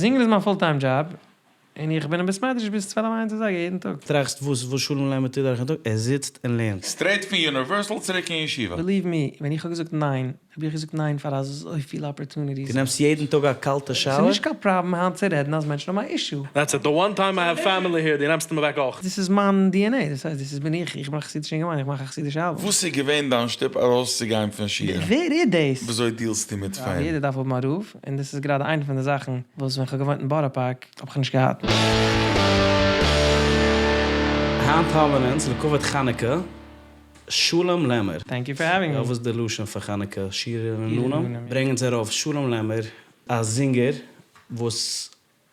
זינגען איז מיין full time job, און איך בין אין בית מדרש ביז צוועלף איינס אזייגער יעדן טאג. טראכסט וואס וואס שלום לעמער טוט דורכן טאג? ער זיצט און לערנט. Straight פון Universal צוריק אין ישיבה. Believe me, ווען איך האב געזאגט ניין, האב איך געזאגט ניין פאר אזויפיל opportunities. דו נעמסט יעדן טאג א קאלטע shower? ס'איז נישט קיין פראבלעם היינט צו רעדן אז מענטשן האבן א issue. That's it, the one time I have family here, דו נעמסט אים אוועק אויך. דאס איז מיין DNA, דאס הייסט דאס איז בין איך, איך בין א חסידישע אינגערמאן, איך מאך א חסידישע אלבום. וואס איז געווען דיין שטופ ארויסצוגיין פון שירה? ווער איז דאס? וויאזוי deal סטו מיט fame? יעדער דארף האבן א רב, און דאס איז גראדע איינע פון די זאכן וואס ווען כ'האב געוואוינט אין בארא פארק האב איך נישט געהאט. היינט האבן אונז לכבוד חנוכה שלום לעמער. Thank you for having me. וואס איז די לשון פאר חנוכה? שירה רננים? ברענג אונז ארויף שלום לעמער א זינגער וואס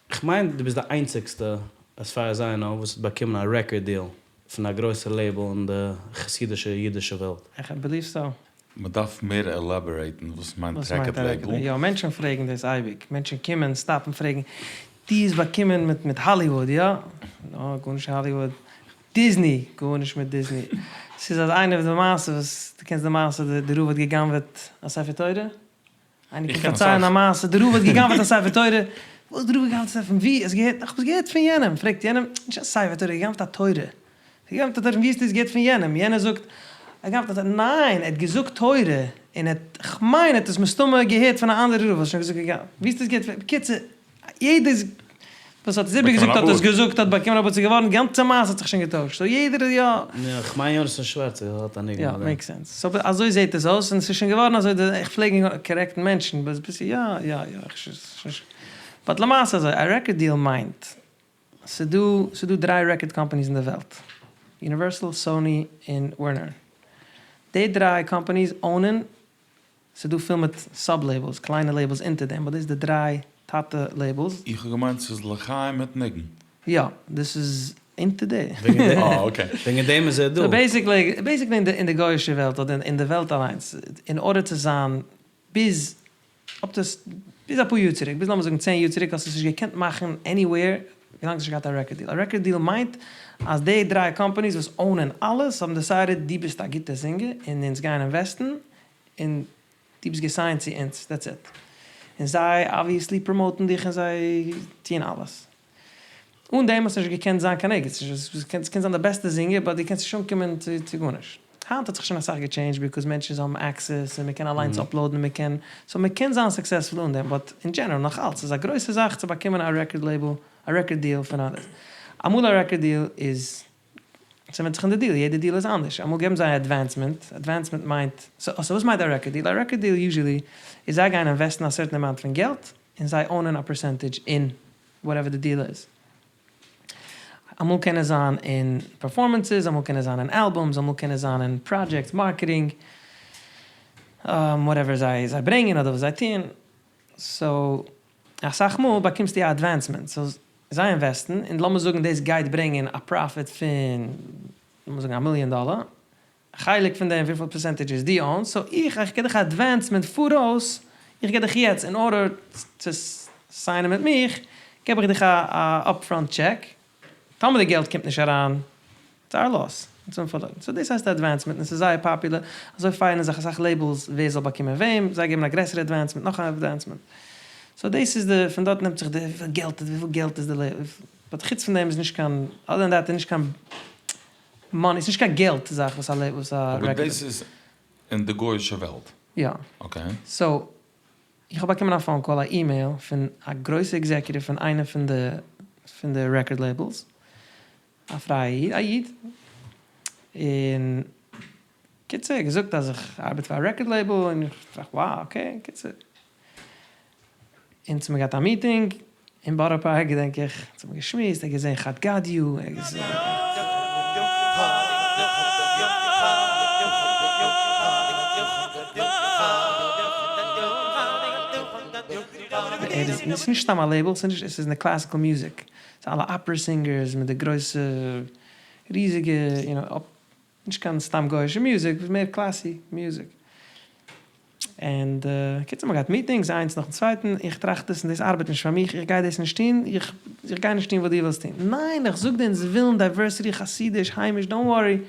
כ'מיין דו ביסט די איינציגסטע as far as I know וואס האט באקומען א record deal פון א גרויסע label אין די חסידישע אידישע וועלט. איך believe so. מ'דארף מער elaborate ן וואס מיינט וואס מיינט רעקארד א רעקארד לעיבל. יא, מענטשן פרעגן דאס אייביג. מענטשן קומען stop ן פרעגן, דו האסט באקומען מיט מיט Hollywood, יא? נא, גארנישט Hollywood. Disney, גארנישט מיט Disney. ס'איז אז איינער די מעשה וואס, דו קענסט די מעשה די רב האט גע'גנב'עט א ספר תורה? איינער איך קען קען פארציילן אסאך. א מעשה, די רב האט גע'גנב'עט א ספר תורה, וואס די רב האט גע'גנב'עט א ספר, פון ווי האסט געהערט? איך האב עס געהערט פון יענעם, פרעגט יענעם, נישט א ספר תורה, גע'גנב'עט א תורה, גע'גנב'עט א תורה, פון ווי האסטו עס געהערט פון יענעם? יענער זאגט, ער גנב'ט א תורה, ניין, ער האט געזאגט תורה, און ער האט, כ'מיין ער האט עס מסתמא געהערט פון א אנדערע רב, האסט שוין געזאגט גע'גנב'עט, ווי האסטו עס געהערט פון, בקיצור, יעדער וואס האט עס איבערגעזאגט האט עס געזאגט האט באקומען אבער ס'איז געווארן גאנצע מעשה האט זיך שוין געטוישט so יעדער איז יא. יא, כ'מיין יונתן שווארץ האט א ניגון יא אויף דעם. Make sense. So אזוי זעהט עס אויס און ס'איז שוין געווארן אזוי די איך פלעג correct ן מענטשן ביז ביז יא יא יא איך but למעשה אזוי א record deal מיינט ס'דא ס'דא דריי record companies אין די וועלט Universal Sony און Warner די דריי companies own ען ס'דא פיל מיט sub labels, קליינע labels אונטער דעם, but דאס איז די דריי טאטע labels. איך האב געמיינט ס'איז לחיים מיט ניגון. יא, דאס איז אונטער די. אה okay. וועגן דעם איז ער דא. So basically, basically אין די גוי'אישע וועלט אדער אין די וועלט אליינס, in order צו זיין ביז אפ טו ביז אפאר יאר צוריק, ביז לאמיר זאגן צען יאר צוריק האסטו עס נישט געקענט מאכן anywhere ווילאנג האסט נישט געהאט א record deal. א record deal מיינט אז די דריי companies וואס own ען אלעס האבן decided דו ביסט א גוטע זינגער און אונז גייען invest ן און דו ביסט גע sign ט צו אונז, that's it. און זיי obviously promote ן דיך און זיי טוען אלעס. אן דעם האסטו נישט געקענט זיין קיין ערגעץ נישט, דו קענסט זיין די בעסטע זינגער but דו קענסט נישט אנקומען צו גארנישט. היינט האט זיך שוין אסאך גע change ט because מענטשן האבן access און מען קען אליינס upload ן און מען קען, so מען קען זיין successful אן דעם but אין general נאך אלץ איז א גרויסע זאך צו באקומען א record label, א record deal פון א, אמאל א record deal איז ס'ווענדט זיך אין די deal, יעדע deal איז אנדערש, אמאל געבן זיי advancement, advancement מיינט, so וואס מיינט א record deal? א record deal usually איז זיי גייען invest ן א certain amount פון געלט און זיי own ען א percentage אין whatever די deal איז. אמאל קען עס זיין אין performances, אמאל קען עס זיין אין albums, אמאל קען עס זיין אין projects, marketing, whatever זיי ברענגען אדער וואס זיי טוען. So אסאך מאל באקומסטו א advancement, so זיי invest ן, און לאמיר זאגן דאס גייט ברענגען א profit פון לאמיר זאגן א מיליאן דאלער, א חלק פון דעם וויפיל percentage איז דו own סט, so איך איך גיב דיך א advancement פאראויס, איך גיב דיך יעצט in order צו sign ען מיט מיך, גיב איך דיך א upfront check, טאמער די געלט קומט נישט אריין, it's our loss, אונז האבן פארלוירן. So דאס הייסט advancement און ס'איז זייער פאפולער, אזוי פייערן זיך אסאך labels ווער זאל באקומען וועם, זיי געבן א גרעסערע advancement, נאך א advancement. So דאס איז די, פון דארט נעמט זיך די וויפיל געלט איז, וויפיל געלט איז די label, but חוץ פון דעם איז נישט קיין, other than that איז נישט קיין money, ס'איז נישט קיין געלט זאך וואס א label, וואס א אבער רעקארד. דאס איז אין די גוי'אישע וועלט. יא. Okay. So איך האב באקומען א phone call, א אימעיל, פון א גרויסע executive פון איינע פון די פון די record labels, א פרייע איד, א איד, און קיצור ער האט געזאגט אז איך ארבעט פאר א record label, און איך טראכט wow okay, קיצור, אונז האמיר געהאט א meeting אין בארא פארק געדענק איך, אונז האמיר געשמועסט, ער האט געזען חד גדיא, ער האט געזען. ער איז, ס'איז נישט סתם א label, ס'איז נישט, ס'איז אין די classical music, ס'איז אלע opera singers מיט די גרויסע ריזיגע יו נאו, נישט קיין סתם גוי'אישע מוזיק, מער classy music. און קיצור מ'האט געהאט meetings איינס נאכן צווייטן, איך טראכט דאס און דאס ארבעט נישט פאר מיך, איך גיי דאס נישט טון, איך איך גיי נישט טון וואס דו ווילסט טון. ניין איך זאג דיר אונז ווילן diversity, חסידיש, היימיש, don't worry,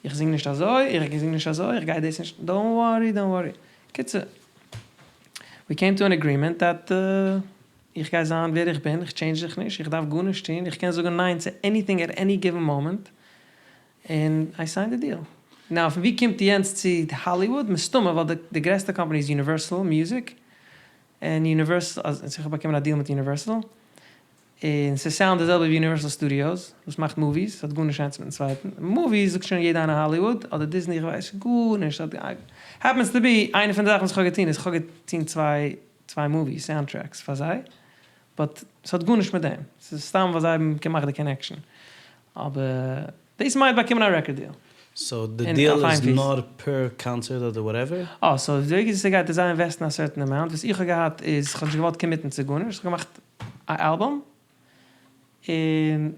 איך זינג נישט אזוי, איך זינג נישט אזוי, איך גיי דאס נישט, don't worry, don't worry. קיצור, we came to an agreement that. איך גיי זיין ווער איך בין, איך change זיך נישט, איך דארף גארנישט טון, איך קען זאגן ניין צו anything at any given moment, און I signed the deal. Now פון ווי קומט יענץ צו האליוואד? מסתמא ווייל די גרעסטע קאמפאני איז יוניווערסעל מיוזיק, און יוניווערסעל, אז איך האב באקומען א deal מיט יוניווערסעל, און ס' sound די זעלבע ווי יוניווערסעל סטודיאוס וואס מאכט movies, ס'האט גארנישט איינס מיטן צווייטן, movies זאגט שוין יעדע איינער האליוואד אדער דיזני איך ווייס גארנישט, happens to be איינע פון די זאכן וואס איך האב געטון איז איך האב געטון צוויי צוויי movie soundtracks פאר זיי, but ס'האט גארנישט מיט דעם, ס'איז סתם ווייל זיי האבן געמאכט די connection, אבער דאס מיינט באקומען א record deal. So די deal איז נאר פער קאנצערט אדער whatever? אה, so די וועג וויאזוי ס'גייט איז זיי invest ן א certain amount, וואס איך האב געהאט איז כ'האב נישט געוואלט commit ן צו גארנישט, כ'האב געמאכט א אלבום, און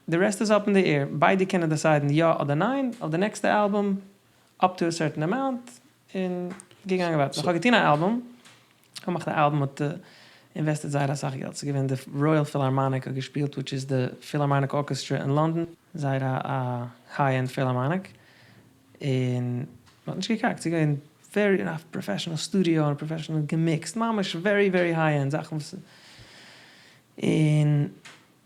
די rest איז up in the air, ביידע קענען decide ן יא אדער ניין אויף די נעקסטע אלבום, up to a certain amount, און געגאנגען ווייטער. איך האב געטון א אלבום, איך האב געמאכט א אלבום האט invested זייער אסאך געלט, ס'איז געווען די רויעל פילהארמאניק האט געשפילט which איז די Philharmonic Orchestra אין לאנדאן, זייער א high end Philharmonic, און מ'האט נישט געקאקט, ס'איז געווען very אין א professional studio און professional געמיקסט, ממש very very high end זאכן וואס און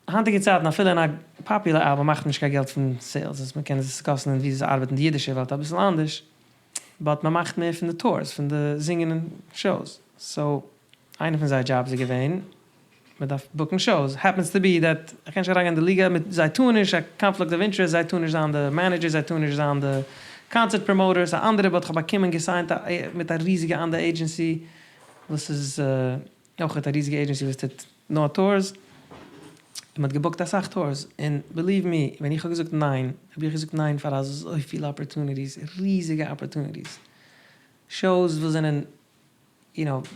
היינטיגע צייטן אפילו אין א פאפולער אלבום מאכט מען נישט קיין געלט פון sales, עס מ'קען עס discuss ן אין ווי עס ארבעט אין די אידישע וועלט אביסל אנדערש, but מ'מאכט מער פון די tours, פון די זינגען און shows, so איינע פון זייער דזשאבס איז געווען מ'דארף book ן shows, happens to be that, איך קען נישט אריינגיין אין די ליגע מיט זיי טאר נישט, א conflict of interest, זיי טאר נישט זיין די manager, זיי טאר נישט זיין די concert promoter, ס'איז א אנדערע but כ'האב באקומען געסיינט מיט א ריזיגע אנדערע agency וואס איז אויך א ריזיגע agency וואס טוט נאר tours, און מ'האט געבוקט אסאך tours, און believe me ווען איך האב געזאגט ניין, האב איך געזאגט ניין פאר אזויפיל opportunities, ריזיגע opportunities, shows וואס זענען you know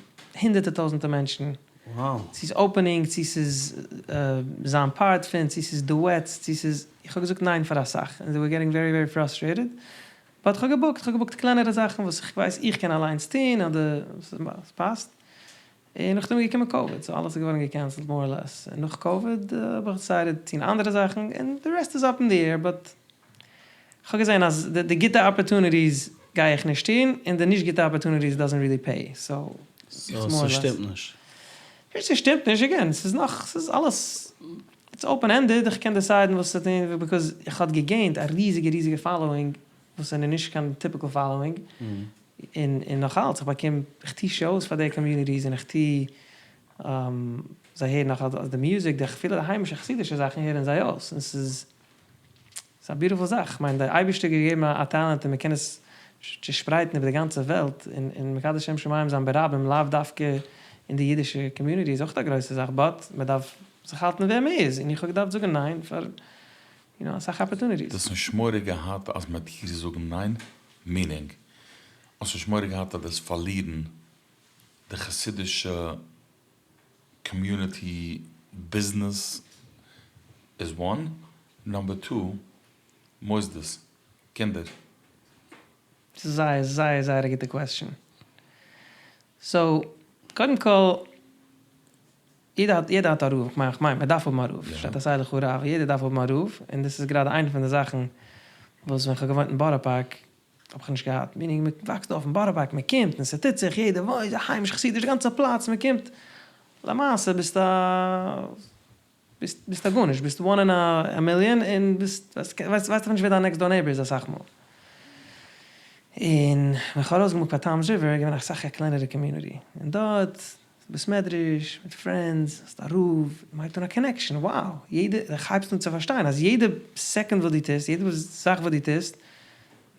הונדערטער טויזענטער מענטשן, צו ס'איז opening, צו ס'איז זיין part פון, צו ס'איז duets, צו ס'איז, איך האב געזאגט ניין פאר אסאך, און they were getting very very frustrated, but כ'האב געבוקט, כ'האב געבוקט קלענערע זאכן וואס איך ווייס איך קען אליינס טון אדער ס'פאסט, און נאכדעם איז געקומען קאוויד, so אלעס איז געווארן געקענסלט more or less, און נאך קאוויד האב איך decided טון אנדערע זאכן, און די rest איז up in the air, but כ'האב געזען אז די גוטע opportunities גיי איך נישט טון, און די נישט גוטע opportunities doesn't really pay, so so ס'שטימט נישט. נישט ס'שטימט נישט, again, ס'איז נאך, ס'איז אלעס, it's open ended, איך קען decide ן וואס צו טון, because איך האב געגעינט א ריזיגע ריזיגע following, וואס זענען נישט קיין typical following, און נאך אלץ, איך באקום, איך טו shows פאר די communities, און איך טו, זיי הערן נאך אלץ די מוזיק, די אפילו די היימישע חסידישע זאכן הערן זיי אויס, און ס'איז. ס'איז א beautiful זאך, כ'מיין דער אייבערשטער האט געגעבן א טאלאנט און מ'קען עס צושפרייטן איבער די גאנצע וועלט, און מקדש שם שמים זיין ברבים לאו דווקא אין די אידישע community איז אויך א גרויסע זאך, but מ'דארף זיך האלטן ווער מ'איז, און איך האב געדארפט זאגן ניין פאר יו נאו אסאך opportunities. דו האסט נישט מורא געהאט אז מ'וועט דיר זאגן ניין? Meaning, האסט נישט מורא געהאט אז דו וועסט פארלירן די חסידישע community ביזנעס איז one, number two מוסדות, קינדער. ס'איז זייער זייער זייער א גוטע question. So, קודם כל, יעדער האט יעדער האט א רב, כ'מיין כ'מיין מ'דארף האבן א רב, שטייט עשה לך רב, יעדער דארף האבן א רב, און דאס איז גראדע איינע פון די זאכן וואס ווען כ'האב געוואוינט אין בארא פארק האב איך נישט געהאט, meaning מען וואקסט אויף אין בארא פארק, מען קומט און ס'טוט זיך, יעדער וואוינט, היימיש חסידיש, די גאנצע פלאץ, מען קומט, למעשה ביסט א, ביסט א גארנישט, ביסט one in a million און ביסט, ווייסט ווייסט נישט ווער דיין next door neighbor איז אסאך מאל. און ווען כ'האב ארויסגעמופט קיין טאמס ריווער איז געווען אסאך א קלענערע community, און דארט בית מדרש, מיט friends, האסט א רב, מען הייבט אן א connection, wow, יעדע, איך הייבסט אן צו פארשטיין אז יעדע second וואס דו טוסט, יעדע זאך וואס דו טוסט,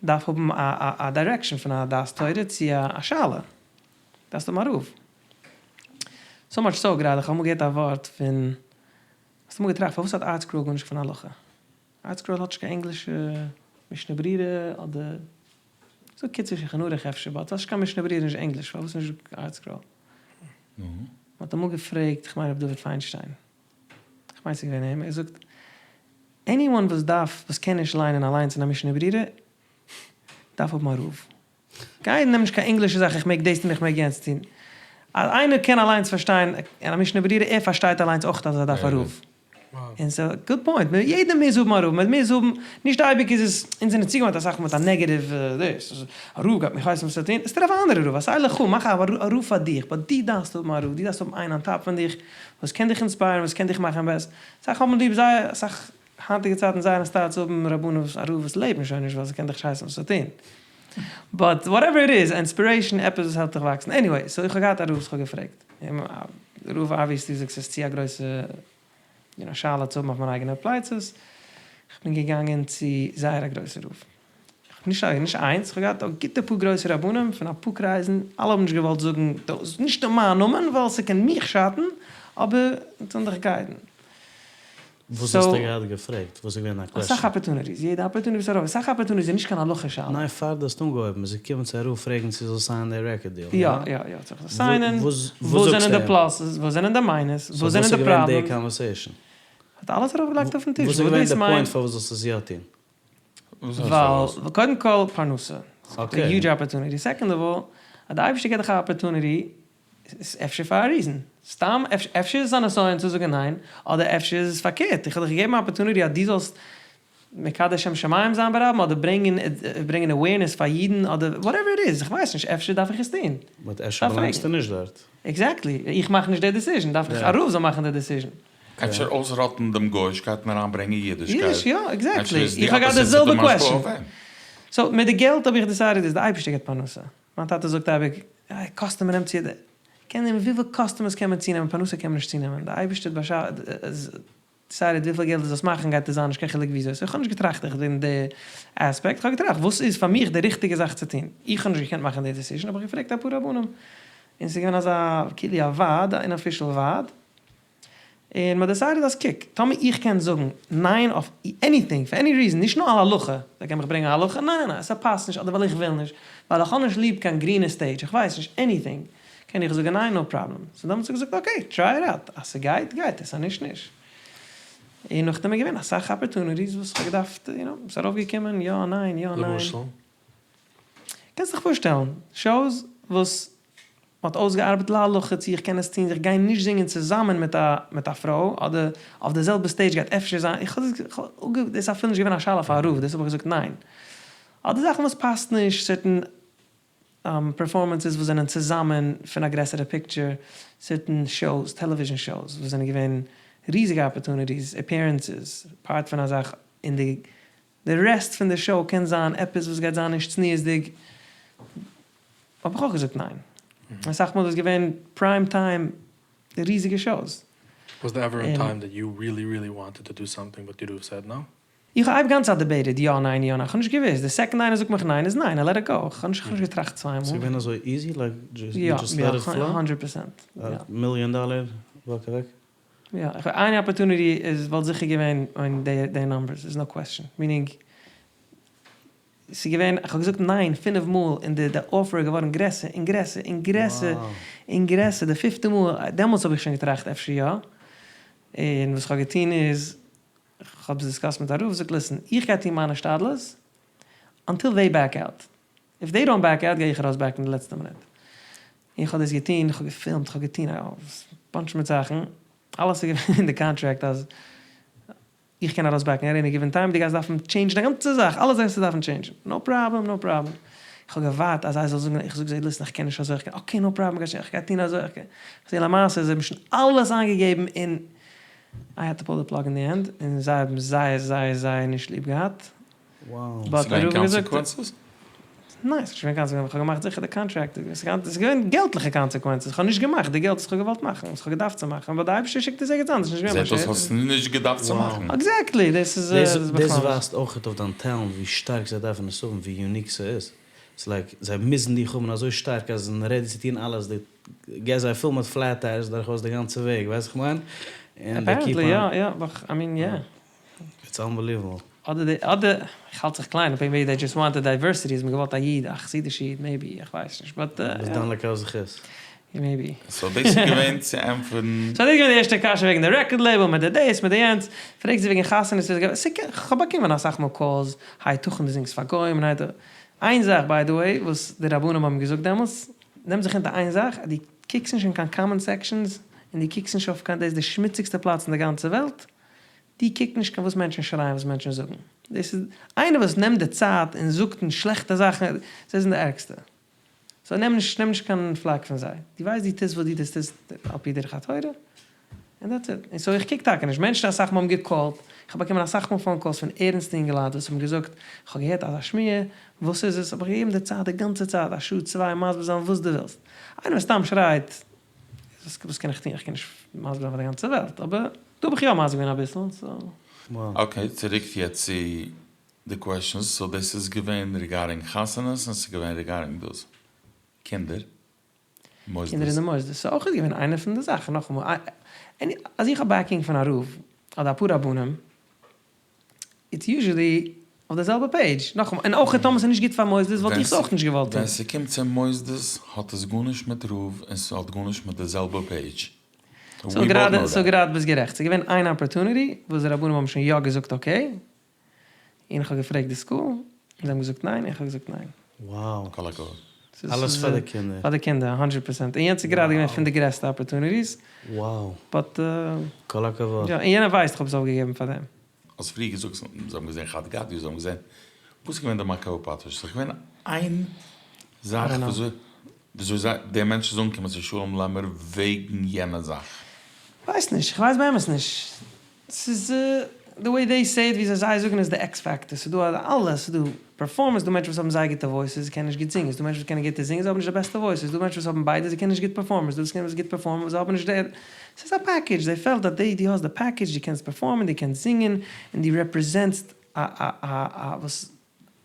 דארף האבן א direction פון א דעת תורה צו א שאלה, דארפסט האבן א רב. So much so, גראדע, איך האב אמאל געהערט א ווארט פון, האסט אמאל געטראכט פארוואס האט ארטסקרול גארנישט פון הלכה? ארטסקרול האט נישט קיין ענגלישע משנה ברורה אדער זאג קיצור שולחן ערוך אפשר but האסט נישט קיין משנה ברורה נישט ענגליש פארוואס נישט ארטסקרול? נו? מען האט אמאל געפרעגט כ'מיין רבי דוד פיינשטיין כ'מיין ס'איז געווען אים ער זאגט anyone וואס דארף וואס קען נישט ליינען אליינס אין א משנה ברורה דארף האבן א רב. גיי נעם נישט קיין ענגלישע זאך איך מעג דאס טון איך מעג יענץ טון אז איינער קען אליינס פארשטיין אין א משנה ברורה ער פארשטייט אליינס אויך אז ער דארף א רב. און ס'איז א גוד פוינט, יעדער מוז האבן א רב, מען מוז האבן, נישט אייביג איז עס, אונז זענען צוגעוואוינט אסאך מיט א נעגעטיוו דאס, א רב גייט מיך הייסן וואס צו טון, עס טרעף א אנדערע רב, עשה לך, מאך א רב פאר דיך, באט דו דארפסט האבן א רב, דו דארפסט האבן איינער אן טאפ פון דיך, וואס קען דיך אינספייערן, וואס קען דיך מאכן בעסער, אסאך האבן ליב זייער, אסאך היינטיגע צייטן זייער אין סטייל צו האבן רבנים וואס א רב וואס לעבן שוין נישט ווייל זיי קענען דיך נישט הייסן וואס צו טון, באט וואטעווער איט איז, אינספירעישן, עפעס וואס העלפט דיך וואקסן, עניוועי, סאו איך האב געהאט א רב וואס איך האב געפרעגט, רב אבוויעסלי זאגט ס'איז צו א גרויסע יו נאו שאלה צו האבן אויף מיינע אייגענע פלייצעס, איך בין געגאנגען צו זייער א גרויסע רב, נישט נישט איינס, איך האב געהאט א גוטע פאר גרויסע רבנים פון אפאר קרייזן, אלע האבן נישט געוואלט זאגן דאס נישט אין מיין נאמען ווייל ס'קען מיך שאטן, אבער אונז זאלן דיך גיידן. וואס האסטו געהאט געפרעגט? וואס איז געווען דיין קוועסטשן? אסאך אפערטוניטיס, יעדע אפערטוניטי וואס ארויף, אסאך אפערטוניטיס איז נישט קיין הלכה שאלה. ניין פאר דו האסט אנגעהויבן איז געקומען צו א רב פרעגן צו זאל סיינען די רעקארד דיעל, יא? יא יא יא צו איך זאל סיינען, וואס זענען די פלאסעס, וואס זענען די מיינוס, וואס זענען די פראבלעמס. סאו וואס איז געווען די קאנווערסעישן? האט אלעס ארויפגעלייגט אויפן טיש, וואס איז געווען די פוינט פארוואס זאלסטו עס יא טון? ווייל קודם כל פרנסה, א היודזש אפערטוניטי, סעקאנד אוו אלל אז די אייבערשטער געט דיך א אפערטוניטי איז אפשר פאר א ריזען, סתם אפשר איז עס א נסיון צו זאגן ניין, אדער אפשר איז עס פארקערט, איך האב דיך געגעבן א אפערטוניטי אז דו זאלסט מקדש שם שמים זיין ברבים, אדער ברענגען ברענגען אווערנעס פאר אידן, אדער וואטעווער איט איז, איך ווייס נישט, אפשר דארף איך עס טון. באט אפשר באלאנגסטו נישט דארט. עקזעקטלי, איך מאך נישט די דעסיזשען, דארף איך א רב זאל מאכן די דעסיזשען. אפשר אויסראטן דעם גויאישקייט און אריינברענגען אידישקייט. אידיש, יא, עקזעקטלי, איך האב געהאט די זעלבע קוועסטשען. סאו מיט די געלט האב איך דיסיידעד אז די אייבערשטער געבט פרנסה. מיין טאטע זאגט אייביג, א קאסטומער נעמט צו, קען נעמען וויפיל קאסטומערס קען מען צונעמען, פרנסה קען מען נישט צונעמען, די אייבערשטער האט דיסיידעד וויפיל געלט דו זאלסט מאכן גייט עס זיין נישט קיין חילוק וויאזוי, סאו איך האב נישט געטראכט עכט וועגן די אספעקט, איך האב געטראכט וואס איז פאר מיך די ריכטיגע זאך צו טון, איך האב נישט געקענט מאכן די דעסיזשען האב איך געפרעגט אפאר רבנים, און ס'איז געווען אזא כאילו א ועד, א אינאפישעל ועד, און מ'האט דעסיידעד אז קוק, טאמער איך קען זאגן ניין אויף עניטינג, פאר עני ריזען, נישט נאר על הלכה, זיי קען מיך ברענגען א הלכה, ניין ניין ניין, ס'פאסט נישט, אדער ווייל איך וויל נישט, ווייל איך האב נישט ליב קיין גרינע סטעידזש, איך ווייס נישט, עניטינג, קען איך זאגן ניין, נאו פראבלעם. סאו דעמאלטס האב איך געזאגט אקעי, טריי איט אוט, אז ס'גייט גייט עס, אז נישט נישט. און נאכדעם איז געווען אסאך אפערטוניטיס וואס איך האב געדארפט, יו נאו, ס'איז ארויפגעקומען, יא ניין, יא ניין. למשל? קענסט דיך פארשטעלן, שאוס וואס מ'האט אויסגעארבעט להלכה צו איך קען עס טון, איך גיי נישט זינגען צוזאמען מיט א מיט א פרוי, אדער אויף די זעלבע סטעידזש גייט אפשר זיין, איך האב דאס איז אפילו נישט געווען א שאלה פאר א רב, דאס האב איך געזאגט ניין. אדער זאכן וואס פאסט נישט, סערטען פערפארמענסעס וואס זענען צוזאמען פון א גרעסערע פיקטשער, סערטען שאוס, טעלעוויזשען שאוס וואס זענען געווען ריזיגע אפערטוניטיס, עפיערענסעס, פארט פון א זאך אין די די רעסט פון די שאו קען זיין עפעס וואס גייט זיין נישט צניעות'דיג, האב איך אויך געזאגט ניין. אסאך מאל איז געווען פריים טיים ריזיגע שאוס. וואס דער עווער א טיים דעט יו ריעלי ריעלי וואנטעד טו דו סאמטינג באט די רב סעד נאו? איך האב גאנצע צייט דעבעיטעד יא ניין יא ניין, כ'האב נישט געוואוסט, די סעקאנד איינער זאגט מיך ניין איז ניין, איי לעט איט גאו, כ'האב נישט געטראכט צוויי מאל. ס'איז געווען אזוי איזי? לייק יו דזשאסט לעט איט פלאו? יא, הונדרעט פערסענט. א מיליאן דאלער וואק אוועק? יא, איין אפערטוניטי איז וואלט זיכער געווען אין די נאמבערס, דערס נאו קוועסטשען, מינינג ס'איז געווען, איך האב געזאגט ניין פינף מאל און די די אפער איז געווארן גרעסער און גרעסער און גרעסער און גרעסער, די פיפטע מאל דעמאלטס האב איך שוין געטראכט אפשר יא, און וואס כ'האב געטון איז, כ'האב עס דיסקאסט מיט א רב, זאגט ליסן, איך גיי טון מיינע השתדלות אנטיל דעי בעק אוט, איף דעי דאנט בעק אוט גיי איך ארויס בעקן די לעצטע מינוט. איך האב דאס געטון, איך האב געפילמט, איך האב געטון א באנטש מיט זאכן, אלעס איז געווען אין די קאנטראקט אז איך קען ארויס בעקן עט עני גיווען טיים, דו גייסט דארפן טשעינדזשן די גאנצע זאך, אלעס גייסטו דארפן טשעינדזשן, נאו פראבלעם, נאו פראבלעם. איך האב געווארט אז זיי זאלן זאגן, איך זאג זיי ליסן איך קען נישט אזוי, איך קען, אקעי נאו פראבלעם, איך גיי טון אזוי, איך גיי, איך זע למעשה זיי האבן שוין אלעס איינגעגעבן און איי העד טו פול די פלאג אין די ענד, און זיי האבן זייער זייער זייער נישט ליב געהאט. ס'איז געווען קאנסעקווענסעס? ניין, ס'איז נישט געווען קאנסעקווענסעס, כ'האב געמאכט זיכער די קאנטראקט, ס'איז געווען געלטליכע קאנסעקווענסעס, כ'האב נישט געמאכט די געלט וואס כ'האב געוואלט מאכן, וואס כ'האב געדארפט צו מאכן, אבער די אייבערשטער שיקט עס ערגעץ אנדערש, נישט געווען זעט אויס האסט נישט געדארפט צו מאכן. עקזעקטלי, דאס איז בכלל נישט. דאס ווייזט אויכעט אויף דיין טעלענט ווי שטארק זיי דארפן עס האבן, ווי יוניק ס'איז. ס'איז לייק זיי מוזן דיך האבן אזוי שטארק אז זיי זענען רעדי צו טון אלעס, דו געסט זיי פול מיט פלעט טייערס דורכאויס די גאנצע וועג, ווייסט וואס כ'מיין? אפערענטלי יא, יא, איי מין יא. איטס אנבעליוועבל. אדער די אדער, איך האלט זיך קליין, מעיבי דעי דזשאסט וואנטעד דייווערסיטי, האט מען געוואלט א איד, א חסידישע איד, מעיבי, איך ווייס נישט, באט. ביסט דן לכף זכות. מעיבי. סאו דאס איז געווען צו ענטפערן. סאו דאס איז געווען די ערשטע קשיא וועגן די רעקארד לעיבל מיט די דאס מיט די יענץ, פרעגט זי וועגן חתונות, כ'האב באקומען אסאך מאל קאלס, היתכן דו זינגסט פאר גוים און היתכן, איין זאך ביי די וועי וואס די רבנים האבן געזאגט דעמאלטס, נעם זיך אונטער איין זאך, אז דו קוקסט נישט אין קיין קאמענט סעקשאנס, און דו קוקסט נישט אויף קיין, דאס איז די שמוציגסטע פלאץ אין די גאנצע וועלט. דו קוק נישט קיין וואס מענטשן שרייען וואס מענטשן זאגן, דאס איז איינער וואס נעמט די צייט און זאגט און שלעכטע זאכן, זיי זענען די ערגסטע. סאו נעם נישט נעם נישט קיין פלאק פון זיי, דו ווייסט דו טוסט וואס דו טוסט טוסט על פי דרך התורה, און דעטס איט. און סאו איך קוק טאקע נישט, מענטשן אסאך מאל האבן געקאלט, איך האב באקומען אסאך מאל פאון קאלס פון ערנסטע אינגעלייט וואס האבן געזאגט, איך האב געהערט אזא שמועה, וואס איז עס? האב איך געגעבן די צייט די גאנצע צייט א שעה צוויי מסביר זיין וואס דו ווילסט. איינער וואס סתם שרייט, וואס קען איך טון, איך קען נישט מסביר זיין פאר די גאנצע וועלט, אבער דא האב איך יא מסביר געווען אביסל, סאו. אקעי, צוריק יעצט צו די קוועשאנס, סאו דאס איז געווען ריגארדינג חתונות און ס'איז געווען ריגארדינג דאס קינדער מוסדות. קינדער אין די מוסדות ס'איז אויך געווען איינע פון די זאכן, נאכאמאל אז איך האב בעקינג פון א רב אדער אפאר רבנים איטס יוזשעלי אויף די זעלבע פעידזש, נאכאמאל און אויך טאמער ס'איז נישט גוט פאר מוסדות וואלט איך עס אויך נישט געוואלט טון. ווען ס'קומט צו מוסדות האט עס גארנישט מיט רב און ס'האט גארנישט מיט די זעלבע פעידזש. סאו גראדע סאו גראדע ביסט גערעכט, ס'איז געווען איין אפערטוניטי וואס די רבנים האבן שוין יא געזאגט אקעי, און איך האב געפרעגט די סקול, און זיי האבן געזאגט ניין, און איך האב געזאגט ניין. Wow. כל הכבוד. אלעס פאר די קינדער. פאר די קינדער, הונדרעט פערסענט. און יענץ איז גראדע געווען פון די גרעסטע אפערטוניטיס. Wow. באט. כל הכבוד. יא, און יענער ווייסט איך האב עס אויפגעגעבן פאר דעם. האסט פריער געזאגט זיי האבן געזען חד גדיא, זיי האבן געזען, וואס איז געווען די מכה בפטיש? ס'איז געווען איין זאך וויאזוי וויאזוי זיי די מענטשן זאלן קומען צו שלום לעמער וועגן יענע זאך? כ'ווייס נישט, כ'ווייס באמת נישט. ס'איז די וועי דעי סעי איט, וויאזוי זיי זאגן איז די עקס פעקטאר, ס'איז דא אלעס, ס'איז דא פערפארמענס, ס'איז דא מענטשן וואס האבן זייער גוטע וואויסעס, זיי קענען נישט גוט זינגען, ס'איז דא מענטשן וואס קענען גוטע זינגען, זיי האבן נישט די בעסטע וואויסעס, ס'איז דא מענטשן וואס האבן ביידע, זיי קענען נישט גוט פערפארמען, ס'איז דא וואס קענען גוט פערפארמען, זיי האבן נישט די, ס'איז א פעקעדזש, זיי פעלט אז די דו האסט די פעקעדזש, דו קענסט פערפארמען, דו קענסט זינגען, און דו רעפרעזענטסט א א א א וואס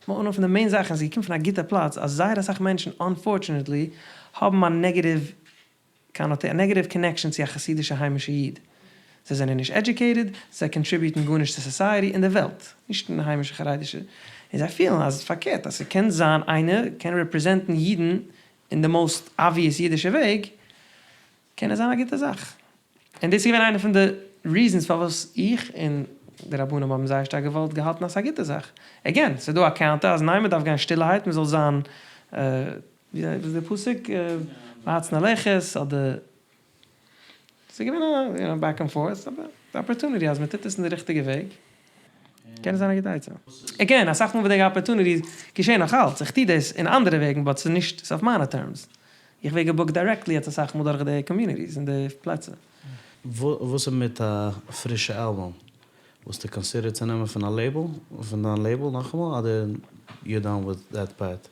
איינע פון די מעין זאכן, ס'איז געקומען פון א גוטע פלאץ, אז זייער אסאך מענטשן אנפארטשענעטלי האבן א נעגעטיוו קאנאטע א נעגעטיוו קאנעקשאן צו א חסידישע היימישע איד. זיי זענען נישט עדיוקעיטעד, זיי קאנטריביוטן גארנישט צו סאסייעטי און די וועלט, נישט אין היימישע חרדישע, און זיי פילן אז פארקערט אז ס'קען זיין איינער קען רעפרעזענטן אידן אין די מאוסט אבוויעס אידישע וועג, קען עס זיין א גוטע זאך. און דאס איז געווען איינע פון די ריזענס פארוואס איך און די רבנים האבן זייער שטארק געוואלט געהאלטן אז ס'איז א גוטע זאך. עגעין, ס'איז דא א קאונטער אז ניין מ'דארף גיין שטילערהייט מ'זאל זיין ווי איז די פסוק? והצנע לכת אדער ס'איז געווען א יו נאו בעק ענד פארט אבער די אפערטוניטי אז מ'טוט עס אין די ריכטיגע וועג קען עס זיין א גוטע עצה. עגעין, אסאך מאל ווען די אפערטוניטיס געשען נאך אלץ, איך טו דאס אין אנדערע וועגן באט ס'איז נישט ס'איז אויף מיינע טערמס. איך ווער געבוקט דירעקטלי יעצט אסאך מאל דורך די קאמיוניטיס און די פלעצער. וואס איז מיט א פרישע אלבום? וואלסטו קאנסידערט צו נעמען פון א לעיבל, פון דיין לעיבל נאכאמאל, אדער יור דאן וויט דעט פארט?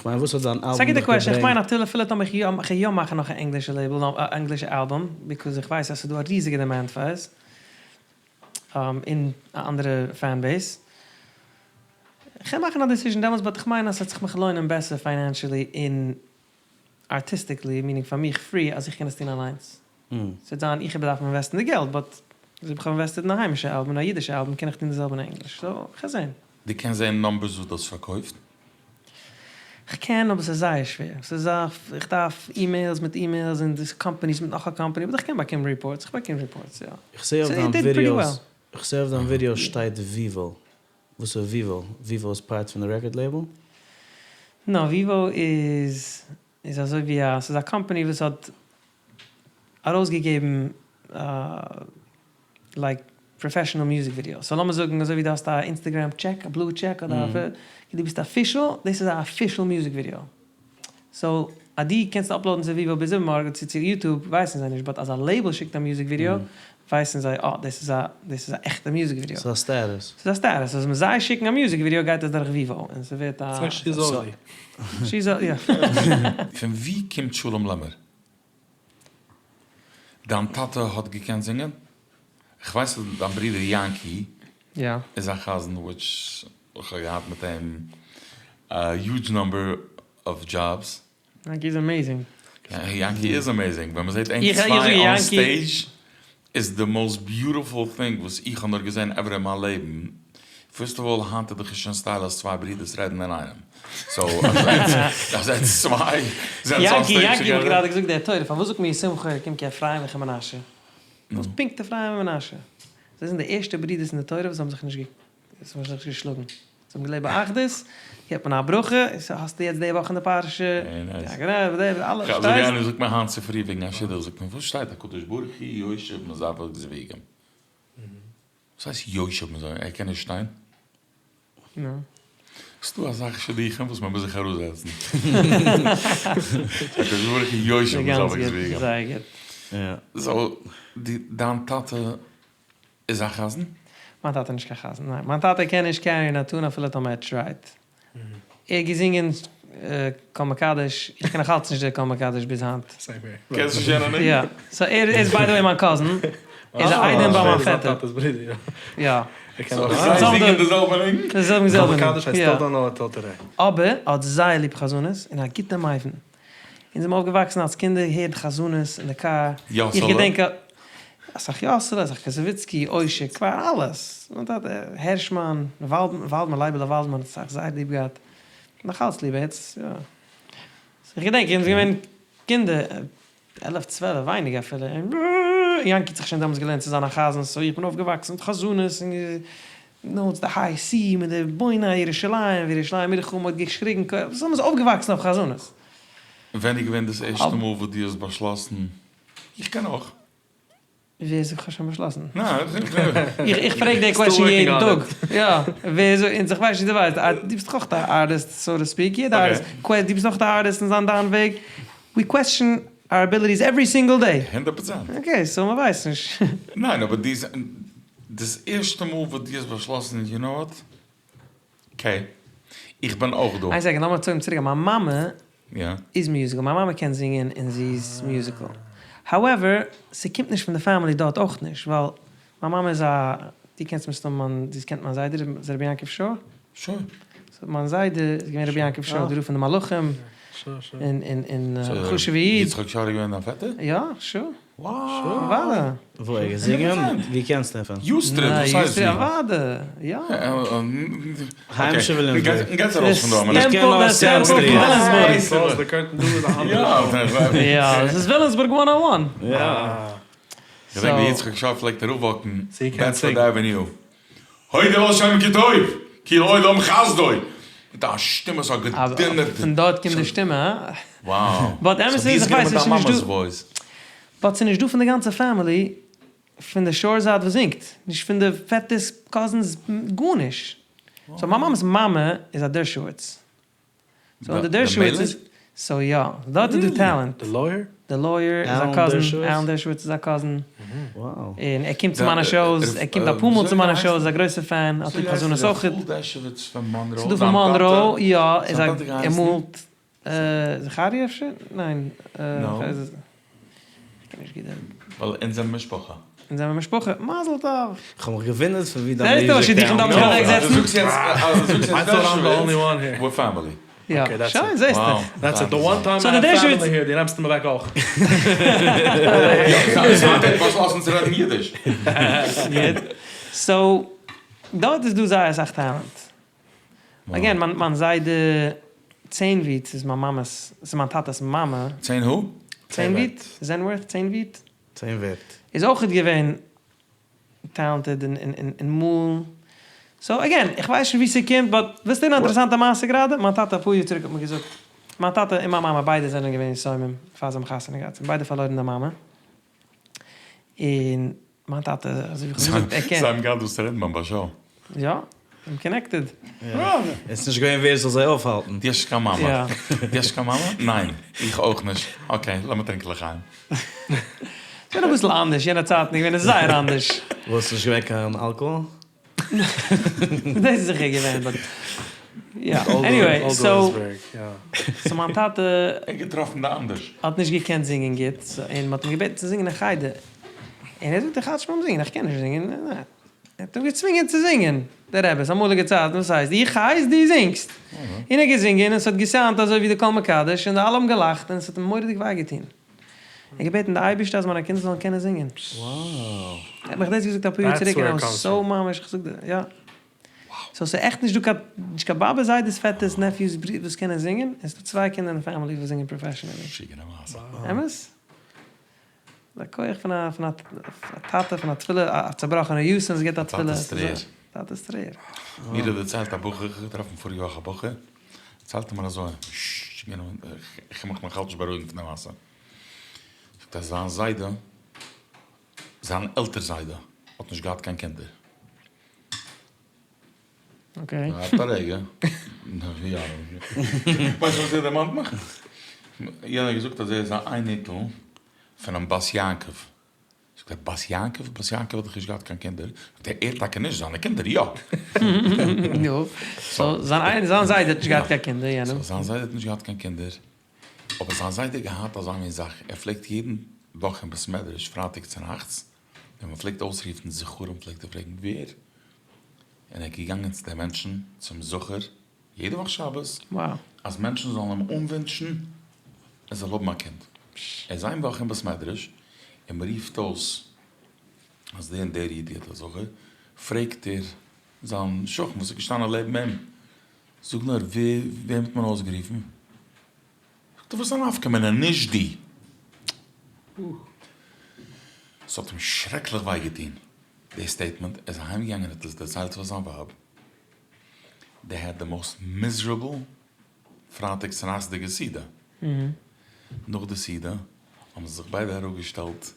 כ'מיין וואס האט דיין ס'איז א אלבום גוטע דיך קוועשאן, כ'מיין געברענגט? אפילו אפילו טאמער איך יא כ'גיי יא מאכן נאך א ענגלישע לעיבל, א ענגלישע אלבום, ביקאוז איך ווייס אז ס'איז דא א ריזיגע דימענד פאר עס, און א אנדערע פען בעיס. כ'קען מאכן א דעסיזשען דעמאלטס באט כ'מיין אז ס'וועט זיך מיך לוינען בעסער פיינענשעלי און ארטיסטיקלי, מינינג פאר מיך פרי אז איך קען עס טון אליינס. ס'וועט זיין איך וועל דארפן אינוועסטן די געלט באט אזוי ווי כ'האב אינוועסטעד אין א היימישע אלבום און א אידישע אלבום קען איך טון די זעלבע אין ענגליש סאו כ'על זען. דו קענסט זען נומבערס וואס דו האסט פארקויפט? כ'קען אבער ס'איז זייער שווער. ס'איז א איך דארף אימעילס מיט אימעילס און די קאמפאניס מיט נאך א קאמפאני באט איך קען באקומען ריפארטס איך באקום ריפארטס יא. איך זעה אויף סאו איט דיין דיד פריטי וועל. ווידיאוס, איך זעה אויף דיין ווידיאוס שטייט וויווא. וואס איז וויווא? וויווא איז פארט פון די רעקארד לעיבל? נא, וויווא איז איז אזוי ווי א, ס'איז א קאמפאני וואס האט ארויסגעגעבן לייק פראפעשענעל מוזיק ווידיאוס, סאו לאמיר זאגן אזוי ווי דו האסט א אינסטעגרעם טשעק, א בלוי טשעק אדער א, דו ביסט אפישעל, דאס איז א אפישעל מוזיק ווידיאו. סאו אז דו קענסט אפלאודן צו וויווא ביז איבערמארגן צו צו יוטוב ווייסן זיי נישט באט אז א לעיבל שיקט א מוזיק ווידיאו ווייסן זיי אה דאס איז א דאס איז א עכטע מוזיק ווידיאו. ס'איז א סטעטוס. ס'איז א סטעטוס אז ווען זיי שיקן א מוזיק ווידיאו גייט עס דורך וויווא און ס'ווערט א. ס'איז שיזאלי. שיזאלי יא. פון ווי קומט שלום לעמער? דיין טאטע האט געקענט זינגען? כ'ווייס אז דיין ברודער יענקי איז א חזן וויטש איך האב געהאט מיט אים א huge נאמבער אוו דזשאבס. יענקי איז אמעיזינג. יענקי איז אמעיזינג, ווען מ'זעט ענק צוויי אן סטעידזש איז די מאוסט ביוטיפול טינג וואס איך האב נאר געזען עווער אין מיין לעבן, פירסט אוו אלל היינט איז דאך שוין סטייל אז צוויי ברידערס רעדן אינאיינעם, סאו אז עטס צוויי זענטס אן סטעידזש יענקי יענקי טוגעדער. האט גראדע געזאגט די תורה פארוואס זאגט מען ישימך אלקים כי אפרים וכי מנשה? וואס פונקט אפרים און מנשה? זיי זענען די ערשטע ברידערס אין די תורה וואס האבן זיך נישט וואס האבן זיך נישט געשלאגן. זיי האבן געלעבט באחדות, געבט מען א ברכה, און סאו האסטו יעצט די וואך אין די פרשה, אלע, אזוי ווי איינער זאגט מיר היינט צופרי וועגן א שידוך, זאגט מען וואס שטייט הקדוש ברוך הוא יושב מזווג זיווגים? וואס הייסט יושב מזומן? ער קען נישט שטיין? נו. ס'דא אסאך שידוכים וואס מען מוז זיך אראפזעצן. הקדוש ברוך הוא יושב בזיווג זיווגים. זייער גוט. סאו דיין טאטע איז א חזן? מיין טאטע איז נישט קיין חזן, ניין. מיין טאטע קען נישט קעריען א טון אפילו טאמער ער טרייט. ער האט געזינגען כל מקדש, איך קען נאך אלץ נישט די כל מקדש ביז היינט. קענסט נישט יענע ניגון? יא. סאו ער איז ביי די וועי מיין קאזין, ער איז א איידעם ביי מיין פעטער. יא. זיי זינגען די זעלבע ניגון? זיי זינגען די זעלבע ניגון, יא. אבער ער האט זייער ליב חזנות און א גוטע מבין. אונז זעמער אויפגעוואקסן אלס קינדער הערן חזנות אין די קאר, איך געדענק אסאך יאסעלע, אסאך קאזאוויצקי, אוישער, קוואר, אלעס, מיין טאטע, הערשמאן, וואלדמאן, לייבעלע וואלדמאן האט אסאך זייער ליב געהאט, נאך אלץ ליב, יעצט יא. איך געדענק אונז געווען קינדער, עלף צוועלף, ווייניגער אפילו, און יענקי האט זיך שוין דעמאלטס געלערנט צו זיין א חזן, סאו איך בין אויפגעוואקסן מיט חזנות און נו, די היי סי מיט די בונה ירושלים וירושלים עירך מ'האט געשריגן סאו מ'איז אויפגעוואקסן אויף חזנות. ווען איז געווען דאס ערשטע מאל וואס דו האסט באשלאסן איך קען אויך? ווער זאגט כ'האב שוין באשלאסן? ניין, איך פרעג די קוועשאן יעדן טאג. יא, ווער זאגט, אונז איך ווייס נישט צו דו ווייסט, דו ביסט דאך אויך א ארטיסט סאו טו ספיעק, יעדע ארטיסט, דו ביסט אויך א ארטיסט אין זיין דיין וועג, ווי קוועסטשן אר אביליטיס עווערי סינגל דעי. הונדערט פראצענט. אקעי, סאו מ'ווייסט נישט. ניין, אבער דו, דאס ערשטע מאל וואס דו האסט באשלאסן, יו נאו וואט, אקעי, איך בין אויך דא. איין סעקאנד, לאמיר צוריק גיין, מיין מאמע איז מיוזיקל, מיין מאמע קען זינגען און זי איז מיוזיקל, האועווער, ס'קומט נישט פון די פעמילי דארט אויך נישט, ווייל מיין מאמע איז א, דו קענסט מסתמא מיין, דו קענסט מיין זיידע רבי יעקב שור? שור. סאו מיין זיידע איז געווען רבי יעקב שור, די רב פון די מלאכים, און און א חשוב'ע איד. יצחק שור איז געווען דיין פעטער? יא, שור. אוודאי. וואו ער האט געזינגען? ווי קענסטו אים פון? יוז סטריט, וואס הייסט ווי? אוודאי, יא. היימישע וויליאמסבורג. גייטס ארויס פון דא. איך קען נאר סענדז סטריט. יא, עס איז וויליאמסבורג וואן או וואן. יא. כ'געדענק ווי יצחק שור פלעגט אראפוואקן בעדפארד עוועניו. הודו לה' כי טוב, כי לעולם חסדו! מיט א שטימע ס'האט געדונערט. פון דארט קומט די שטימע, הא? וואו. באט אמת איז, איך ווייס נישט, ס'נישט דא. באט ס'נישט דא פון די גאנצע פעמילי פון די שור זייט וואס זינגט. נישט פון די פעטערס, קאזינס, גארנישט. סאו מיין מאמע'ס מאמע איז א דערשאוויץ. סאו די דערשאוויץ איז, סאו יא, דארט איז דא טעלענט. די לויער? די לויער איז א קאזין, אלען דערשאוויץ איז א קאזין. און ער קומט צו מיינע שאוס, ער קומט אפאר מאל צו מיינע שאוס, איז א גרויסע פען, האט ליב חזנות אויכעט. ס'איז דא פון מאנרא, יא, איז א, ער מאלט, זכריה אפשר? ניין. כ'קען נישט גוט דעם. ווייל אונז זעמער משפחה. אונז זעמער משפחה. מזל טוב! כ'האב מיך געוואונדערט פון ווי דיין מוזיק טעלענט קומט. דו זאגסט יעצט אז דו זאגסט יעצט דערשאוויץ, we're family. יא, שוין זעסט דאך. That's it, the one time I have family here, דו נעמסט אים אוועק אויך. יא, זייט ער האט באשלאסן צו רעדן אידיש. גוט. סאו, דארט איז דא זייער אסאך טעלענט. אגעין, מיין זיידע צענוויט איז מיין מאמע'ס, ס'איז מיין טאטע'ס מאמע. צען הו? צענוויט, זענווערט, צענוויט. צענווערט. איז אויכעט געווען טעלענטעד אין מאלן. סאו אגעין, איך ווייס נישט ווי ס'קומט, באט ווילסט הערן א אינטערעסאנטע מעשה גראדע? מיין טאטע אפאר יאר צוריק האט מיר געזאגט, מיין טאטע און מיין מאמע ביידע זענען געווען יתומים פאר זיי האבן חתונה געהאט, זיי האבן ביידע פארלוירן די מאמע, און מיין טאטע, אזוי ווי כ'האב געזאגט, ער קען. זיי האבן געהאט וואס צו רעדן ביים באשאו. יא, איים קאנעקטעד. עס איז נישט געווען ווער זאל זיי אויפהאלטן. דו האסט נישט קיין מאמע? דו האסט נישט קיין מאמע? ניין, איך אויך נישט. אקעי, לאמיר טרינקען לחיים. ס'איז געווען אביסל אנדערש, יענע צייטן איז געווען זייער אנדערש. וואס, נישט געווען קיין אלקאהאל? דאס איז זיכער געווען באט יא עניוועי סאו סאו מיין טאטע ער געטראפן די אנדערש. האט נישט געקענט זינגען גוט און מ'האט אים געבעטן צו זינגען אין חדר און ער זאגט איך האלט נישט ביים זינגען איך קען נישט זינגען ער האט אים געצווינגען צו זינגען די רעבעס אמאליגע צייטן וואס הייסט איך הייס דו זינגסט און ער האט געזינגען און ס'האט געסאונדט אזוי ווי די קול מקדש און די אלע האבן געלאכט און ס'האט אים מורא'דיג וויי געטון. און געבעטן די אייבערשטער אז מיינע קינדער זאלן קענען זינגען. ער האט מיך דאס געזאגט אפאר יאר צוריק און איי וואס סאו ממש, איך זאג דיר, יא. סאו ס'איז עכט נישט דא קיין, נישט קיין באבע זיידעס פעטערס נעפיוס ברידער וואס קענען זינגען, און ס'איז דא צוויי קינדער אין די פעמילי וואס זינגען פראפעשענעלי. משוגענע מעשה. אמת? די כח פון א פון א טאטע פון א תפילה, א צובראכענע יתום וואס געבט א תפילה. טאטע'ס טרער. טאטע'ס טרער. מיר האט דערציילט א בחור, איך האב געטראפן פאריגע וואך א בחור, דערציילט ער מיר אזוי, איך קען מיך נאכאלץ נישט בארואיגן פון די מעשה, זאגט אז זיין זיידע, זיין עלטער זיידע האט נישט געהאט קיין קינדער. אקעי. ווארט א רגע. יא. ווייסט וואס ער דערמאנט מיך? יענער האט געזאגט אז ער איז א אייניקל פונעם בת יעקב. זאגט ער בת יעקב? בת יעקב האט דאך נישט געהאט קיין קינדער. זאגט ער, ער טאקע נישט, זיינע קינדער יא. נו, סאו זיין זיידע האט נישט געהאט קיין קינדער, יענעם. סאו זיין זיידע האט נישט געהאט קיין קינדער, אבער זיין זיידע האט געהאט אזא מין זאך, ער פלעגט יעדן וואך אין בית מדרש פרייטאג צונאכטס, ווען מען פלעגט אויסרופן זכרים פלעגט ער פרעגן ווער? און ער איז געגאנגען צו די מענטשן צום זכר יעדע וואך שבת, אז מענטשן זאלן אים אנווינטשן ער זאל האבן א קינד. ער איז איין וואך אין בית מדרש און מען רופט אויס אז דער און דער איד געט א זכר, פרעגט ער זיין שכן וואס איז געשטאנען לעבן אים, זאג נאר ווער וועם האט מען אויסגערופן? זאגט ער וואס איז א נפקא מינה נישט דו. ס'האט אים שרעקליך וויי געטון די סטעיטמענט, ער איז אהיים געגאנגען און האט עס דערציילט פאר זיין ווייב, דעי העד די מאוסט מיזערעבל פרייטאג צונאכטסדיגע סעודה, נאך די סעודה האבן זיי זיך ביידע אראפגעשטעלט,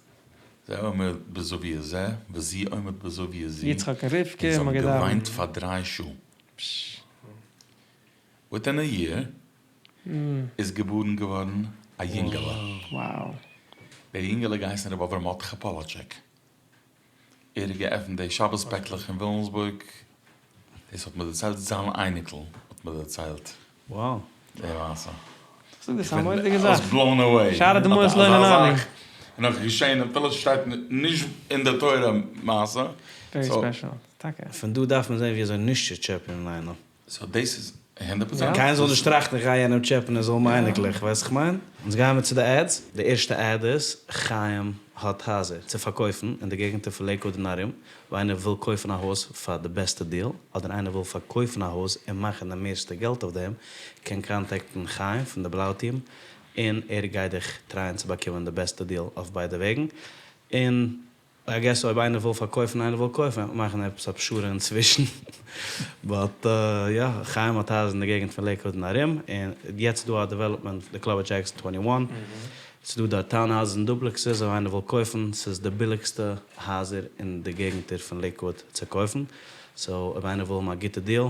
זה עומד בזוית זה וזו עומד בזוית זו, יצחק און רבקה און זיי האבן געוויינט פאר דריי שעה. וויטין א יער איז געבארן געווארן א יונגעלע. דער יונגעלע האט געהייסן ר' אברהם מרדכי פאלאטשעק. ער האט געעפנט די שבת פעקלעך אין וויליאמסבורג. דאס האט מיר דערציילט זיין אייניקל האט מיר דערציילט די מעשה. כ'זאג דיר ס'איז א מורא'דיגע זאך. איך בין בלאון אוועי. שערי דמעות לא ננעלו. און נאך געשען אפילו ס'שטייט נישט אין די תורה מעשה. ווערי ספעשל. טאקע. פון דא דארף מען זען ווי אזוי נישט צו טשעפענען איינעם. סאו דאס איז הונדערט פראצענט. קיינער זאל נישט טראכטן איך גיי יענעם טשעפען ער זאל האבן אייניקלעך, ווייסט איך מיין? אונז גייען מיר צו די עדס, די ערשטע עד איז חיים האט הייזער צו פארקויפן אין די געגנטער פון לעיקוואד און ארום, אויב איינער וויל קויפן א הויז פאר די בעסטע דיעל, אדער איינער וויל פארקויפן א הויז און מאכן די מערסטע געלט אויף דעם, קען קאנטעקטן חיים פון די בלאו טיעם און ער גייט דיך טרייען צו באקומען די בעסטע דיעל אויף ביידע וועגן, און איי געס אויב איינער וויל פארקויפן איינער וויל קויפן וועט מען מאכן עפעס א פשרה אינצווישן באט יא חיים האט הייזער אין די געגענט פון לעיקוואד און ארום און יעצט איז דא א דעוועלאפמענט די קלאב עט דזשעקסאן טווענטי וואן ס'איז דא דארט טאון האוזעס און דופלעקסעס אויב איינער וויל קויפן ס'איז די ביליגסטע הייזער אין די געגענטער פון לעיקוואד צו קויפן סאו אויב איינער וויל האבן א גוטע דיעל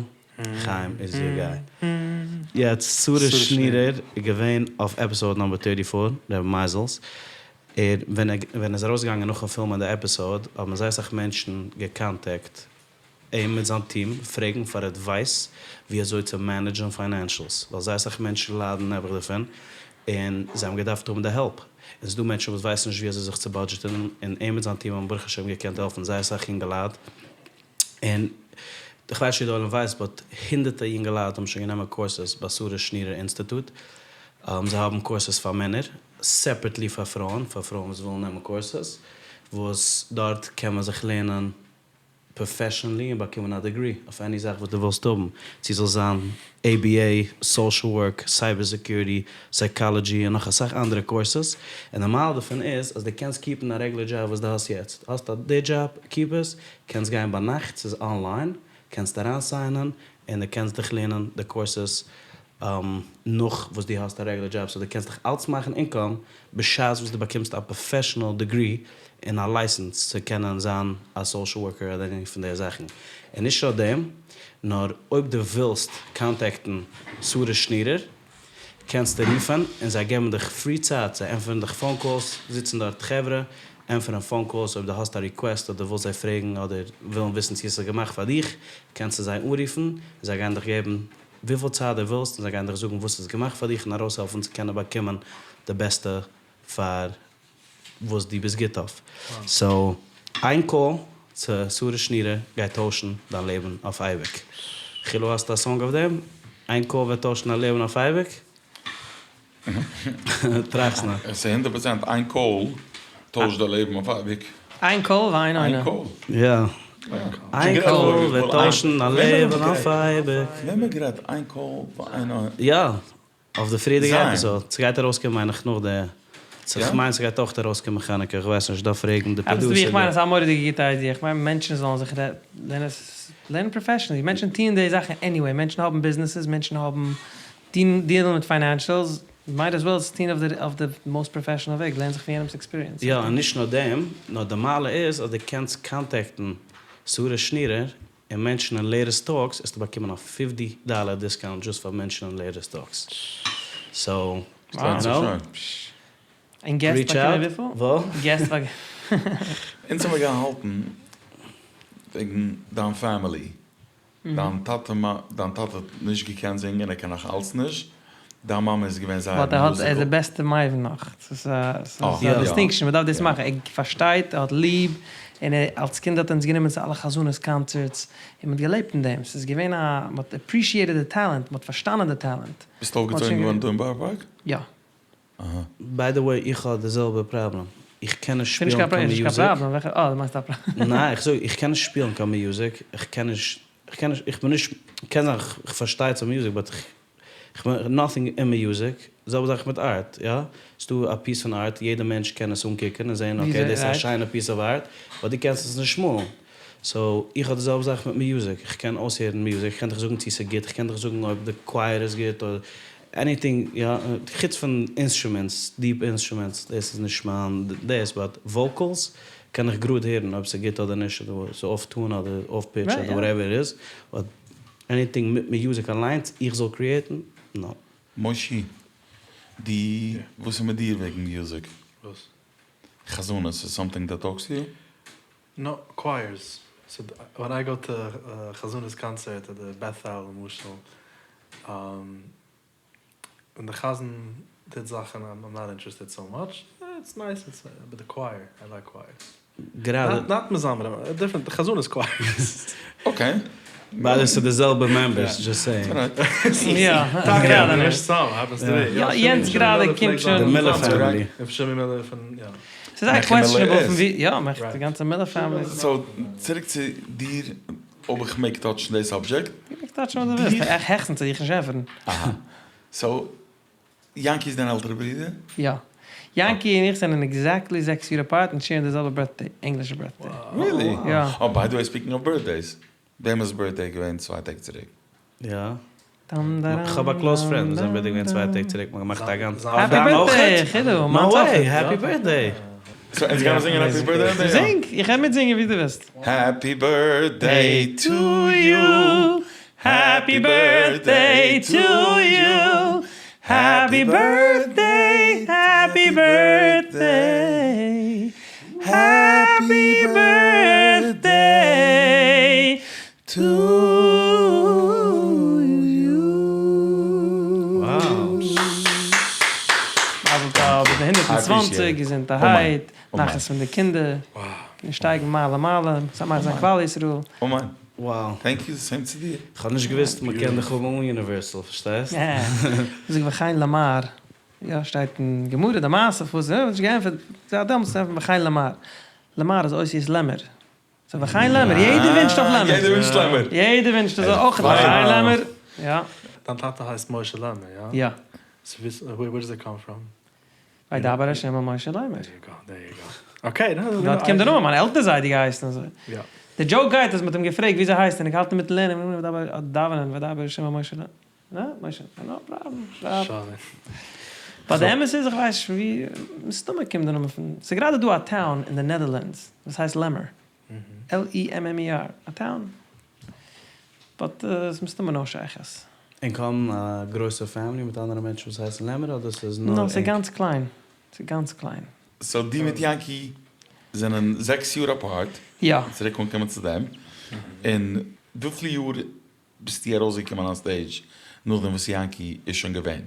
חיים איז יור גיי. יעצט שרה שנירער איז געווען אויף עפיסאוד נאמבער טערטי פאר, רבי מייזעלס, ער ווען ער ווען ער איז ארויסגעגאנגען נאכן פילמען די עפיסאוד האבן זייער אסאך מענטשן געקאנטעקט אים מיט זיין טיעם פרעגן פאר עדווייס ווי אזוי צו מענעדזשען פיינענשעלס ווייל זייער אסאך מענטשן ליידן נעבעך דערפון און זיי האבן געדארפט האבן די העלפ און ס'דא מענטשן וואס ווייסן נישט ווי אזוי זיך צו בודזשעטען און אים מיט זיין טיעם האבן ברוך השם געקענט העלפן זייער אסאך יונגעלייט און איך ווייס נישט צו די עולם ווייסט באט הונדערטער יונגעלייט האבן שוין גענומען קורסעס ביי שרה שנירער אינסטיטוט, זיי האבן קורסעס פאר מענער, סעפערעטלי פאר פרויען, פאר פרויען וואס ווילן נעמען קורסעס, וואס דארט קען מען זיך לערנען פראפעשענלי און באקומען א דעגרי אויף עני זאך וואס דו ווילסט האבן, צו זאל זיין ABA, סאושעל ווארק, סייבער סעקיוריטי, סייקאלעדזשי און נאך אסאך אנדערע קורסעס, און די מעלה דערפון איז אז דו קענסט קיפן א רעגולער דזשאב וואס דו האסט יעצט, האסט א די דזשאב, קיפ עס, קענסט גיין ביינאכט, ס'איז אנליין, קענסט אריינסיינען און דו קענסט דיך לערנען די קורסעס נאך וואס דו האסט א רעגולער דזשאב, סאו דו קענסט דיך אלץ מאכן אינקאם בשעת וואס דו באקומסט א פראפעשענעל דעגרי און א לייסענס צו קענען זיין א סאושעל ווארקער אדער עני פון די זאכן. און נישט נאר דעם, נאר אויב דו ווילסט קאנטעקטן שרה שנירער, קענסטו רופן און זיי געבן דיך פרי צייט, זיי ענטפערן דיך פאון קאלס, זיצן דארט חברה, ענטפערן פאון קאלס, אויב דו האסט א ריקוועסט אדער ווילסט זיי פרעגן אדער ווילן וויסן צו עס איז געמאכט פאר דיך, קענסטו זיי אנרופן און זיי גייען דיך געבן וויפיל צייט דו ווילסט און זיי גייען דיך זאגן וואס איז געמאכט פאר דיך און ארויסהעלפן צו קענען באקומען די בעסטע פאר וואס דו ביסט גוט אויף. סאו איין קאל צו שרה שנירער גייט טוישן דיין לעבן אויף אייביג. חילו האסט א סאנג אויף דעם? איין קאל וועט טוישן דיין לעבן אויף אייביג? טראכסט נאך. עס איז הונדערט פראצענט איין קאל טוישט די לעבן אויף אייביג. איין קאל ואין עונה. איין קאל. יא. איין קאל וועט טוישן דיין לעבן אויף אייביג. ווען מען גערעדט איין קאל ואין עונה. יא. אויף די פריערדיגע עפיסאד, ס'גייט ארויסקומען מיין איך נאך די, כ'מיין ס'גייט אויך ארויסקומען חנוכה, איך ווייס נישט, דארף פרעגן די עפעס ווי פראדוסער איך מיין עס איז א מורא'דיגע גוטע איידיע, איך מיין מענטשן זאלן זיך לערנען פראפעשענעלי, מענטשן טוען די זאכן עניוועי, מענטשן האבן ביזנעסעס, מענטשן האבן דיעלן מיט פיינענשעלס, מייט עז וועל עס טון אויף די מאסט פראפעשענעל וועג, לערן זיך פון יענעמ'ס עקספיריענס. יא, און נישט נאר דעם, נאר די מעלה איז אז דו קענסט קאנטעקטן שרה שנירער. און מענטשענען לעיטעסט טאלקס עסטו באקומען א פיפטי דאלער דיסקאונט דזשאסט פאר מענטשענען לעיטעסט טאלקס סאו יו נאו. און געסט באקומען וויפיל? געסט באקומען. אונז האמיר געהאלטן וועגן דיין פעמילי. דיין טאטע דיין טאטע האט נישט געקענט זינגען ער קען נאך אלץ נישט, דיין מאמע איז געווען זייער באט ער האט ער איז די בעסטע מבין נאך, ס'איז א דיסטינקשאן מ'דארף דאס מאכן, ער פארשטייט ער האט ליב, און ער אלס קינד האט ער אונז גענומען צו אלע חזנות קאנצערטס, און מ'האט געלעבט אין דעם, ס'איז געווען א מ'האט עפרישיעטעד די טעלענט, מ'האט פארשטאנען די טעלענט. ביסט אויפגעצויגן געווארן דא אין בארא פארק? יא. אהא. ביי די וועי איך האב די זעלבע פראבלעם, איך קען נישט שפילן קיין מיוזיק. ניין איך זאג איך קען נישט שפילן קיין מיוזיק, איך קען נישט, איך קען נישט, איך בין נישט, קען זיין איך פארשטיי צו מיוזיק באט איך בין נאטינג אין מיוזיק, די זעלבע זאך מיט ארט, יא, ס'דא א פיס פון ארט יעדע מענטש קען עס אנקוקען און זעהן אקעי דאס איז א שיינע פיס אוו ארט, באט דו קענסט עס נישט מאלן, סאו איך האב די זעלבע זאך מיט מיוזיק, איך קען אויסהערן מיוזיק, איך קען דיך זאגן צו ס'איז גוט, איך קען דיך זאגן אויב די קווייער איז גוט אדער עניטינג יא, חוץ פון אינסטרומענטס, דיעפ אינסטרומענטס, דאס איז נישט מיין דאס, באט וואוקעלס קען איך גראד הערן אויב ס'איז גוט אדער נישט, אדער ס'איז אףף טון אדער אףף פיטש אדער וואטעווער איט איז, באט עניטינג מיט מיוזיק אליינס איך זאל קריעטן, נאו. מושי, דו, וואס איז מיט דיר וועגן מיוזיק? וואס? חזנות איז סאמטינג דעט טאלקס טו יו? נאו, קווייערס. סאו ווען איי גאו טו חזנות קאנצערט אדער בעטהעל למשל, ווען די חזן טוט זאכן איים נאט אינטערעסטעד סאו מאטש, איטס נייס איטס באט די קווייער, איי לייק קווייערס. גראדע. נאט מזמרים, דיפרענט, חזנות קווייערס. אקעי. ביי די ס'איז די זעלבע מעמבערס, דזשאסט סעיאינג. יא, גראדע נישט. יא, יענץ גראדע קומט שוין. די מילער פעמילי. ס'איז זייער קוועסטשענעבל פון ווי, יא, די גאנצע מילער פעמילי. סאו, צוריק צו דיר, אויב איך מעג טאטשן די סאבדזשעקט. דו מעגסט טאטשן וואס דו ווילסט, העכסטנס וועל איך נישט ענטפערן. אהא. סאו, יענקי איז דיין עלטערע ברודער? יא. יענקי און איך זענען עקזעקטלי זעקס יאר אפארט און שעירן די זעלבע בירטדעי, ענגלישע בירטדעי. ריעלי? יא. אה ביי די וועי ספיקינג אוו בירטדעיס, וועמענס בירטדעי געווען צוויי טעג צוריק? יא. איך האב א קלאוז פרענד וואס זיין בירטדעי געווען צוויי טעג צוריק, מ'האט געמאכט א גאנצע. העפי בירטדעי! חידו, מיינס אויך. נאו וועי! העפי בירטדעי! סאו אונז גיימער זינגען העפי בירטדעי? זינג! איך קען מיטזינגען ווי דו ווילסט. העפי בירטדעי טו יו, העפי בירטדעי טו יו, העפי בירטדעי, העפי בירטדעי, העפי בירטדעי טו יו. מזל טוב, ביז די 120, געזונטערהייט, נחת פון די קינדער, און שטייגן מעלה מעלה, משמח זיין כלל ישראל. אמן. וואו. טענק יו, סעים צו דיר. כ'האב נישט געוואוסט מ'קען דיך האבן אן יוניווערסעל, פארשטייסט? זאג וכן למר, יא שטייט אין גמרא די מעשה פארוואס ער האט נישט געענטפערט, זייט דעמאלטס ענטפערט מען וכן למר, למר איז אותיות לעמער, סאו וכן לעמער, יעדער ווינטשט אויף לעמער. יעדער ווינטשט לעמער. יעדער ווינטשט אזוי אויך וכן לעמער, יא. דיין טאטע הייסט משה לעמער, יא? יא. סאו ווער דאז איט קאם פראם? וידבר ה' אל משה לאמר. דער יו גאו, דער יו גאו. אקעי, נאו, נאו, דארט קומט די נאמען, מיין עלטער זיידע געהייסן אזוי. יא. די דזשאוק גייט אז מ'האט אים געפרעגט וויאזוי הייסט ער, און ער האט געהאלטן אינמיטן לערנען, וידבר, דאווענען, וידבר ה' אל משה לאמר. נא, משה, נאו פראבלעם, שרייב. שיין. באט די אמת איז איך ווייס נישט פון ווי, מסתמא קומט די נאמען פון, ס'איז גראדע דא א טאון אין די נעדערלענדס וואס הייסט לעמער. LEMMER, א טאון. באט ס'איז מסתמא נאו שייכות. ענק האבן א גרויסע פעמילי מיט אנדערע מענטשן וואס הייסן לעמער אדער ס'איז נאר נאו, ענק? ס'איז גאנץ קליין. ס'איז גאנץ קליין. סאו דו מיט יענקי זענען זעקס יאר אפארט. יא. צוריק אנקומען צו דעם. און וויפיל יאר ביסטו ארויסגעקומען אן סטעידזש נאכדעם וואס יענקי איז שוין געווען?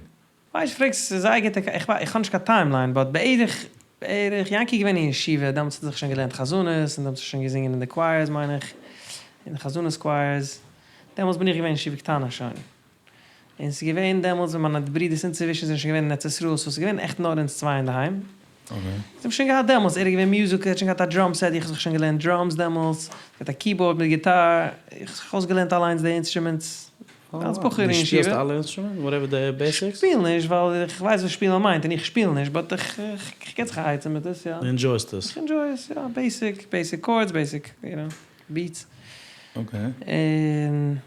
ווייסט פרעגסט ס'איז זייער גוטע איך איך האב נישט קיין טיימליין באט בערך בערך יענקי איז געווען אין ישיבה דעמאלטס האט ער זיך שוין געלערנט חזנות און דעמאלטס האט ער שוין געזינגען אין די קווייערס מיין איך אין די חזנות קווייערס דעמאלטס בין איך געווען אין ישיבה קטנה שוין און ס'איז געווען דעמאלטס ווען מיינע ברידערס אינצווישן זענען שוין געווען אין ארץ ישראל סאו ס'איז געווען עכט נאר אונז צוויי אינדערהיים. אונז האבן שוין געהאט דעמאלטס, ער איז געווען מיוזיקל, ער האט שוין געהאט א דראם סעט, איך האב זיך שוין געלערנט דראמס דעמאלטס, געהאט א קיבארד מיט גיטאר, איך האב זיך אויסגעלערנט אליינס די אינסטרומענטס, אלס בחור אין ישיבה. דו שפילסט אלע אינסטרומענטס? וואטעווער די בעיסיקס? שפיל נישט ווייל איך ווייס וואס שפילן מיינט און איך שפיל נישט, באט איך איך גיב זיך א עצה מיט עס, יא. דו ענדזשויסט עס? איך ענדזשוי עס, יא, בעיסיק, בעיסיק קארדס, בעיסיק, יו נאו, ביעטס. אקעי. און.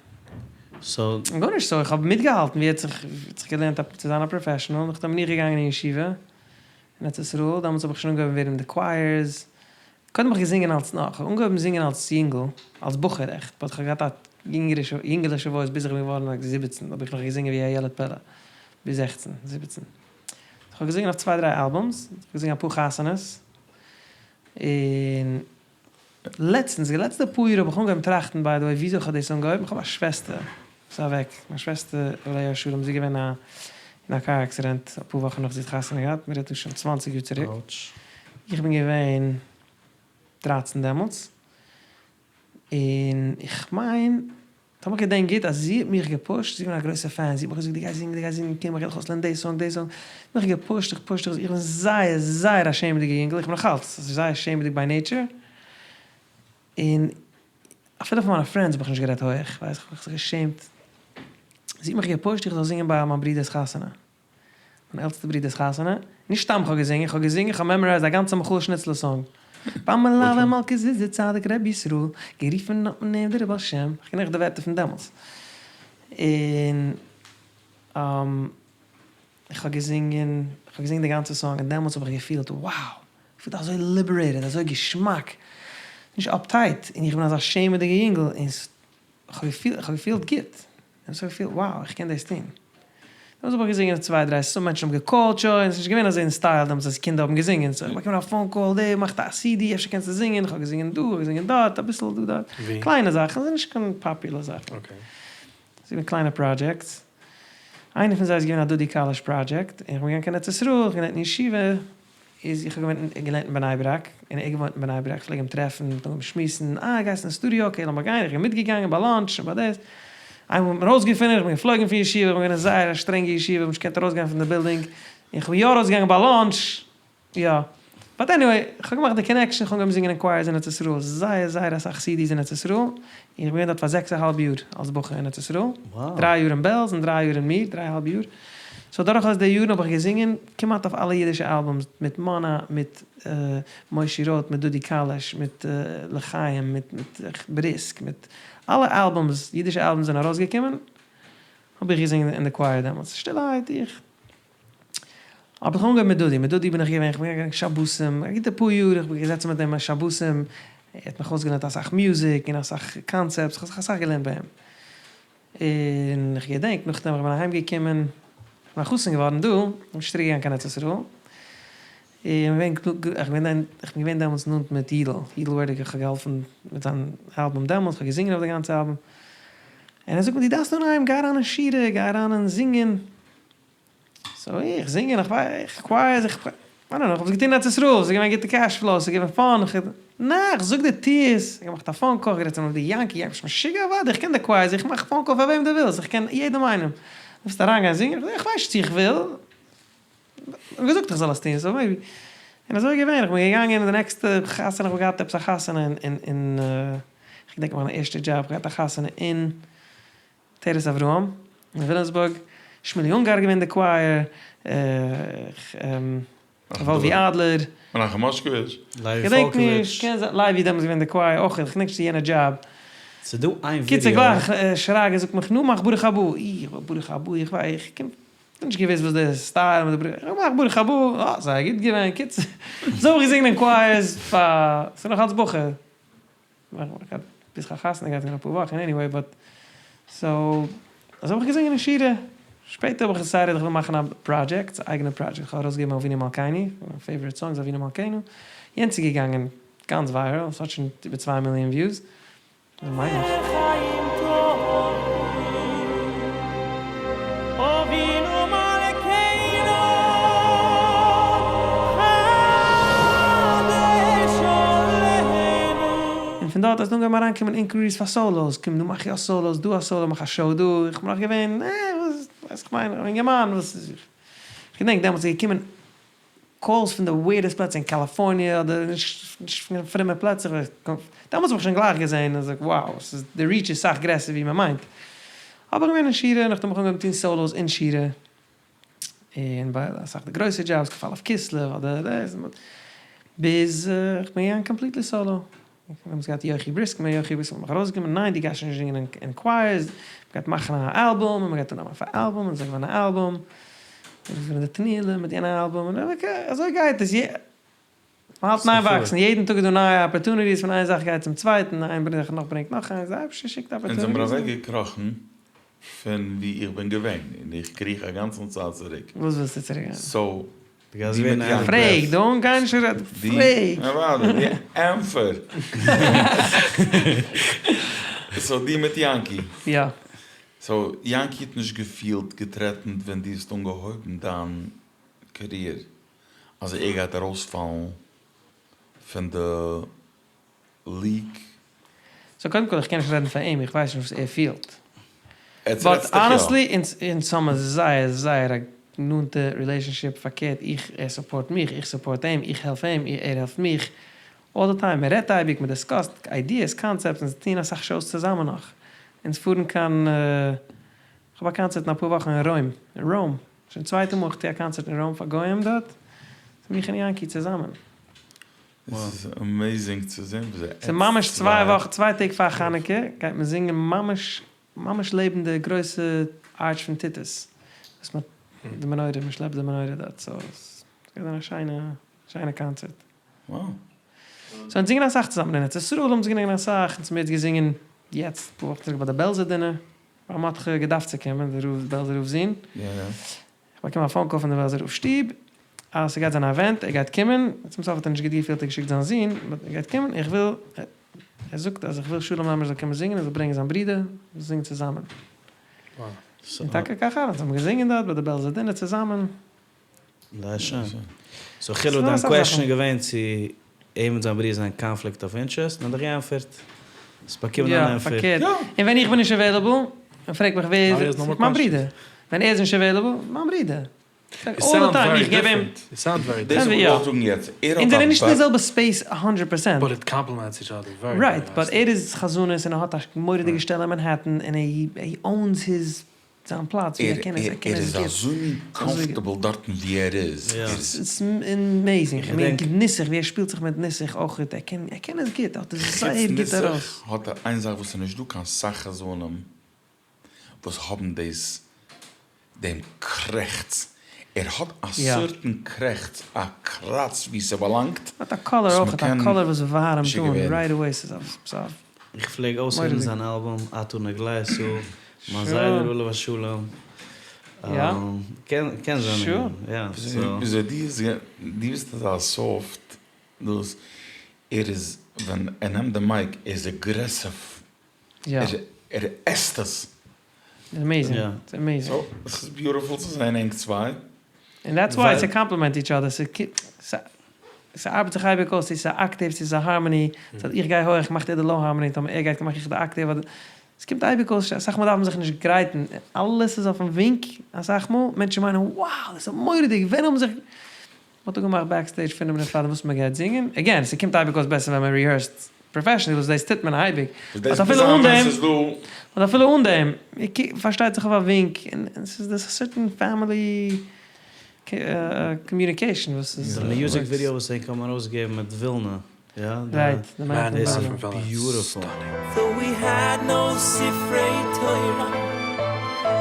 סאו. גארנישט, סאו איך האב מיטגעהאלטן ווי ער האט זיך זיך געלערנט צו זיין א פראפעשענעל, נאכדעם בין איך געגאנגען אין ישיבה. אין ארץ ישראל, דעמאלטס האב איך שוין אנגעהויבן ווערן אין די קווייערס. קודם האב איך געזינגען אלס נאך, כ'האב אנגעהויבן זינגען אלס יונגל, אלס בחור עכט, באט כ'האב געהאט א יונגערישע, יונגעלישע וואויס ביז איך בין געווארן לייק זיבעצן האב איך נאך געזינגען ווי א ילד פלא, ביז זעכצן, זיבעצן. כ'האב געזינגען אויף צוויי דריי אלבומס, כ'האב געזינגען אפאר חתונות, און לעצטנס, די לעצטע פאר יאר האב איך אנגעהויבן טראכטן ביי די וועי וויאזוי כ'האב דאס אנגעהויבן, כ'האב א שוועסטער וואס איז אוועק, מיין שוועסטער עליה השלום, זי איז געווען א אין א קאר עקסידענט אפאר וואכן נאך זי האט חתונה געהאט, מ'רעדט דא שוין צוואנציג יאר צוריק, איך בין געווען דרייצן דעמאלטס, און איך מיין טאמער כ'געדענק גוט אז זי האט מיך געפושט, זי איז געווען א גרויסע פען, זי האט מיך געזאגט דו גייסט זינגען, דו גייסט זינגען, קום איך גיי דיך אויסלערנען די סאנג, די סאנג, זי האט מיך געפושט, געפושט, איך בין זייער זייער א שעמעדיגע יונגל, איך בין נאך אלץ זייער שעמעדיג ביי נעיטשער, און אפילו פאר מיינע פרענדס האב איך נישט גערעדט הויעך, ווייסט, איך האב זיך געשעמט, זי האט מיך געפושט איך זאל זינגען ביי מיין ברודער'ס חתונה. מיין עלטסטע ברודער'ס חתונה, נישט סתם כ'האב געזינגען, כ'האב געזינגען, כ'האב מעמארייזד א גאנצע מיכאל שניצלער סאנג. ביי מלוה מלכה זיצט דער צדיק ר' ישראל, גערופן האט מען אים דער בעל שם, כ'קען נאך די ווערטער פון דעמאלטס. און איך האב געזינגען, כ'האב געזינגען די גאנצע סאנג, און דעמאלטס האב איך געפילט wow! געפילט אזוי ליבערעיטעד, אזוי געשמאק, נישט אפטייט, און איך בין אזא שעמעדיגע יונגל, און כ'האב געפילט גוט. און כ'האב געפילט wow איך קען דאס טון. דעמאלטס האב איך געזינגען צוויי דריי סאו מענטשן האבן געקאלט שוין, ס'איז נישט געווען אזוי אין סטייל דעמאלטס אז קינדער האבן געזינגען, סאו איך באקומען א פאון קאל דער מאכט א סידי אפשר קענסטו זינגען, איך האב געזינגען דא, איך האב געזינגען דארט, אביסל דא דארט, קליינע זאכן, ס'איז נישט קיין פאפולער זאכן. ס'איז געווען קליינע פראדזשעקטס, איינע פון זיי איז געווען א דודי קאליש פראדזשעקט, און איך בין געגאנגען קיין ארץ ישראל, איך האב געלערנט אין ישיבה, איז איך האב געוואוינט און געלערנט אין בני ברק, און ער געוואוינט אין בני ברק, כ'פלעג אים טרעפן, מ'האט אנגעהויבן שמועסן, אה גייסט אין סטודיאו, אקעי לאמיר גיין, איך בין מיטגעגאנגען ביי לאנטש און ביי דאס, איינמאל האט מען אויסגעפונען, איך בין געפלויגן פון ישיבה, איך בין געווען אין זייער א שטרענגע ישיבה, איך האב נישט געקענט ארויסגיין פון די בילדינג, און כ'בין יא ארויסגעגאנגען ביי לאנטש, יא, באט עניוועי, איך האב געמאכט די קאנעקשאן, איך האב אנגעהויבן זינגען אין קווייערס אין ארץ ישראל, זייער זייער אסאך סידיס אין ארץ ישראל, און איך בין געווען דארט פאר זעקס א האלב יאר אלס בחור אין ארץ ישראל, דריי יאר אין בעלז און דריי יאר אין מיר, דריי א האלב יאר. סאו דורכאויס די יארן האב איך געזינגען כמעט אויף אלע אידישע אלבומס, מיט מונה, מיט מושי רוט, מיט דודי קאליש, מיט לחיים, מיט בריסק, מיט אלע אלבומס, אידישע אלבומס זענען ארויסגעקומען, האב איך געזינגען אין די קווייער דעמאלטס, שטילערהייט איך. האב איך אנגעהויבן מיט דודי, מיט דודי בין איך געווען, איך בין געגאנגען שבתים, א גוטע פאר יאר, איך בין געזעצן מיט אים שבתים, ער האט מיך אויסגעלערנט אסאך מוזיק און אסאך קאנצעפטס, איך האב זיך אסאך געלערנט ביי אים. און איך געדענק נאכדעם איך בין אהיים געקומען, איך בין א חתן געווארן דא, איך בין נישט צוריק געגאנגען קיין ארץ ישראל, און איך בין איך בין געווען דעמאלטס נאנט מיט יידל, יידל ווערדיגער, איך האב געהאלפן מיט זיין אלבום דעמאלטס, איך האב געזינגען אויף די גאנצע אלבום, און ער זאגט מיר דו דארפסט אנהייבן, גיי אריין אין שירה, גיי אריין אין זינגען. סאו איך זינגען איך ווייס איך קווייערס איך איי דאנט נאו איך האב עס געטון אין ארץ ישראל ס'איז געווען גוטע קעש פלאו ס'איז געווען פאן איך נע איך זאג דיר טו עס איך געמאכט א פאון קאל גערעדט צו מיין ברודער יענקי יענקי ביסט משוגע אוודאי איך קען די קווייערס איך מאך פאון קאל פאר וועם דו ווילסט איך קען יעדעם איינעם ווילסט אריינגיין זינגען איך ווייס נישט צו איך וויל האט געזאגט איך זאל עס טון סאו מעיבי און אזוי איז געווען איך בין געגאנגען אין די נעקסטע חתונה איך האב געהאט עפעס א חתונה אין אין איך געדענק מיין ערשטע דזשאב איך האב געהאט א חתונה אין עטרת אברהם אין וויליאמסבורג, שמואלי אונגאר געווען די קווייער, וואלווי אדלער. מנחם מאשקאוויטש. לייבי כ'געדענק פאלקאוויטש. נישט, קען זיין, לייבי איז דעמאלטס געווען די קווייער אויך, כ'געדענק נישט צו יענע דזשאב. ס'איז דא איין ווידיאו. קיצור גלייך שרגא זאגט מיך נו מאך ברוך הבא, איך ברוך הבא איך וויי איך קום כ'האב נישט געוואוסט וואס די סטייל מיט די ברוך איך מאך ברוך הבא, אה זייער גוט געווען, קיצור אזוי האב איך געזינגען אין קווייערס פאר, ס'איז נאך אלץ בחור. ביז כ'האב חתונה געהאט אין אפאר וואכן עניוועי באט סאו אזוי האב איך געזינגען אין שירה, שפעטער האב איך דעסיידעד איך וויל מאכן א פראדזשעקט, א אייגענע פראדזשעקט, כ'האב ארויסגעגעבן אבינו מלכינו, מיין פעיוואריט סאנגס אבינו מלכינו, יענץ איז געגאנגען גאנץ וויירעל, ס'האט שוין איבער צוויי מיליאן וויוס, מיין איך. חיים טובים אבינו מלכינו חדש עלינו. און פון דארט איז אנגעהויבן אריינקומען אינקוויריס פאר סאלאוס, קום דא מאך יא סאלאוס, דא א סאלא, מאך א שאו דא, איך בין נאך געווען אה וואס ווייסט איך מיין, א אינגערמאן וואס איז, איך געדענק דעמאלטס איז געקומען קאלס פון די וויערדעסט פלעצער אין קאליפארניע אדער נישט נישט פון פרומע פלעצער, דעמאלטס האב איך שוין גלייך געזען אז wow ס'איז די ריעטש איז סאך גרעסער ווי מ'מיינט. האב איך געווען אין שירה נאכדעם האב איך אנגעהויבן טון סאלאוס אין שירה און ביי אסאך די גרויסע דזשאבס כ"א כסלו אדער דאס ביז איך בין געגאנגען קאמפליטלי סאלא. דעמאלטס געהאט יוחי בריסק, מיט יוחי בריסק האט מען מיך ארויסגענומען, ניין דו גייסט שוין נישט זינגען אין קווייערס, מ'גייט מאכן א אלבום, און מ'גייט אננעמען פאר אלבום, און ס'איז געווארן א אלבום, און ס'איז געווען די תנועה'לע מיט יענע אלבום, און אקעי אזוי גייט עס, מיין מ'האלט אין איין וואקסן, יעדן טאג איז דא נייע opportunities, פון איין זאך גייט צום צווייטן, איין זאך נאך ברענגט נאך איינס, די אייבערשטער שיקט אונז זעמיר opportunities. אוועק געקראכן פון ווי איך בין געווען, און איך קריך א גאנצן צייט צוריק. וואס ווילסטו צוריק גיין? סאו, דו גייסט דו ווערן מיט out of יענקי. פרעג, breath. דאן גיי נישט רעדן, די, פרעג! אוודאי, די ענפער. סאו דו מיט יענקי. יא. סאו יענקי האט נישט געפילט געטרעטנט ווען דו האסט אנגעהויבן דיין career אז ער גייט ארויספאלן פון די league? סאו קודם כל איך קען נישט רעדן פאר אים, איך ווייס נישט וואס ער פילט. עטס but רעדסט דאך יא. honestly אונז אונז האמער זייער זייער א נאנטע relationship, פארקערט איך ער support מיך, איך support אים, איך העלף אים, ער העלפט מיך, all the time, מען רעדט אייביג, מען discuss ט ideas, concepts, אונז טוען אסאך shows צוזאמען נאך, אונז פארן קיין, איך האב א קאנצערט אין אפאר וואכן אין רוים, אין Rome, שוין צווייטע מאל איך טו א קאנצערט אין Rome פאר גוים דארט, ס'איז מיך און יענקי צוזאמען. עס איז amazing צו זען וויאזוי ס'איז ממש עטס צוויי צוויי. וואכן, צוויי טעג פאר חנוכה גייט מען זינגען ממש ממש לעבן די גרויסע arch פון טיטוס, וואס מען די מנורה, מען שלעפט די מנורה דארט, סאו עס גייט זיין א שיינע שיינע קאנצערט. Wow. סאו אונז זינגען אסאך צוזאמען, אין ארץ ישראל האבן אונז געזינגען אסאך, אונז האבן יעצט געזינגען יעצט אפאר וואכן צוריק ביי די בעלזער dinner, ר' מרדכי האט געדארפט צו קומען, די רב בעלזער רב'ס זון. יא יא. איך באקום א phone call פון די בעלזער רב שטוב אז ס'גייט זיין א event, ער גייט קומען, צום סוף האט ער נישט גוט געפילט, ער האט געשיקט זיין זון, but ער גייט קומען, איך וויל, ער זאגט אז איך וויל שלום לעמער זאל קומען זינגען, ער זאל ברענגען זיין ברודער, מיר זינגען צוזאמען. און טאקע ככה, אונז האבן געזינגען דארט ביי די בעלזער dinner צוזאמען. זייער שיין. סאו חילו דיין question איז געווען צו אים און זיין ברודער זענען conflict of interest, און האט דיך געענטפערט. האסט באקומען אן יא, ענטפער. פארקערט. און ווען איך בין נישט available, און פרעגט מיך ווער איז, זאג איך מיין ברודער. ווען ער איז נישט available, מיין ברודער. all the time, איך געב אים. דאס האב איך געוואלט זאגן יעצט. ער האט אונז זענען נישט אין די זעלבע space 100 percent. But it complements each other very very right, but ער איז חזנות און ער האט א מורא'דיגע שטעלע אין מאנהעטן און he owns his זיין פלאץ ווי ער קען עס, ער קען ער עס איז גוט. אזוי מין comfortable דארטן ווי ער איז. ער איז. ס'איז amazing, כ'מיין נוסח ווי ער שפילט זיך מיט נוסח אויך, ער קען ער קען עס גוט, ער האט עס זייער חוץ גוט ארויס. נוסח האט ער איין זאך וואס איז נישט דא קיין סאך חזנים וואס האבן דאס דעם קרעכץ, ער האט א certain קרעכץ, א קראץ ווי ס'באלאנגט. האט א color וואס אויך, א מ'קען color וואס ווארעמט משוגע אן ווערן. right away, ס'איז א. איך פלעג אויסהערן זיין אלבום אתה נגלית, מיין זיידע עליו השלום. יא? קען זיין. יא. וויאזוי דו ביסט אזא soft דאס ער איז ווען ער נעמט די mic ער איז aggressive. ער עסט עס. Amazing. It's amazing. סאו, עס איז beautiful צו זען ענק צוויי. And that's why it's a complement each other. ס'ארבעט זיך אייביג אויס, צו ס'איז א octave, צו ס'איז א harmony, ס'הייסט איך גיי הויעך מאכט ער די low harmony, טאמער ער גייט מאך איך די octave, אדער, ס'קומט אייביג אויס, אסאך מאל דארף מען זיך נישט גרייטן, אלעס איז אויפן ווינק, אסאך מאל, מענטשן מיינען wow דאס איז מורא'דיג, ווען האבן זיך, מ'האט אפגעמאכט backstage פינף מינוט פארדעם וואס מ'גייט זינגען, again, ס'קומט אייביג אויס בעסער ווען מ'ריהערסט professionally, וואס דאס טוט מען אייביג, וואס באט דאס אפילו אן ביז דעם, איז דא. but אפילו אן דעם, פארשטייט זיך אויף א ווינק, און ס'איז דאס א certain family communication וואס איז. די music video וואס ענק האבן ארויסגעגעבן מיט ווילנא, יא? Right, די מאן דאס איז פון ווילנא. Beautiful. Though we had no ספרי תורה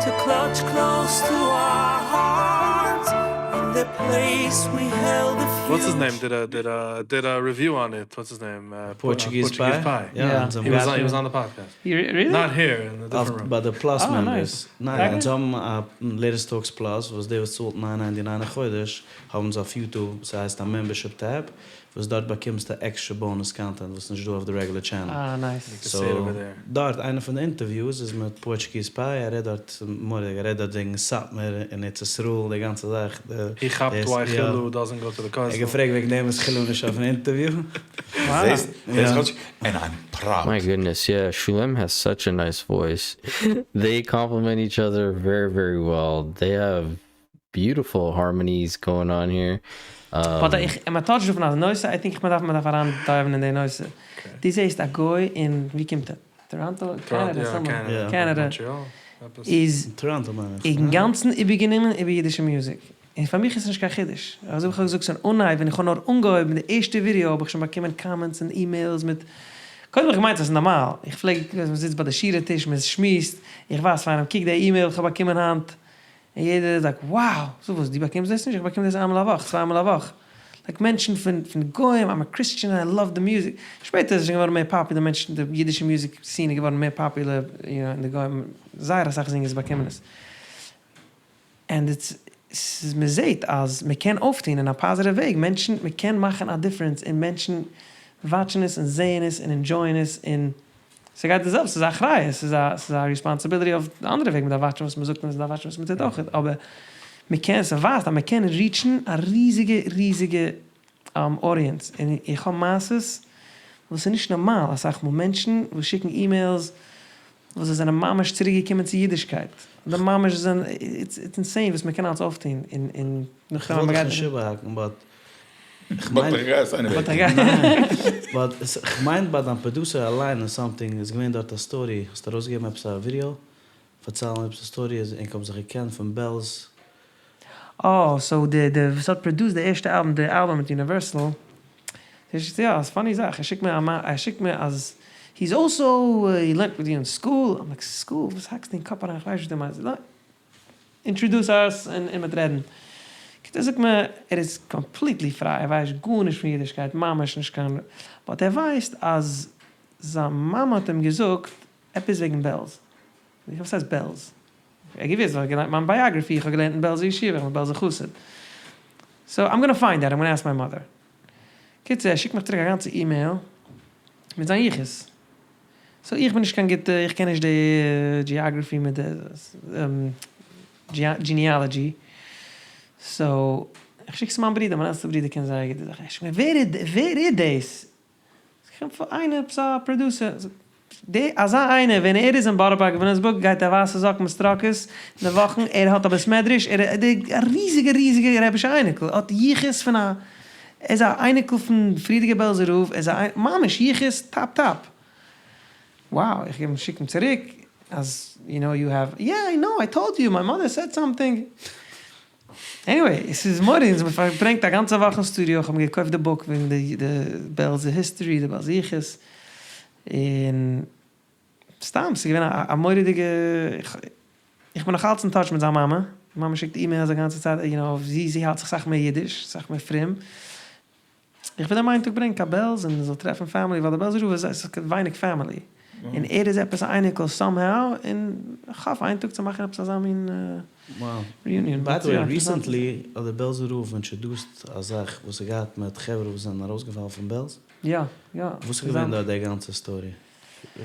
to clutch close to our hearts in the place we held the future. What's his name did a did a did a review on it. What's his name? Portuguese Portuguese Pie? Pie. Yeah, Yeah. אונז האבן He was געהאט on, he was on the podcast. He really? Not here in a different room. ביי די Plus Ah, members. nice. ניין, Okay. אונז האבן א Latest Talks Plus, וואס דער וואס צאלט 9.99 א חודש, האבן זיי אויף YouTube, ס'הייסט א membership tab, וואס דארט באקומסטו extra bonus content וואס נישט דא אויף די regular channel. אה, nice. You can see it So, over there. דארט, איינע פון די interviews איז מיט Portuguese Pie, ער רעדט דארט מורא'דיג, ער רעדט דארט וועגן סאטמאר און ארץ ישראל, די גאנצע זאך. He כאפט דאס, why יא. חילו doesn't go to the ער כותל. געפרעגט וועגן דעם איז חילו נישט אויפן interview. Wow. זעסט? זעסט כאטש? And I'm proud. My goodness, yeah, Shulem has such a nice voice. They complement each other very, very well. They have beautiful harmonies going on here. But איך, מען touch ט אויף א נושא, I think איך דארף, מען דארף אריין dive ן אין די נושא. דו זעסט א גוי אין, ווי קומט ער? Toronto? Toronto, Canada, yeah, somewhere. Canada. Yeah. Canada. Montreal. עפעס. איז Toronto מיין איך. אינגאנצן איבערגענומען איבער אידישע music. און פאר מיך איז עס נישט קיין חידוש. אזוי ווי איך האב געזאגט שוין אנהייב, ווען איך האב נאר אנגעהויבן די ערשטע ווידעא האב איך שוין באקומען comments און emails מיט, קודם האב איך געמיינט אז עס איז נארמאל, איך פלעג, ווען מען זיצט ביי די שירה טיש, מען שמועסט, איך ווייז פאר איינעם, קוק די אימעיל איך האב באקומען היינט, און יעדער איז like, wow, so וואס, דו באקומסט דאס נישט? איך באקום דאס איינמאל א וואך, צוויי מאל א וואך. Like מענטשן פון פון גוים, I'm a Christian and I love the music, שפעטער איז עס שוין געווארן מער פאפולער, מענטשן, די אידישע music scene איז געווארן מער פאפולער, יו נאו, און די גוים, זייער אסאך זינגערס באקומען עס. And it's, ס'איז מען זעהט אז מען קען אויפטוהן אין א פאזיטיוו וועג, מענטשן, מען קען מאכן א difference און מענטשן וואטשן עס און זעהן עס און ענדזשויען עס און ס'גייט די זעלבסט, ס'איז א אחריות, ס'איז א ס'איז א responsibility אויף די אנדערע וועג, מען דארף וואטשן וואס מען זאגט און מען דארף וואטשן וואס מען טוט אויך, אבער מען קען, ס'ווייזט אז מען קען ריטשן א ריזיגע ריזיגע audience, און איך האב מעשות וואס איז נישט נארמאל, אסאך מאל מענטשן וואס שיקן emails וואס זיי זענען ממש צוריק געקומען צו אידישקייט, אדער ממש זענען, it's insane וואס מען קען אלץ אויפטון, און און נאכדעם אז מען גייט. כ'וויל דיך נישט איבערהאקן but כ'מיין. But כ'מיין ביי דיין producer אליין און something איז געווען דארט א story, האסט ארויסגעגעבן עפעס א ווידיאו פארציילן עפעס א story אז ענק האבן זיך געקענט פון בעלז. אה, so די די וואס האט produced די ערשטע אלבום די אלבום מיט Universal, יא ס'איז funny זאך ער שיקט מיר א ער שיקט מיר אז he is also he learned with you in school, I'm like school? וואס האקסטו אין קאפ אריין כ'ווייס נישט וואס דו מיינסט, introduce us און מ'וועט רעדן. קיצור זאגט מיר ער איז completely פריי ער ווייסט גארנישט פון אידישקייט ממש נישט קיין but ער ווייסט אז זיין מאמע האט אים געזאגט עפעס וועגן בעלז. וואס הייסט בעלז? ער האט געוואוסט ווייל ער האט געליינט מיין biography, איך האב געלערנט אין בעלזע ישיבה, איך בין בעלזע חסיד. So I'm gonna find out, I'm gonna ask my mother. קיצור ער שיקט מיך צוריק א גאנצע אימעיל מיט זיין יחוס. So איך בין נישט קיין גוטע, איך קען נישט די geography מיט די genealogy. So איך שיק עס צו מיין ברודער, מיין עלטסטע ברודער קען זייער גוט די זאכן. ער שיקט מיר ווער איז דאס? איינער עפעס א producer זאגט די אזא איינער ווען ער איז אין בארא פארק וויליאמסבורג גייט ער ווייסע זאקן מיט סטראקעס אין די וואכן ער האט א בית מדרש ער איז א ריזיגע ריזיגע רבישע אייניקל האט יחוס פון א ער איז א אייניקל פון פריערדיגע בעלזער רב ער איז א ממש יחוס top top wow איך גיב אים שיק אים צוריק אז you know you have yeah I know I told you my mother said something. Anyway, עס איז מורא'דיג, אונז האבן פארברענגט א גאנצע וואך אין סטודיאו, איך האב מיר געקויפט די book וועגן די בעלזע history, די בעלזע יחוס, און סתם ס'איז געווען א מורא'דיגע, איך בין נאך אלץ אין touch מיט זיין מאמע, די מאמע שיקט emails א גאנצע צייט, יו נאו, זי זי האלט זיך סאך מער אידיש, סאך מער פרום, איך וויל אים איין טאג ברענגען קיין בעלז און ער זאל טרעפן family ווייל די בעלזער רב איז ווייניג family און ער איז עפעס א אייניקל somehow און כ'האף איין טאג צו מאכן עפעס אזא מין reunion. By the way recently האט די בעלזער רב introduced א זאך וואס האט געהאט מיט חברה וואס זענען ארויסגעפאלן פון בעלז. יא יא. וואס איז געווען דארט די גאנצע story?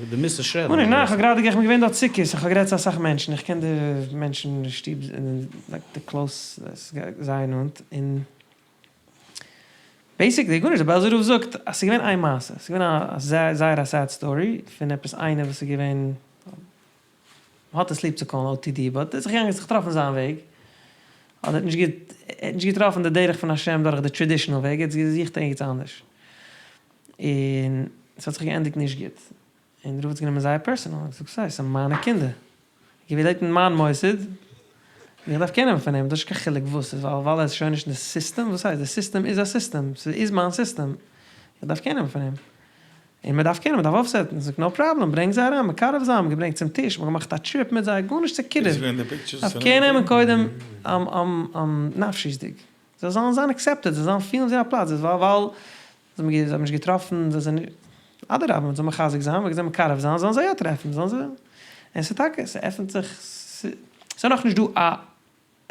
די מוזט נישט רעדן. ניין איך האב גראדע איך בין געווען דארט סוכות איך האב גערעדט צו אסאך מענטשן איך קען די מענטשן אין שטוב like די close זייער נאנט און. Basically גארנישט, דער בעלזער רב זאגט אז ס'איז געווען איין מעשה, ס'איז געווען א זייער א sad story פון עפעס איינער וואס איז געווען, מ'האט עס ליב צו קאלן OTD, but ער איז זיך געגאנגען זיך געטראפן זיין וועג, אדער האט נישט גוט, ער האט נישט געטראפן די דרך פון השם דורך די traditional וועג, ער האט געזוכט ערגעץ אנדערש, און ס'האט זיך געענדיגט נישט גוט, און דער רב האט עס גענומען זייער personal, און געזאגט ס'איז מיינע קינדער, איך וויל אין מיין מוסד, און איך דארף קענען פון אים, דאס איז נישט קיין חילוק וואס ס'איז, ווייל ווייל ער איז שוין נישט אין די סיסטעם, וואס הייסט, די סיסטעם איז א סיסטעם, ס'איז מיין סיסטעם, איך דארף קענען פון אים, און מען דארף קענען, מען דארף אויפסעטן, זאגט no problem, ברענג זיי אריין, מקרב זיין, מ'האט געברענגט צום טיש, מ'האט געמאכט א trip מיט זיי, גארנישט צו קירוב, דארף קענען נעמען קודם נפשיות'דיג, זיי זאלן זיין accepted, זיי זאלן פילן זייער פלאץ, ווייל ווייל זיי האבן נישט געטראפן, זיי זענען, אדרבה, מען זאל מחזק זיין, מען זאל מקרב זיין, זאלן זיי יא טרעפן, זאלן זיי, און ס'איז טאקע, ס'עפנט זיך, ס'איז נאכנישט דא א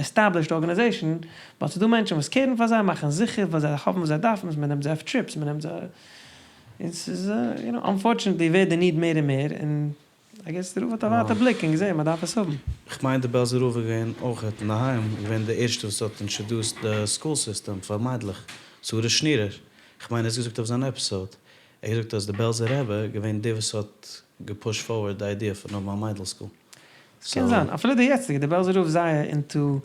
established organization, but ס'איז דא מענטשן וואס קערן פאר זיי, מאכן זיכער וואס זיי האבן וואס זיי דארפן, מען נעמט זיי אויף trips, מען נעמט זיי, און ס'איז, יו נאו, unfortunately ווערט די need מער און מער, און I guess די רב האט א ווייטע בליק און געזען מ'דארף עס האבן. כ'מיין די בעלזער רב איז געווען אויכעט אינדערהיים געווען די ערשטע וואס האט introduced די school system פאר מיידלעך, שרה שנירער, כ'מיין ער האט געזאגט אויף זיין episode, ער האט געזאגט אז די בעלזער רבי איז געווען די וואס האט געפושט forward די idea פון האבן א מיידל school. ס'קען זיין, אפילו די יעצטיגע, די בעלזער רב איז זייער into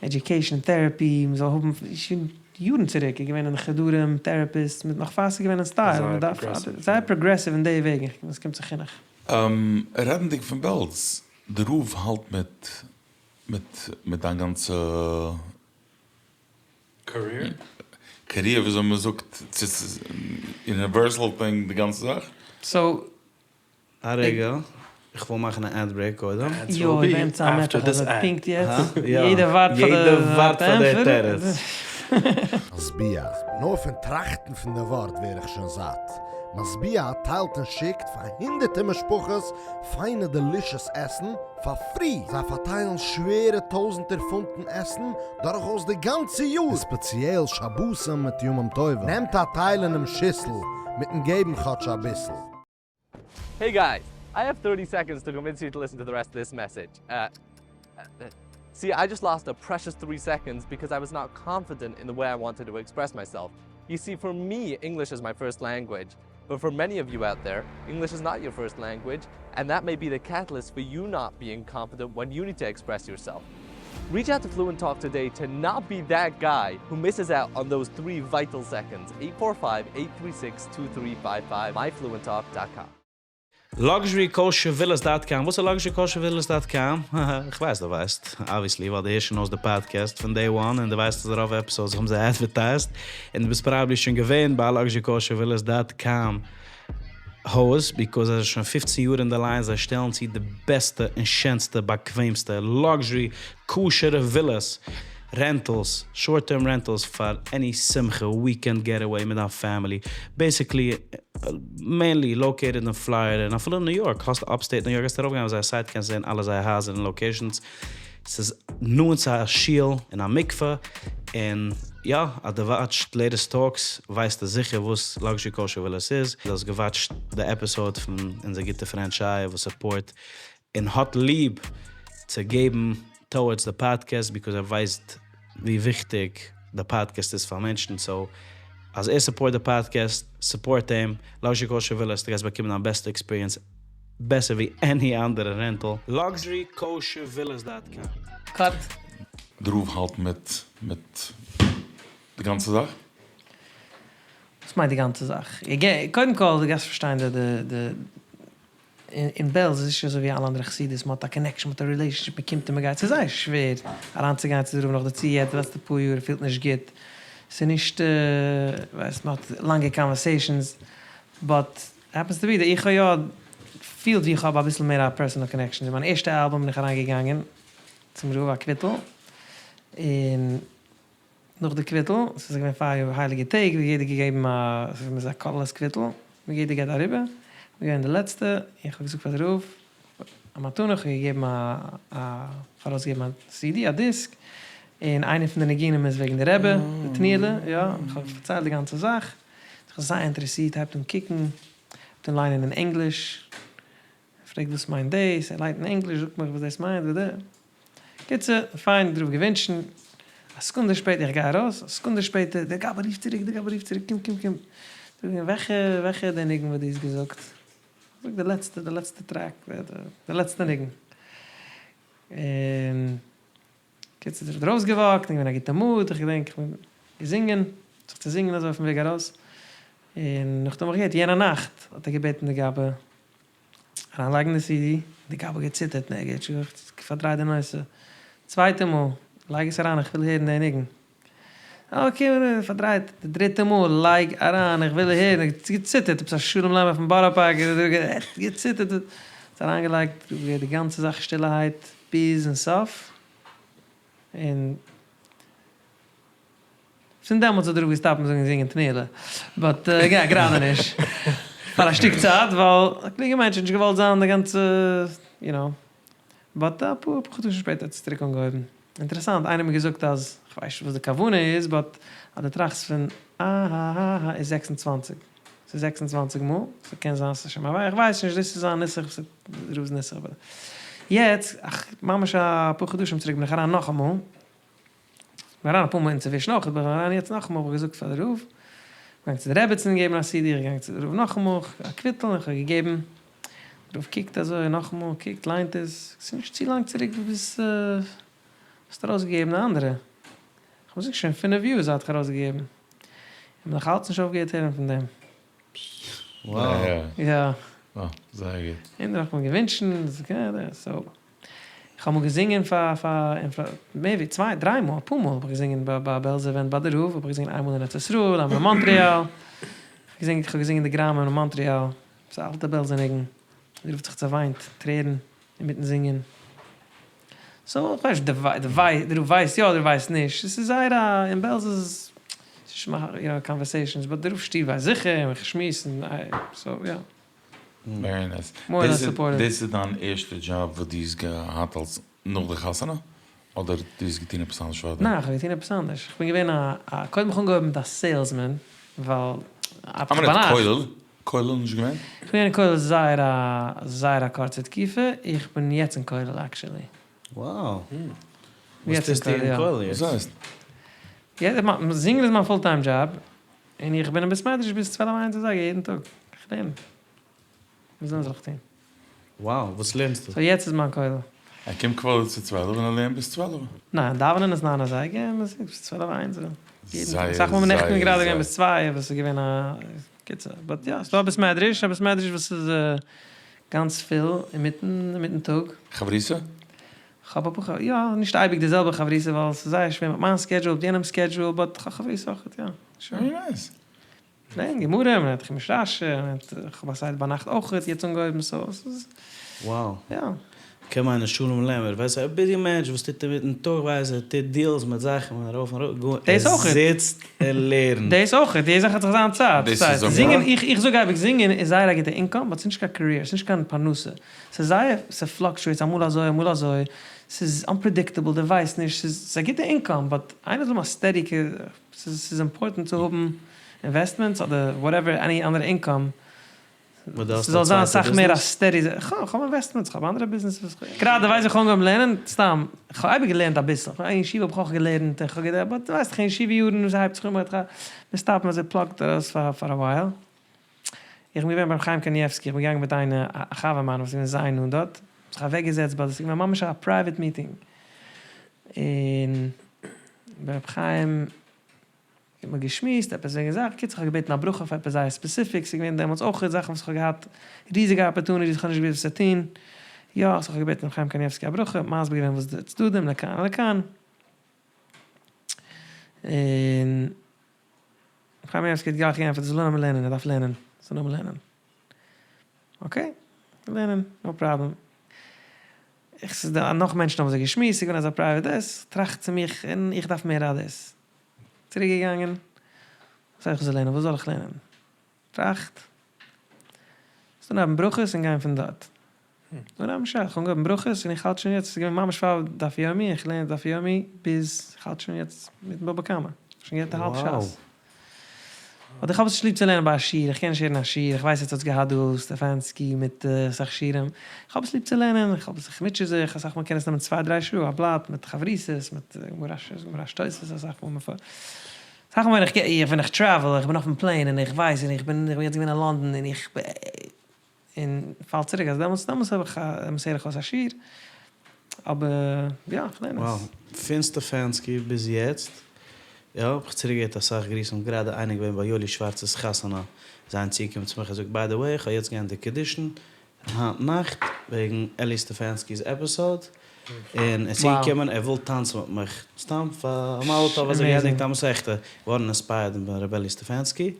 education, therapy, מ'זאל האבן, שוין יארן צוריק איז געווען אין חדרים therapists, מיט נאך פאר ס'איז געווען אין סטייל, מ'דארף, זייער progressive אין די וועגן ווען ס'קומט צו חינוך. רעדנדיג פון בעלז, די רב האלט מיט מיט מיט דיין גאנצע career? Career וויאזוי מ'זאגט, ס'איז Universal thing די גאנצע זאך? So א רגע, איך וויל מאכן א ad break קודם. יוי, באמצע המתח אזוי פונקט יעצט, יעדער ווארט פאר די יעדער ווארט פאר די תירוץ. משביע, נאר פון טראכטן פון די ווארט ווער איך שוין זאט. משביע טיילט און שיקט פאר הונדערטער משפחות פיינע דעלישעס עסן פאר פרי! זיי פארטיילן שווערע טויזענטער פונטן עסן דורכאויס די גאנצע יאר, און ספעציעל שבתים מיט ימים טובים. נעמט א טייל אינעם שיסל מיטן געבן כאטש אביסל. Hey guys, I have 30 seconds to convince you to listen to the rest of this message. Uh, uh, see, I just lost a precious 3 seconds because I was not confident in the way I wanted to express myself. You see, for me, English is my first language. But for many of you out there, English is not your first language, and that may be the catalyst for you not being confident when you need to express yourself. Reach out to Fluent Talk today to not be that guy who misses out on those three vital seconds. 845-836-2355, myfluenttalk.com. Luxury Kosher Villas dot com, וואס איז Luxury Kosher Villas dot com? איך ווייס דו ווייסט, obviously, ווייל דו הערסט שוין אויס די פאדקעסט פון day one און דו ווייסט אז רוב episodes האבן זיי advertised און דו ביסט probably שוין געווען ביי Luxury Kosher Villas dot com הויז because זיי זענען שוין פופצן יאר אין די line זיי שטעלן צו די בעסטע און שענסטע באקוועמסטע luxury כשר'ע ווילאס rentals short term rentals פאר any שמחה weekend getaway מיט דיין family basically mainly located אין פלארידע און אפילו אין ניו יארק האסט upstate ניו יארק גייסט ארויפגיין אויף זייער site קענסט זען אלע זייער הייזער און locations ס'איז נאנט צו א שול און א מקווה, און יא, אז דו וואטשט Latest Talks ווייסטו זיכער וואס Luxury Kosher Villas איז, דו האסט געוואטשט די episode פון אונזער גוטע פרענד שייע וואס support און האט ליב צו געבן towards די פאדקעסט because ער ווייסט ווי וויכטיג די פאדקעסט איז פאר מענטשן, so אז ער support די פאדקעסט, support אים, Luxury Kosher Villas, דו גייסט באקומען דיין בעסטע experience בעסער ווי any אנדערע rental. Luxury Kosher Villas dot com. Cut. די רב האלט מיט מיט די גאנצע זאך? וואס מיינט די גאנצע זאך? קודם כל דו גייסט פארשטיין די די די אין בעלז איז נישט אזוי ווי אלע אנדערע חסידות, מען האט א connection, מען האט א relationship, מען קומט און מען גייט, ס'איז זייער שווער אריינצוגיין צו די רב נאכדערצו יעצט די לעצטע פאר יאר ער פילט נישט גוט, ס'איז נישט ווייסט מען האט לאנגע conversations, but happens to be that איך האב יא פילט ווי איך האב אביסל מער א personal connection, אין מיין ערשטע אלבום בין איך אריינגעגאנגען צום רב א קוויטל, און נאך די קוויטל, ס'איז געווען פאר יאר הייליגע טעג, ווי יעדער געגעבן א, ס'איז א קאלערלעס קוויטל, ווי יעדער גייט אריבער, איך בין געווען די לעצטע, און איך האב געזאגט פאר די רב א מתנה, איך האב געגעבן א א פאראויסגעגעבן א CD, א דיסק, און איינע פון די ניגונים איז וועגן די רבי, די תנועה'לע, יא, איך האב פארציילט די גאנצע זאך, האט זיך זייער אינטערעסירט, הייבט אן קוקן, הייבט אן ליינען אין ענגליש, פרעגט וואס מיינט דאס, ער ליינט אין ענגליש, זאגט מיך וואס דאס מיינט, ודע. קיצור, פיין, דער רב געווינטשן, א סעקונדע שפעטער, איך גיי ארויס, א סעקונדע שפעטער, דער גבאי רופט צוריק, דער גבאי רופט צוריק, קום, קום, קום. זאג מיר, וועלכע, וועלכע איז דער ניגון וואס דו האסט געזאגט? זאג די לעצטע, די לעצטע track, די לעצטע ניגון. און קיצור, דער רב האט ארויסגעוואקט, און געווען א גוטע mood, איך געדענק, איך בין געזינגען, זיך צוזינגען אזוי אויפן וועג ארויס, און נאכדעם האב איך געהערט, יענע נאכט האט ער געבעטן די גבאי אריינלייגן די CD, די גבאי געציטערט און ער האט פארדרייט די נושא, צווייטע מאל, לייג עס אריין איך וויל הערן די ניגון, okay פארדרייט, די דריטע מאל, לייג אריין איך וויל הערן, געציטערט, עפעס א שלום לעמער פון בארא פארק, געציטערט, האט אריינגעלייגט די גאנצע זאך שטילערהייט ביזן סוף, און. פון דעמאלטס האט דער רב געסטאפט מיט זאגן זינגען תנועה'לע, but יא גראדע נישט פאר א שטיק צייט ווייל א קלוגע מענטש האט נישט געוואלט זיין די גאנצע יו נאו, but אפאר חדשים שפעטער האט עס צוריק אנגעהויבן. אינטערעסאנט, איינער האט מיר געזאגט אז, כ'ווייס נישט וואס די כוונה איז, but אז דו טראכסט פון אההההה איז 26, ס'איז 26 מאל, ס'קען זיין ס'איז שוין איך ווייס נישט, דאס איז זיין נוסח, דער רב'ס נוסח, יעצט, ממש אפאר חדשים צוריק בין איך אריין נאכאמאל, כ'בין אריין אפאר מאל אינצווישן אויך, כ'בין אריין יעצט נאכאמאל, האב איך געזאגט פאר די רב, כ'בין געגאנגען צו די רעבעצין געבן א CD, כ'בין געגאנגען צו די רב נאכאמאל, א קוויטל, און כ'האב געגעבן, די רב קוקט אזוי נאכאמאל, קוקט, ליינט עס, ס'איז נישט צו לאנג צוריק וואס ביסט, האסט ארויסגעגעבן די אנדערע, כ'האב געזאגט שוין פינף יאר זייט כ'האב ארויסגעגעבן, און נאך אלץ נישט אויפגעהערט הערן פון דעם. Wow. יא. זייער גוט. און דערנאך האט מען געווינטשן, so. איך האב אמאל געזינגען פאר פאר מער ווי צוויי דריי מאל אפאר מאל האב איך געזינגען ביי ביי בעלזא event ביי די רב האב איך געזינגען איינמאל אין ארץ ישראל איינמאל אין מאנטריאל איך האב געזינגען די גראמען אין מאנטריאל ס'איז א אלטע בעלזא ניגון די רב האט זיך צעוויינט טרערן אינמיטן זינגען. סאו איך ווייס נישט די רב ווייסט יא אדער ווייסט נישט, עס איז זייער א, אין בעלז איז נישט יו נאו קאנווערסעישאנס, באט די רב שטוב ווייסט זיכער און איך שמועס און סאו יא. ווערי נייס. מאר אר לעס סופארטיוו. דאס איז דיין ערשטע דזשאב וואס דו האסט געהאט אלס נאך די חתונה? אדער דו האסט געטון עפעס אנדערש פארדעם? ניין, כ'האב געטון עפעס אנדערש. כ'בין געווען א א קודם האב איך אנגעהויבן מיט א סעילסמען, ווייל א מינוט, כולל? כולל נישט געווען? כ'בין געווען אין כולל זייער א זייער א קורצע תקופה, איך בין יעצט אין כולל עקשעלי. Wow. וואס טוסטו אין כולל יעצט? וואס הייסט? זינגען איז מיין פול טיים דזשאב, און איך בין אין בית מדרש ביז צוועלף איינס אזייגער יעדן טאג. כ'לערן. וואס זאל איך טון? Wow, וואס לערנסטו? סאו יעצט איז מיין כולל. ער קומט קוואדער צו צוועלף און ער לערנט ביז צוועלף. ניין, דאווענען איז ניין אזייגער און מ'זינגט ביז צוועלף איינס. יעדן טאג. אסאך מאל נעכטן גראדע געווען ביז צוויי אבער ס'איז געווען א קיצור. באט יא, ס'דא א בית מדרש, א בית מדרש וואס איז גאנץ פול אינמיטן אינמיטן טאג. חברותא? כ'האב אפאר חברותא, יא, נישט אייביג די זעלבע חברותא ווייל ס'איז זייער שווער מיט מיין סקעדזשול מיט יענעמ'ס סקעדזשול, באט כ'האב חברותא אויכעט יא. ווערי נייס. לערנט גמרא, מען לערנט חומש רשי, מען לערנט, כ'האב א סדר ביינאכט אויכעט יעצט אנגעהויבן סאו ס'איז Wow. יא. קען מיינען שלום לעמער, ווייסט א ביזי מענטש וואס טוט אינמיטן טאג ווייסט ער טוט דיעלס מיט זאכן און ארויף און אראפ, גאר דאס ער אויכעט. זיצט און לערנט. דאס אויכעט, יעדע זאך האט זיך זיין צייט, דאס איז פארשטייסט? אבער. זינגען, איך איך זאג אייביג זינגען איז זייער א גוטע אינקאם באט ס'איז נישט קיין קעריער, ס'איז נישט קיין פרנסה, ס'איז זייער ס'פלאקטשועיטס אמאל אזוי אמאל אזוי, ס'איז אנפרעדיקטעבל דו ווייסט נישט, ס'איז ס'איז א גוטע אינקאם באט איינער זאל האבן א סטעדי ס'איז אימפארטענט צו האבן אינוועסטמענטס אדער וואטעווער עני אנדערע אינקאם, ס'זאל זיין אסאך מער א סטעדי, כ'האב אינוועסטמענטס, כ'האב אנדערע ביזנעסעס, גראדע ווייס איך אנגעהויבן לערנען, סתם, כ'האב אייביג געלערנט אביסל, אין ישיבה האב איך אויך געלערנט, און כ'האב געדענקט, באט ווייסט איך אין ישיבה יארן ס'הייבט זיך אן מ'סטאפט מ'איז פלאגט ארויס פאר א ווייל. איך בין געווען ביים חיים קנייבסקי, איך בין געגאנגען מיט איינע א חבר מיינע וואס איז געווען זייער נאנט דארט, זיך אוועק געזעצט ביי, ס'איז געווען ממש א פרייוועט מיטינג, און ביי רבי חיים האט מען געשמועסט עפעס וועגן זאך, קיצור איך האב געבעטן א ברכה אויף עפעס זייער ספעסיפיק, ס'איז געווען דעמאלטס אויך זאכן וואס איך האב געהאט ריזיגע אפערטוניטיס איך האב נישט געוואוסט וואס צו טון, יא, סאו איך האב געבעטן רבי חיים קנייבסקי א ברכה, מסביר געווען וואס די צדדים לכאן ולכאן, און. חיים קנייבסקי האט גלייך געענטפערט זאל אנהייבן לערנען ער דארף לערנען זאל אנהייבן לערנען אקעי לערנען נאו פראבלעם איך ס'איז דא נאך מענטשן האבן אזוי געשמועסט ס'איז געווען אזא פרייוועט דאס טראכט צו מיך און איך דארף מער א דאס צוריק געגאנגען וואס הייסט איך זאל לערנען וואס זאל איך לערנען טראכט זאלסט אנהייבן ברכות און גיין פון דארט. אנהייבן שוין, איך האב אנגעהויבן ברכות און איך האלט שוין יעצט, ס'איז געווען ממש פאר דף יומי, איך לערן דף יומי ביז איך האלט שוין יעצט מיטן בבא קמא, שוין געהערט א האלב שס. באט איך האב עס נישט ליב צו לערנען ביי א שיעור, איך קען נישט הערן א שיעור, איך ווייס עטס האטס געהאט דא סטעפאנסקי מיט אסאך שיעורים, איך האב עס ליב צו לערנען, איך האב עס, איך מוטשע זיך, אסאך מאל קען עס נעמען צוויי דריי שעה א בלאט מיט חברותות, מיט גמרא ש, גמרא ש תוספות אסאך מאל, אסאך מאל ווען איך גיי, ווען איך טרעוול, איך בין אויפן פלעין און איך ווייס און איך בין, איך בין יעצט געווען אין לאנדאן און איך און פאל צוריק אז דעמאלטס דעמאלטס האב איך א דעמאלטס הער איך אויס א שיעור, אבער יא איך לערן עס. Wow, פון סטעפאנסקי ביז יעצט, יא, האב איך צוריק געהערט אסאך גריסן, גראדע איינער געווען ביי יואלי שווארצ'ס חתונה, איז איינער צוגעקומען צו מיך ער זאגט ביי די וועי איך האב יעצט געענדיגט קידושין היינט נאכט וועגן אלי סטעפאנסקי'ס עפיסאד, און ער איז צוגעקומען ער וויל טאנצן מיט מיך, סתם פאר א מזל טוב אז ער געענדיגט א מסכתא, געווארן אינספייערד ביי ר' אלי סטעפאנסקי,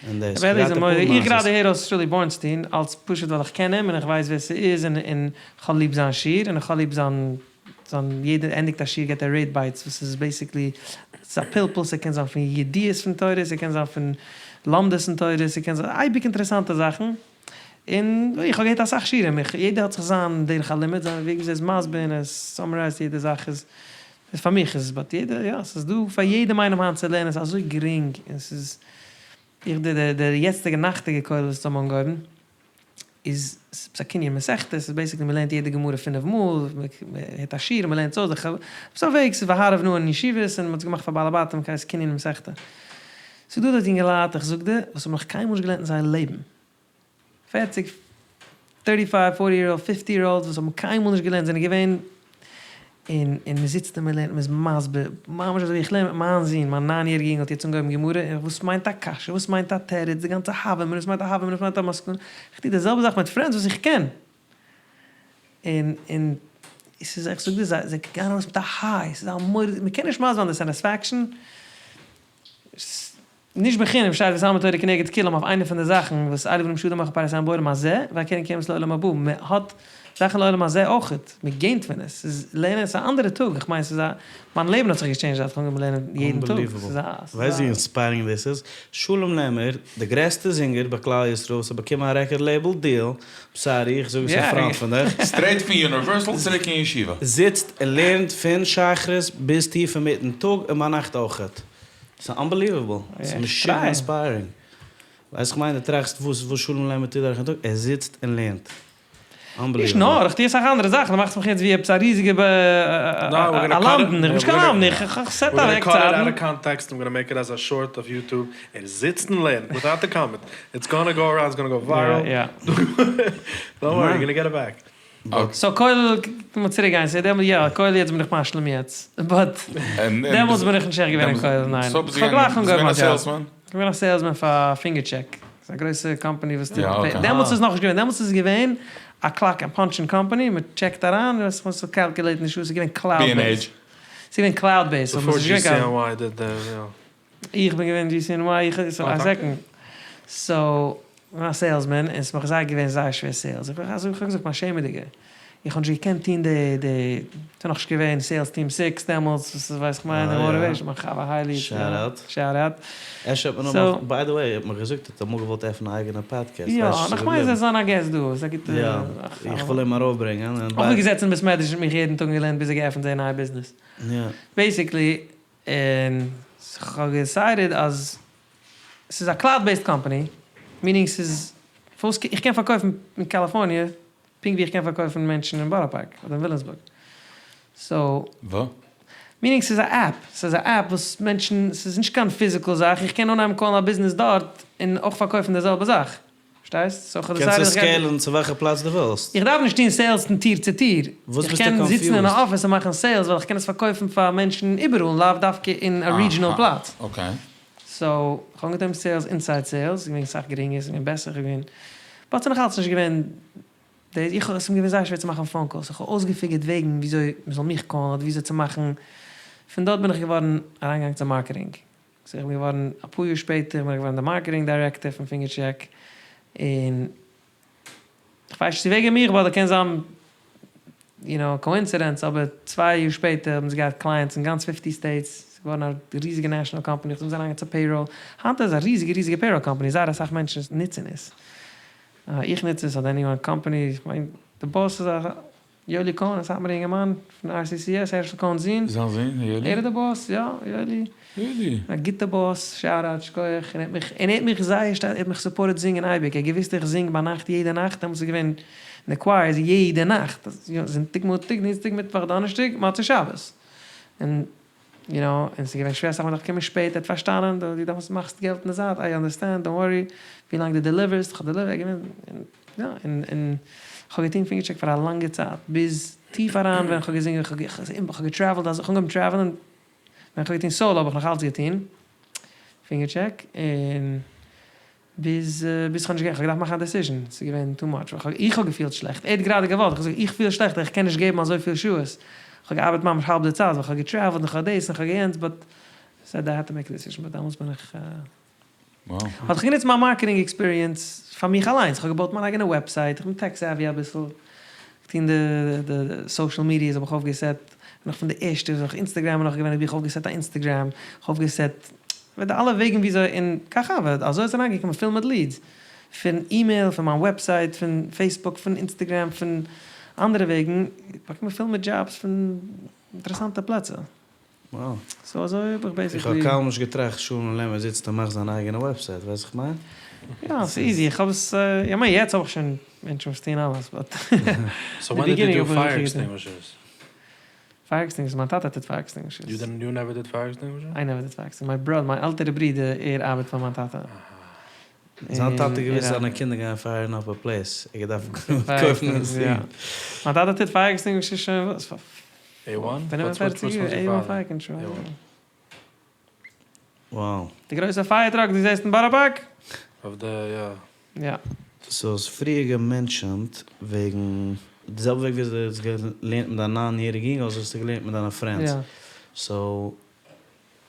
און דאס ר' אלי איז גראדע א מורא'דיגער, פאר איך גראדע מעשות. הער אויס שרולי בורנסטין אלץ פשוט ווייל איך קען אים און איך ווייס ווער ס'איז און און כ'האב ליב זיין שיעור און איך האב ליב זיין זיין יעדער ענדיגט א שיעור געט ער רעד בייטס וואס איז בעיסיקלי ס'איז א פלפול ס'קען זיין פון ידיעות פון תורה ס'קען זיין פון לומדות אין תורה ס'קען זיין אייביג אינטערעסאנטע זאכן. און איך האב געהערט אסאך שיעורים, איך יעדער האט זיך זיין דרך הלימוד, זיין וועג וויאזוי ער איז מסביר און ער סאמערייזט יעדע זאך איז איז פאר מיך איז באט יעדער יא ס'איז דא פאר יעדעם איינעם היינט צו לערנען ס'איז אזוי גרינג און ס'איז איך די די די יעצטיגע נאכטיגע כולל וואס האבן אנגעהויבן איז ס'איז א קנין מסכת ס'איז בעיסיקלי מ'לערנט יעדע גמרא פינף מאל מ'הערט א שיעור און מ'לערנט עס אויס די ס'איז א וועג ס'איז והערב נא אין ישיבות און מ'האט עס געמאכט פאר בעלי בתים כעת קנין מסכתא ס'איז דא דארט יונגעלייט איך זאג דיר וואס האבן נאך קיינמאל נישט געלערנט אין זייער לעבן פערציג, טערטי פייוו, פארטי יער אולד, פיפטי יער אולדס וואס האבן קיינמאל נישט געלערנט זענען געווען און און מען זיצט און מען לערנט מען איז מסביר ממש אזוי ווי איך לערן מיט מיין זון מיין ניין יעריגע יונגל האט יעצט אנגעהויבן גמרא און וואס מיינט א קשיא וואס מיינט א תירוץ די גאנצע הוה אמינא וואס מיינט א הוה אמינא וואס מיינט א מסקנא איך טו די זעלבע זאך מיט פרענדס וואס איך קען און און ס'איז איך זאג דיר זיי זיי גייען ארויס מיט א היי ס'איז א מורא'דיגע מען קען נישט מסביר זיין די סעטיספעקשאן. נישט בחינם שטייט ותלמוד תורה כנגד כולם אויף איינע פון די זאכן וואס אלו דברים שאדם אוכל פירות אין בעולם הזה והקרן קיימת לעולם הבא, מען האט. זאכן לעולם הזה אויכעט, מען געינט פון עס, ס'איז לערנען ס'איז א אנדערע טאג, איך מיין ס'איז א, מיין לעבן האט זיך געטשעינדזשט זייט איך האב אנגעהויבן לערנען יעדן טאג, ס'איז א, ס'איז ווייסט א. ווי אינספיירינג דאס איז? שלום לעמער, די גרעסטע זינגער ביי כלל ישראל וואס האט באקומען א רעקארד לעיבל דיעל, סארי איך זאג עס אין פראנט פון דיך. סטרעיט פון יוניווערסעל צוריק אין ישיבה. זיצט און לערנט פון שחרית ביז טיף אינמיטן טאג און ביינאכט אויכעט. ס'איז אנבעליוועבל. ס'איז משוגע אינספיירינג. ווייסט כ'מיין דו טראכסט וואס וואס שלום לעמער טוט דורכן טאג? ער זיצט און לערנט. נישט נאר, איך טו אסאך אנדערע זאכן, דו מאכסט מיך יעצט ווי עפעס א ריזיגע א למדן, איך בין נישט קיין למדן, איך סעט אוועק צייטן. סאו כולל, לאמיר צוריק גיין, סאו דעמאלט יא, כולל יעצט בין איך משלים יעצט, באט דעמאלטס בין איך נישט עכט געווען אין כולל, ניין, איך האב גלייך אנגעהויבן א דזשאב. איך בין א סעילסמען פאר פינגער טשעק, ס'איז א גרויסע קאמפאני וואס טוט פעי, דעמאלטס איז נאכנישט געווען, דעמאלטס איז געווען א קלאק ענד פאנטשינג קאמפאני, מען טשעקט אריין, וואס מ'זאל קאלקולעיטן די שעות, ס'איז געווען קלאוד בעיסד, ס'איז געווען קלאוד בעיסד, סאו ס'איז נישט געווען קיין. איך בין געווען GCNY, איך סאו א סעקאנד, סאו כ'בין א סעילסמען, און ס'איז מיך זייער געווען זייער שווער סעילס, איך האב געזאגט מיין שעמעדיגע. איך האב נישט געקענט טון די די, ס'איז נאכנישט געווען סעילס טיעם סיקס דעמאלטס, וואס איז ווייס איך מיין, די מאטיוועישן, מיין חבר היילי, שאט אוט. שאט אוט. אפשר האט מען אמאל, ביי די וועי, האט מען געזאגט ער האט אמאל געוואלט עפענען א אייגענע פאדקעסט, יא, און איך מיין זיי זיין א געסט דא, איז א גוטע יא, איך וויל אים ארויפברענגען. אויך געזעצן אין בית מדרש מיט מיך יעדן טאג און געלערנט ביז ער געעפנט זיין נייע ביזנעס. יא. בעיסיקלי, און כ'האב געדעסיידעד אז ס'איז א קלאוד בעיסד קאמפאני, מינינג ס'איז, איך קען פארקויפן אין קאליפארניע פונקט ווי איך קען פארקויפן מענטשן אין בארא פארק אדער אין וויליאמסבורג. סאו. ווא? מינינג ס'איז א עפפ. ס'איז א עפפ וואס מענטשן, ס'איז נישט קיין פיזיקעל זאך, איך קען אנהייבן קאלן א ביזנעס דארט און אויך פארקויפן די זעלבע זאך. פארשטייסט? סאו כ'האב קענסט דעסיידעד עס איך גיי. סקעילן צו וועלכע פלאץ דו ווילסט. איך דארף נישט טון סעילס פון טיר צו טיר. וואס איך ביסטו קען זיצן אין קאנפיוזד? א אפיס און מאכן סעילס ווייל איך קען עס פארקויפן פאר מענטשן איבעראל לאו דווקא אין א רידזשענעל פלאץ. אקעי. סאו כ'האב אנגעהויבן סעילס אינסייד סעילס, ס'איז געווען אסאך גרינגער, ס'איז געווען בעסער, כ'בין, באט ס'איז נאך אלץ נישט געווען די, איך האב, ס'איז מיר געווען זייער שווער צו מאכן פאון קאלס, איך האב אויסגעפיגערט וועגן וויאזוי מ'זאל מיך קאלן אדער וויאזוי צו מאכן, פון דארט בין איך געווארן אריינגעגאנגען צו מארקעטינג, סאו איך בין געווארן אפאר יאר שפעטער בין איך געווארן די מארקעטינג דירעקטאר פון פינגער טשעק, און כ'ווייס נישט צו וועגן מיך אדער קען זיין יו נאו קאאינסידענס אבער צוויי יאר שפעטער האבן זיי געהאט קלייענטס אין גאנץ פיפטי סטעיטס, ס'איז געווארן א ריזיגע נעשאנעל קאמפאני, נאכדעם איז אריינגעגאנגען צו פעיראל, היינט איז עס א ריזיגע ריזיגע פעיראל קאמפאני, זייער אסאך מענטשן נוצן עס, איך נוץ עס אדער עניוואן קאמפאני, כ'מיין די באס איז א יואלי קאהן, א סאטמארע אינגערמאן פון RCCS, הערשל קאהן'ס זון. זיין זון, יואלי? ער איז די באס, יא, יואלי. יואלי. א גוטע באס, שאוט אוט, שכוח, און ער האט מיך, און ער האט מיך זייער שטארק, ער האט מיך סופארטעד זינגען אייביג, ער האט געוויסט איך זינג ביינאכט יעדע נאכט, דעמאלטס איז געווען אין די קווייערס יעדע נאכט, זונטאג מאנטאג דינסטאג מיטוואך דאנערשטאג מוצאי שבת, און יו נאו, און ס'איז געווען שווער אסאך מאל דארף קומען שפעט, ער האט פארשטאנען, דו דארפסט מאכסט געלט אין די זייט, איי אנדערסטענד, דאנט ווארי, ווילאנג דו דעליווערסט, איך האב דעליווערט, יא, און און כ'האב געטון פינגער טשעק פאר א לאנגע צייט, ביז טיף אריין ווען כ'האב געזינגען, כ'האב געטרעוולט, אז כ'האב אנגעהויבן טרעוולען, ווען כ'האב געטון סאלא האב איך נאך אלץ געטון פינגער טשעק, און ביז ביז כ'האב נישט געקענט, כ'האב געדארפט מאכן א דעסיזשען, ס'איז געווען טו מאטש, איך האב געפילט שלעכט, ער האט גראדע געוואלט, איך האב געזאגט איך פיל שלעכט איך קען נישט געבן אזויפיל שעות, כ'האב געארבעט ממש האלב די צייט, ווייל כ'האב געטרעוולט און כ'האב דאס און כ'האב יענץ, באט סעד איי העד טו מעיק א דעסיזשען, באט דעמאלטס בין איך. האב איך גענוצט מיין מארקעטינג עקספיריענס פאר מיך אליינס, כ'האב געבויט מיין אייגענע וועבסייט, איך בין טעק סעווי אביסל, געטון די די סאושעל מידיעס האב איך אויפגעסעט, נאך פון די ערשטע איז נאך אינסטעגרעם נאך געווען האב איך אויפגעסעט א אינסטעגרעם, כ'האב אויפגעסעט די אלע וועגן וויאזוי און כך הוה, אזוי איז אריינגעקומען פול מיט ליעדס, פון אימעיל, פון מיין וועבסייט, פון פעיסבוק, פון אינסטעגרעם, פון אנדערע וועגן, באקומען פול מיט דזשאבס פון אינטערעסאנטע פלעצער. סאו אזוי האב איך בעיסיקלי. איך האב קיינמאל נישט געטראכט שלום לעמער זיצט און מאכט זיין אייגענע וועבסייט, ווייסט וואס איך מיין? יא, ס'איז איזי, איך האב עס, איך מיין יעצט האב איך שוין מענטשן וואס טוען אלעס, באט סאו ווען דיד יו דו פייער עקסטינגווישערס? פייער עקסטינגווישערס? מיין טאטע טוט פייער עקסטינגווישערס. יו דידנט, יו נעווער דיד פייער עקסטינגווישערס? איי נעווער דיד פייער עקסטינגווישערס, מיי בראדער, מיין עלטערע ברודער, ער ארבעט פאר מיין טאטע. זיין טאטע האט געוואוסט זיינע קינדער גייען פייערן אפ א פלעיס, ער האט געדארפט קויפן א סיעט. מיין טאטע טוט פייער עקסטינגווישערס שוין וואס? פאר 45 יאר, עי וואן פייער קאנטראל. וואו. די גרויסע פייער טראק דו זעסט אין בארא פארק? אויף די יא. יא. סאו האסט פריער געמענטשענט וועגן די זעלבע וועג וויאזוי דו האסט געלערנט מיט דיין ניין יעריג יונגל אזוי האסטו געלערנט מיט דיינע פרענדס. סאו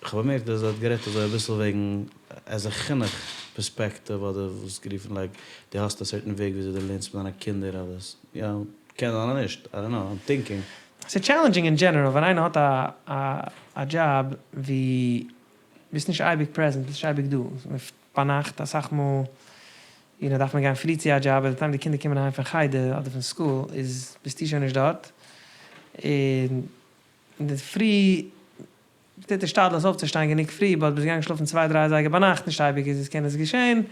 כ'האב באמערקט אז ער האט גערעדט אזוי אביסל וועגן עז א חינוך פערספעקטיוו אדער וואס גערופן לייק דו האסט א סערטען וועג וויאזוי דו לערנסט מיט דיינע קינדער אדער יא. קען זיין אז נישט, איי דאנט נאו, איים טינקינג. ס'איז טשעלענדזשינג אין דזשענעראל ווען איינער האט א א דזשאב ווי ביסט נישט אייביג פרעזענט, ביסט נישט אייביג דא, ביינאכט אסאך מאל יו נאו דארף מען גיין פרי צו א דזשאב, ביי די טיים די קינדער קומען אהיים פון חדר אדער פון סקול איז ביסטו שוין נישט דארט, און אינדערפרי מ'טוט השתדלות אויפצושטיין גענוג פרי, באט ביסט געגאנגען שלאפן צוויי דריי אזייגער ביינאכט, נישט אייביג איז עס קען עס געשען,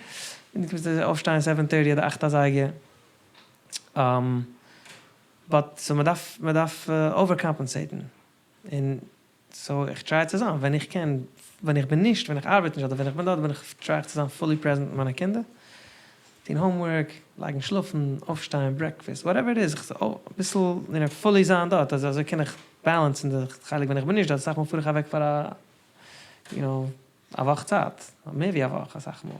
און דו קומסט אויפשטיין סעווען טערטי אדער אכט אזייגער, באט סאו מ'דארף מ'דארף אווער קאמפענסעיטן, און סאו איך טריי צו זיין ווען איך קען, ווען איך בין נישט, ווען איך ארבעט נישט אדער ווען איך בין דארט בין איך טריי איך צו זיין פולי פרעזענט מיט מיינע קינדער, טון האומווארק, לייגן שלאפן, אויפשטיין, ברעקפעסט, וואטעווער איט איז, אביסל יו נאו פולי זיין דארט, אזוי אזוי קען איך באלאנסן די חלק ווען איך בין נישט דארט, אסאך מאל פאר איך אוועק פאר א יו נאו א וואך צייט, מער ווי א וואך אסאך מאל,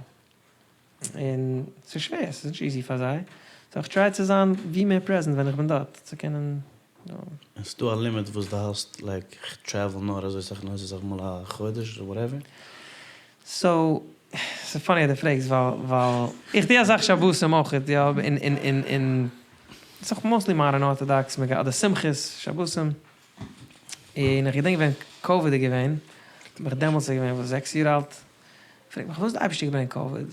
און ס'איז שווער, ס'איז נישט איזי פאר זיי, סאו איך טריי צו זיין ווי מער פרעזענט ווען איך בין דארט, צו קענען און ס'דא א לימיט וואס דו האסט לייק איך טרעוול נאר אזוי סאך און אזוי סאך מאל א חודש אדער וואטעווער? סאו ס'איז פאני אז דו פרעגסט ווייל ווייל איך טוה אסאך שבתים אויך יא און און און און ס'איז אויך מאסטלי מאדערן ארטאדאקס מ'גייט אדער שמחות שבתים און איך געדענק ווען קאוויד איז געווען בין איך דעמאלטס איז געווען וואס זעקס יאר אלט פרעגט מיך וואס האט די אייבערשטער געברענגט קאוויד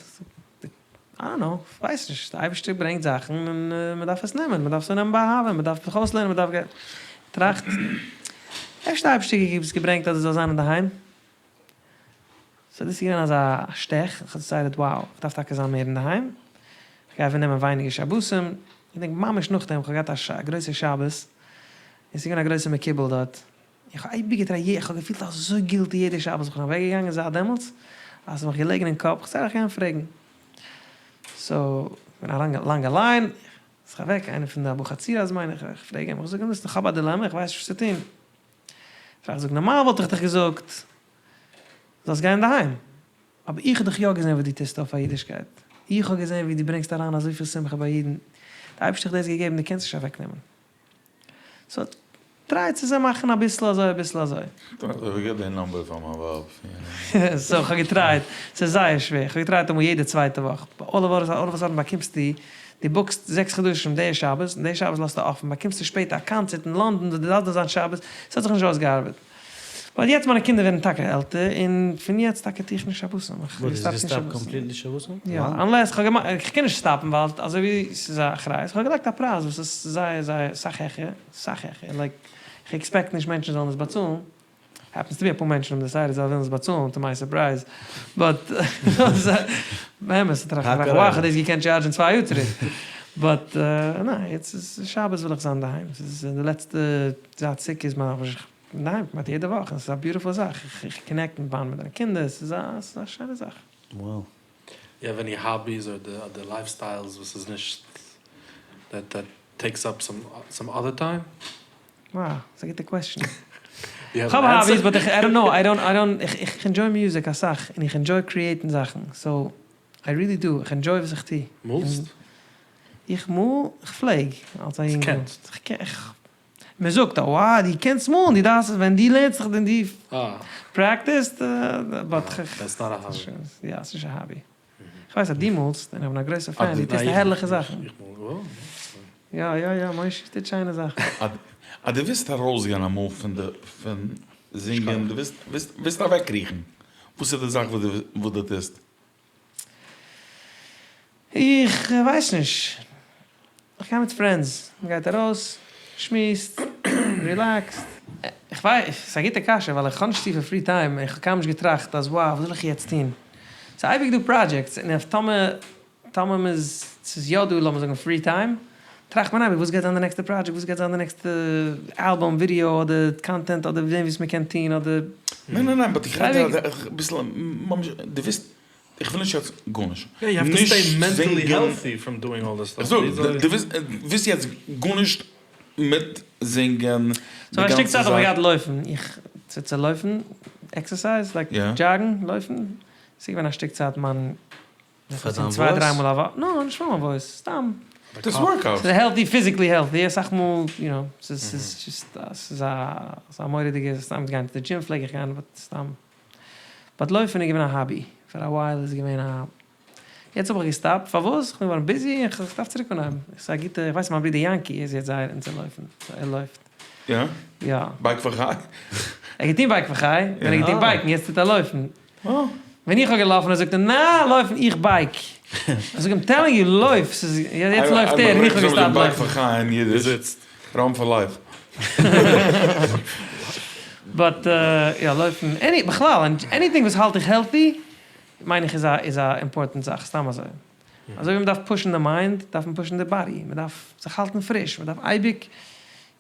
איי דאנט נאו, כ'ווייס נישט, די אייבערשטער ברענגט זאכן און מען דארף עס נעמען, מען דארף עס נעמען באהבה, מען דארף זיך אויסלערנען, מען דארף גיין, טראכט, אפשר די אייבערשטער האט עס געברענגט אז דו זאלסט זיין אינדערהיים, סאו דאס איז געווען אזא שטעך, איך האב דיסיידעד wow, איך דארף טאקע זיין מער אינדערהיים, איך גיי אוועקנעמען ווייניגער שבתים, איך געדענק ממש נאכדעם, איך האב געהאט א גרויסע שבת, און ס'איז געווען א גרויסע מקובל דארט, איך האב אייביג געטראכט, איך האב געפילט אזוי גילטי יעדע שבת איך בין אוועק געגאנגען זייט דעמאלטס, אז ס'איז מיך געלעגן אין קאפ, כ'זאל איך גיין פרעגן. סאו, געווען א לאנגע ליין, איך זיך אוועק, איינער פון די אבוחצירא'ס מיין איך, איך פרעג אים, איך זאג אים ליסטען, כ'האב א דילעמע, איך ווייס נישט וואס צו טון. פרעג איך זאג, נארמאל וואלט איך דיך געזאגט, זאלסט גיין אינדערהיים, אבער איך האב דיך יא געזען וואס דו טוסט אויף פאר אידישקייט, איך האב געזען ווי דו ברענגסט אריין אזויפיל שמחה ביי אידן, די אייבערשטער האט דיר דאס געגעבן, דו קענסט נישט אוועקנעמען. סאו טריי צו מאכן אביסל אזוי אביסל אזוי. אזוי געב די נאמבער פאר מיין ווייב. סאו כ'האב געטרייט, ס'איז זייער שווער, כ'האב געטרייט אמאל יעדע צווייטע וואך, אלל אוו א סאדען באקומסטו, דו בוקסט זעקס חדשים די שבת, און די שבת לאזטו אפן, באקומסטו שפעטער א קאנצערט אין לאנדאן וואס דו דארפסט דארט זיין שבת, ס'האט זיך נישט אויסגעארבעט. באט יעצט מיינע קינדער ווערן טאקע עלטער, און פון יעצט טאקע טו איך נישט שבתים, איך וואס סטאפ דו נישט סטאפ שבתים. קאמפליטלי שבתים? יא, אנלעס כ'האב געמאכט, איך קען נישט סטאפן ווייל אזוי ווי ס'איז א אחריות, כ'האב געלייגט א פרייז וואס איז זייער זייער סאך העכער, סאך העכער, לייק איך עקספעקט נישט מענטשן זאלן עס באצאלן, העפענס טו בי אפאר מענטשן האבן דעסיידעד זיי ווילן עס באצאלן טו מיי סורפרייז, באט באמת טראכט איך וואו כ'האב דאס געקענט טשארדזשן צוויי יאר צוריק, באט ניין יעצט איז שבת וויל איך זיין אינדערהיים, ס'איז די לעצטע זייט סוכות איז מיין אינדערהיים כמעט יעדע וואך און ס'איז א ביוטיפול זאך, איך קאנעקט מיט מיינע קינדער, ס'איז א שיינע זאך. Wow. יו העוו עני האביס אדער לייף סטיילס וואס איז נישט דעט דעט טעיקס אפ סאם אדער טיים? Wow, ס'איז א גוטע קוועסטשן. כ'האב האביס באט איך איי דאנט נאו, איי דאנט איי דאנט, איך ענדזשוי מיוזיק אסאך און איך ענדזשוי קריעטן זאכן, סאו איי ריעלי דו, איך ענדזשוי וואס איך טו. מאלסט? איך מאל? כ'פלעג אלס א יונגל. קענסט? מען זאגט אה דו קענסט מאלן, דו דארפסט עס ווען דו לערנסט זיך און דו פרעקטיסט, באט דעטס נאט א האבי. יא ס'איז נישט א האבי. כ'ווייס אז דו מאלסט און איך בין א גרויסע פען, דו טוסט הערליכע זאכן. יא יא יא מושי טוט שיינע זאכן. אז דו ווילסט ארויסגיין אמאל פון די פון זינגען, דו ווילסט ווילסט אוועקקריכן, וואס איז די זאך וואס דו טוסט? איך ווייס נישט. איך גיי מיט פרענדס, מען גייט ארויס, שמועסט, רילעקסט. איך ווייס, ס'איז א גוטע קשיא ווייל איך האב נישט צופיל פרי טיים און איך האב קיינמאל נישט געטראכט אז wow וואס זאל איך יעצט טון. ס'איז אייביג דא פראדזשעקטס און אויף טאמער טאמער מ'איז ס'איז יא דא לאמיר זאגן פרי טיים טראכט מען אייביג וואס גייט זיין די נעקסטע פראדזשעקט וואס גייט זיין די נעקסטע אלבום ווידיאו אדער קאנטענט אדער זען וואס מ'קען טון אדער. ניין ניין ניין באט איך רעד אביסל ממש דו ווילסט איך וויל נישט יעצט גארנישט. נישט זינגען. איך זאג, דו ווילסט יעצט גארנישט מיט זינגען די גאנצע זאך. סאו א שטיק צייט האב איך געהאט לויפן, איך צו צו לויפן, עקסערסייז, לייק דזשאגן, לויפן, ס'איז געווען א שטיק צייט מיין, פאר דיין צוויי וואויס? דריי מאל א וואך, נא, נישט פאר מיין וואויס, סתם. דאס ווארקאוט. ס'איז העלטי, פיזיקלי העלטי, אסאך מאל, יו נאו, ס'איז דזשאסט, ס'איז א מורא'דיגע, סתם גיין צו די דזשים פלעג איך גיין, באט סתם. באט לויפן איז געווען א האבי, פאר א ווייל איז געווען א. יעצט האב איך געסטאפט, פארוואס? כ'בין געווארן ביזי און כ'דארף צוריק אנהייבן. ס'איז א גוטע, איך ווייס מיין ברודער יענקי איז יעצט זייער into לויפן, סאו ער לויפט. יא? יא. בייק פאר חי? ער האט געטון בייק פאר חי, ווען ער האט געטון בייקן, יעצט טוט ער לויפן. ווען איך האב געלאפן זאגט ער נעה לויפן איך בייק. איך זאג אים טעלינג יו לויף, ס'איז יעצט לויפט ער און איך האב געסטאפט לויפן. בייק פאר חי אין אידיש, ראן פאר לייף. באט יא לויפן, עני בכלל עניטינג וואס האלט דיך העלטי מיין איך איז א איז א אימפארטענט זאך סתם אזוי. אזוי ווי מ'דארף פושן די מיינד דארף מען פושן די באדי, מ'דארף זיך האלטן פריש, מ'דארף אייביג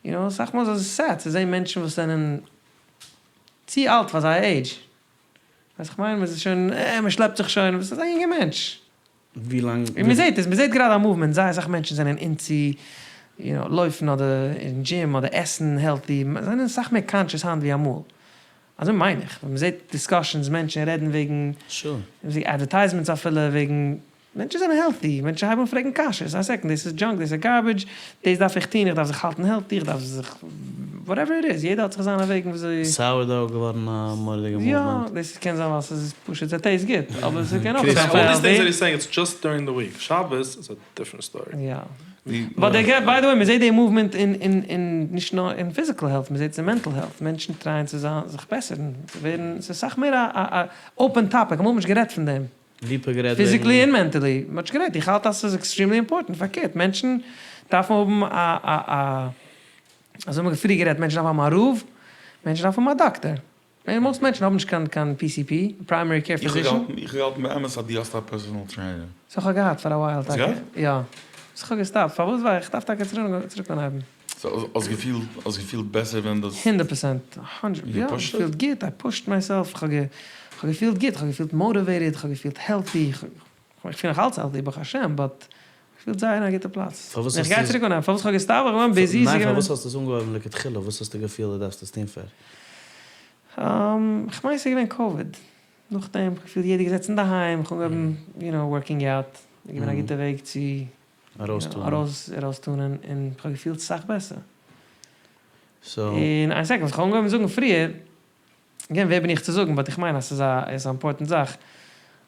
יו נאו אסאך מאל איז עס סעד צו זען מענטשן וואס זענען צו אלט פאר זייער עידזש. ווייסט איך מיין? מ'איז שוין, אה, מ'שלעפט זיך שוין, וואס איז א יונגע מענטש? ווי לאנג? און מ'זעט עס, מ'זעט גראדע א מאוומענט, זייער אסאך מענטשן זענען אינטו, יו נאו, לויפן אדער אין דזשים אדער עסן העלטי, זענען אסאך מער קאנטשעס היינט ווי אמאל. אזוי מיין איך, ווען מ'זעט דיסקאשענס, מענטשן רעדן וועגן, מ'זעט אדווערטייזמענטס אפילו וועגן מענטשן זענען העלטי, מענטשן הייבן אן פרעגן קשיות, א סעקאנד, דאס איז דזשאנק, דאס איז גארבידזש, דאס דארף איך טון, איך דארף זיך האלטן העלטי, איך דארף זיך, וואטעווער איט איז, יעדער האט זיך זיינע וועגן וויאזוי. סאוערדאו געווארן א מורא'דיגע מאוומענט. יא, דאס קען זיין ווייל ס'איז פשוט ס'טעיסט גוט, אבער ס'קען אויך זיין פאר העלטי. אלל דיס טינגס דעט הי'ז סעיאינג איטס דזשאסט דורינג די וויק, שבת איז א דיפרענט סטארי. יא. באט דעי געט, ביי די וועי, מ'זעט די מאוומענט אין אין אין נישט נאר אין פיזיקל העלט, מ'זעט עס אין מענטל העלט, מענטשן טרייען צו זיין זיך בעסערן, צו ווערן, ס'איז אסאך מער א א אופען טאפיק, אמאל האט מען נישט גערעדט פון דעם. ליפא גערעדט וועגן. פיזיקלי און מענטעלי, מ'האט נישט גערעדט, איך האלט אז ס'איז עקסטרימלי אימפארטענט, פארקערט, מענטשן דארפן האבן א א א, אזוי האבן מיר פריער גערעדט, מענטשן דארפן האבן א רב, מענטשן דארפן האבן א דאקטער, מאסט מענטשן האבן נישט קיין קיין PCP, פריימערי קעיר פיזישען. איך האב געהאלטן באמת אז דו האסט א פערסאנעל טרעינער. סאו כ'האב געהאט פאר א ווייל טאקע. האסט געהאט? יא. סאו כ'האב געסטאפט, פארוואס? ווייל איך דארף טאקע צוריק אנהייבן. סאו האסט געפילט האסט געפילט בעסער ווען דאס. הונדערט פראצענט, האנדרעט, יא, געפילט גוט, איי פושט מייסעלף, כ'האב געפילט גוט, כ'האב געפילט מאטיוועיטעד, כ'האב געפילט העלטי, כ'פיל נאך אלץ העלטי ברוך השם, באט כ'פיל זייער אין א גוטע פלאץ. פארוואס איך גיי צוריק אנהייבן, פארוואס כ'האב געסטאפט, ווייל כ'בין ביזי, ניין פארוואס האסטו עס אנגעהויבן לכתחילה, וואס האסטו געפילט דו דארפסט עס טון פאר? כ'מיין ס'איז געווען קאוויד, נאכדעם כ'געפילט יעדער געזעצן אינדערהיים, כ'האב אנגעהויבן יו נאו ווארקינג אוט, איז געווען א גוטע וועג צו ארויסטאנען און כ'האב געפילט סאך בעסער. און איין סעקאנד, וואס כ'האב אנגעהויבן זאגן פריער, אגעין ווער בין איך צו זאגן, באט איך מיין אז ס'איז א איז א אימפארטענט זאך,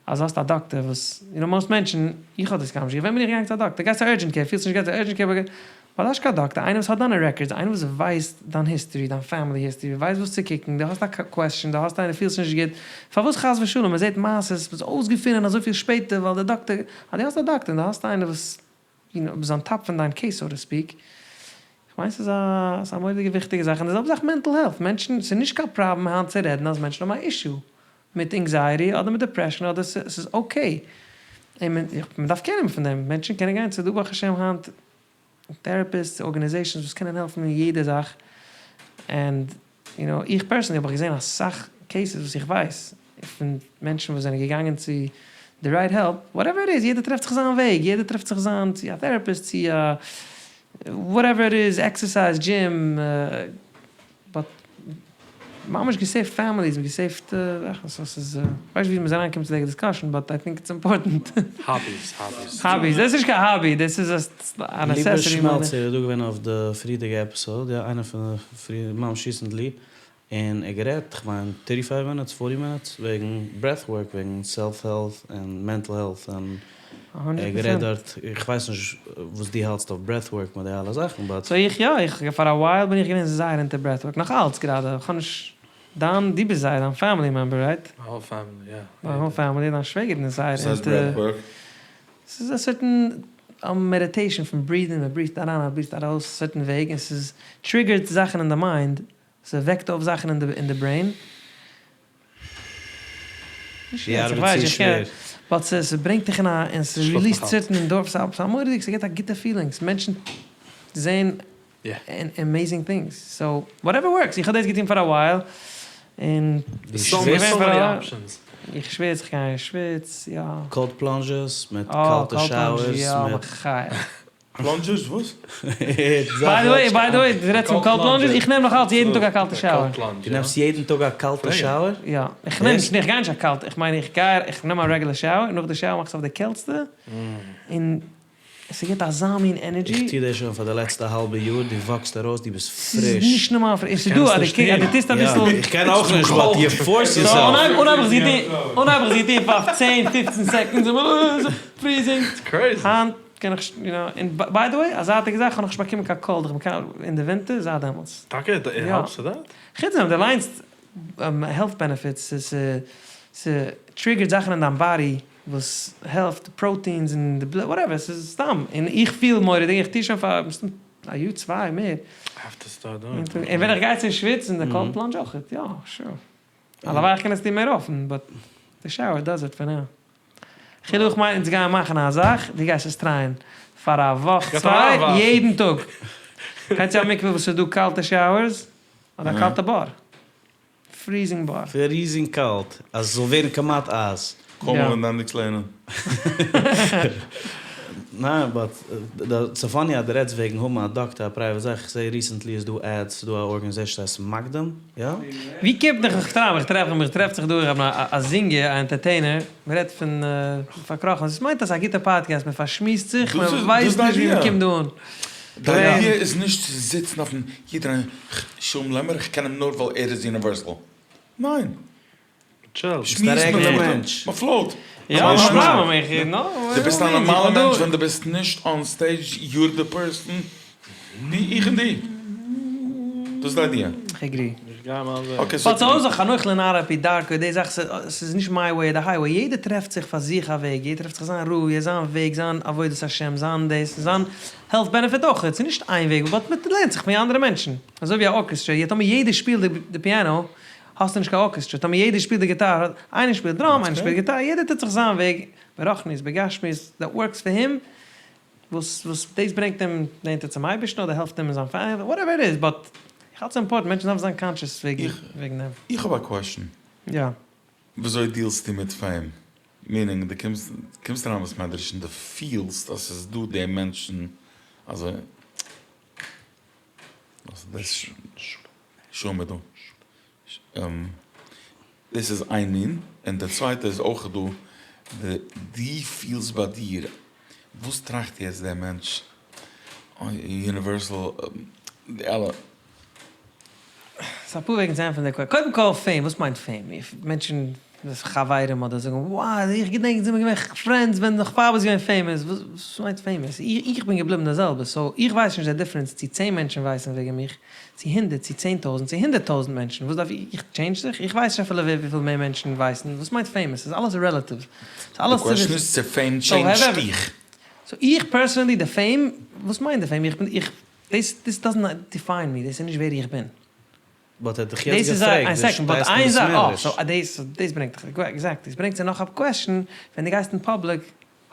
אז האסט א דאקטער וואס, יו נאו מאסט מענטשן, איך האב דאס קיינמאל נישט געווען, ווען בין איך געגאנגען צו א דאקטער? גייסט צו אורדזשענט קעיר, פילסט נישט גייסט צו אורדזשענט קעיר, באט האסט קיין דאקטער, איינער וואס האט דיינע רעקארדס, איינער וואס ווייסט דיין היסטארי, דיין פעמילי היסטארי, ווייסט וואס צו קוקן, דו האסט א קוועסטשען, דו האסט איינער פילסט נישט גוט, פארוואס חס ושלום, מען זעט מעשות, מ'איז אויסגעפונען אזויפיל שפעטער ווייל די דאקטער, אז דו האסט א דאקטער און דו האסט איינער וואס יו נאו איז אן טאפ פון דיין קעיס סאו טו ספיעק, כ'מיין ס'איז א ס'איז א מורא'דיגע וויכטיגע זאך, און די זעלבע זאך מענטל העלט, מענטשן, ס'איז נישט קיין פראבלעם היינט צו רעדן אז מענטשן האבן א אישו מיט ענקזייעטי אדער מיט דעפרעשן אדער ס'איז אקעי, און מען דארף קער נעמען פון דעם, מענטשן קענען גיין ס'איז דא ברוך השם היינט טעראפיסטס, ארגאניזעישאנס וואס קענען העלפן אין יעדע זאך, ענד יו נאו, איך פערסאנלי האב איך געזען אסאך קעיסעס וואס איך ווייס פון מענטשן וואס זענען געגאנגען צו די רייט העלפ, וואטעווער איט איז, יעדער טרעפט זיך זיין וועג, יעדער טרעפט זיך זיין צו א טעראפיסט צו א וואטעווער איט איז, עקסערסייז, דזשים, באט ממש געסעיווט פעמיליס און געסעיווט זאכן, סאו ס'איז, כ'ווייס נישט ווי מ'איז אריינגעקומען צו די דיסקאשען באט איי טינק איטס אימפארטענט. האביס, האביס. האביס, דאס איז נישט קיין האבי, דאס איז א נעסעסיטי. ליפא שמעלצער איז דא געווען אויף די פריערדיגע עפיסאד, יא איינע פון די פריער, ממש ריסענטלי, און ער האט גערעדט, כ'מיין טערטי פייוו מינוטס, פארטי מינוטס, וועגן ברעט ווארק, וועגן סעלף העלט און מענטל העלט, און ער האט גערעדט דארט, איך ווייס נישט וואס דו האלטסט אויף ברעט ווארק מיט די אלע זאכן, באט. סאו איך יא, איך פאר א ווייל בין איך געווען זייער אינטו ברעט ווארק, נאך אלץ גראדע, איך האב נישט, דיין, דו ביסט זייער, דיין פעמילי מעמבער רייט? מיי האול פעמילי, יא. דיין האול פעמילי, דיין שוועגערין איז זייער וואס הייסט אינטו. ברעט ווארק? ס'איז א סערטען מעדיטעישאן פון ברידינג, מען ברידט אריין מען ברידט ארויס סערטען וועג און ס'איז טריגערט זאכן אין די מיינד, ס'וועקט אויף זאכן אין די ברעין. נישט יעצט, איך ווייס איך קען, באט ס'ברענגט דיך אין א, און ס'ריליעסט סערטען ענדארפינס, ס'איז א מורא'דיג, ס'געט א גוטע פילינגס, מענטשן זעהן עמעיזינג טינגס, סאו וואטעווער ווארקס, איך האב דאס געטון פאר א ווייל, און איך שוויץ, איך גיי אין שוויץ, יא. קאלד פלאנזשעס מיט קאלטע שאוערס מיט. פלאנדזשערס וואס? ביי די וועי, ביי די וועי, דו רעדסט פון קאלד פלאנדזשערס? איך נעם נאך אלץ יעדן טאג א קאלטע שאוער. דו נעמסט יעדן טאג א קאלטע שאוער? יא. איך נעם נישט, איך גיי נישט א קאלטע, איך מיין איך גיי, איך נעם א רעגולער שאוער, נאך די שאוער מאך איך עס אויף די קעלטסטע, און. ס'געט אזא מין energy. איך טו דאס שוין פאר די לעצטע האלבע יאר, דו וואקסט ארויס, דו ביסט פריש. ס'איז נישט נארמאל פריש, ס'איז דא אז דו טוסט אביסל. איך קען אויך נישט באט יו פארס יור סעלף. אנהייב האב איך עס געטון פאר צען פופצן seconds, ס'איז freezing. היינט קען איך, יו נאו, און by the way, א זייטיגע זאך, כ'האב נאכנישט באקומען קיין cold, איך בין קיין, אין די ווינטער זייט דעמאלטס. טאקע? It helps with that? חוץ דעם, דו ליינסט health benefits, ס' trigger ט זאכן אין דיין body וואס העלפט, proteins אין די בלוט, whatever, ס'איז סתם, און איך פיל מורא'דיג, איך טו שוין פאר מסתם א יאר צוויי מער. און ווען איך גיי צו שוויצן, די cold plunge אויכעט, יא, sure. הלוואי איך קען עס טון מער אפן, but די shower does it for now. חילו איך מיין אונז גייען מאכן א זאך, דו גייסט עס try ען פאר א וואך צוויי יעדן טאג. גיי צו א מקווה וואס איז דא קאלטע showers, אדער א קאלטע בור. Freezing בור. Freezing קאלט, אז עס זאל ווערן כמעט אייז. קוים ווען דו ענדיגסט לערנען. ניין but ס'איז funny אז דו רעדסט וועגן האבן א דאקטער א private זאך, איך זעה recently איז דא ads, ס'איז דא א organization ס'הייסט מקדים, יא? ווי קומט נאך איך טרעף איך טרעף איך טרעף זיך דא איך האב א זינגער א entertainer מען רעדט פון פארקראכן עס מיינט אז א גוטע פאדקעסט מען פארשמועסט זיך מען ווייסט נישט ווי מען קומט דא אן. די idea איז נישט צו זיצן אויפן יעדער איינער שלום לעמער איך קען אים נאר ווייל ער איז universal. ניין. ביסט א רעגולער מענטש. מען float. דו ביסט א נארמאלע מענטש ווען דו ביסט נישט on stage you're the person ווי איך און דו. דאס איז די idea. איך agree. But ס'איז אויך חנוך לנער על פי דרכו די זאך ס'איז נישט my way or the highway יעדער טרעפט זיך פאר זיך א וועג יעדער טרעפט זיך זיין ראיה זיין וועג זיין עבודת השם זיין דאס זיין health benefit אויך ס'איז נישט איין וועג but מ'לערנט זיך פון אנדערע מענטשן אזוי ווי א ארקעסטרא טאמער יעדער שפילט די piano האסטו נישט קיין ארקעסטרא, טאמער יעדער שפילט די גיטאר, איינער שפילט drum, איינער שפילט גיטאר, יעדער טוט זיך זיין וועג, ברוחניות, בגשמיות, that works for him, וואס וואס דאס ברענגט אים נענטער צום אייבערשטן אדער העלפט אים אין זיין family, whatever it is, but איך האלט ס'איז important, מענטשן דארפן זיין conscious וועגן דעם. איך האב א question. יא. וויאזוי deal סטו מיט fame? Meaning דו קומסט קומסט אריין בית מדרש און דו פילסט אז ס'איז דא די מענטשן אזוי. שומער דא. דאס איז איין מין, און די צווייטע איז אויך דא, די דו פילסט ביי דיר, וואס טראכט יעצט דער מענטש, universal, די אלע. ס'איז אפאר וועגן צו ענטפערן די קודם כל fame, וואס מיינט fame? מענטשן חברים אדער זאגן wow איך געדענק זעמיר געווען friends ווען נאך פאר ביסט געווען famous, וואס מיינט famous? איך בין געבליבן די זעלבע so איך ווייס נישט די difference צו צען מענטשן ווייסן וועגן מיך, צו הונדערט צו 10,000 צו 100,000 מענטשן, וואס דארף איך, איך change זיך? איך ווייס נישט אפילו וויפיל מער מענטשן ווייסן, וואס מיינט famous? ס'איז אלעס relative. די question איז צו fame change ט דיך. So איך personally די fame, וואס מיינט די fame? איך בין איך, דאס דאס doesn't define me, דאס איז נישט ווער איך בין. But ער האט דיך יעצט געפרעגט, דו שטייסט אין בית מדרש. אה, דאס דאס ברענגט דיך, exactly, עס ברענגט צו נאך א question, ווען דו גייסט אין public,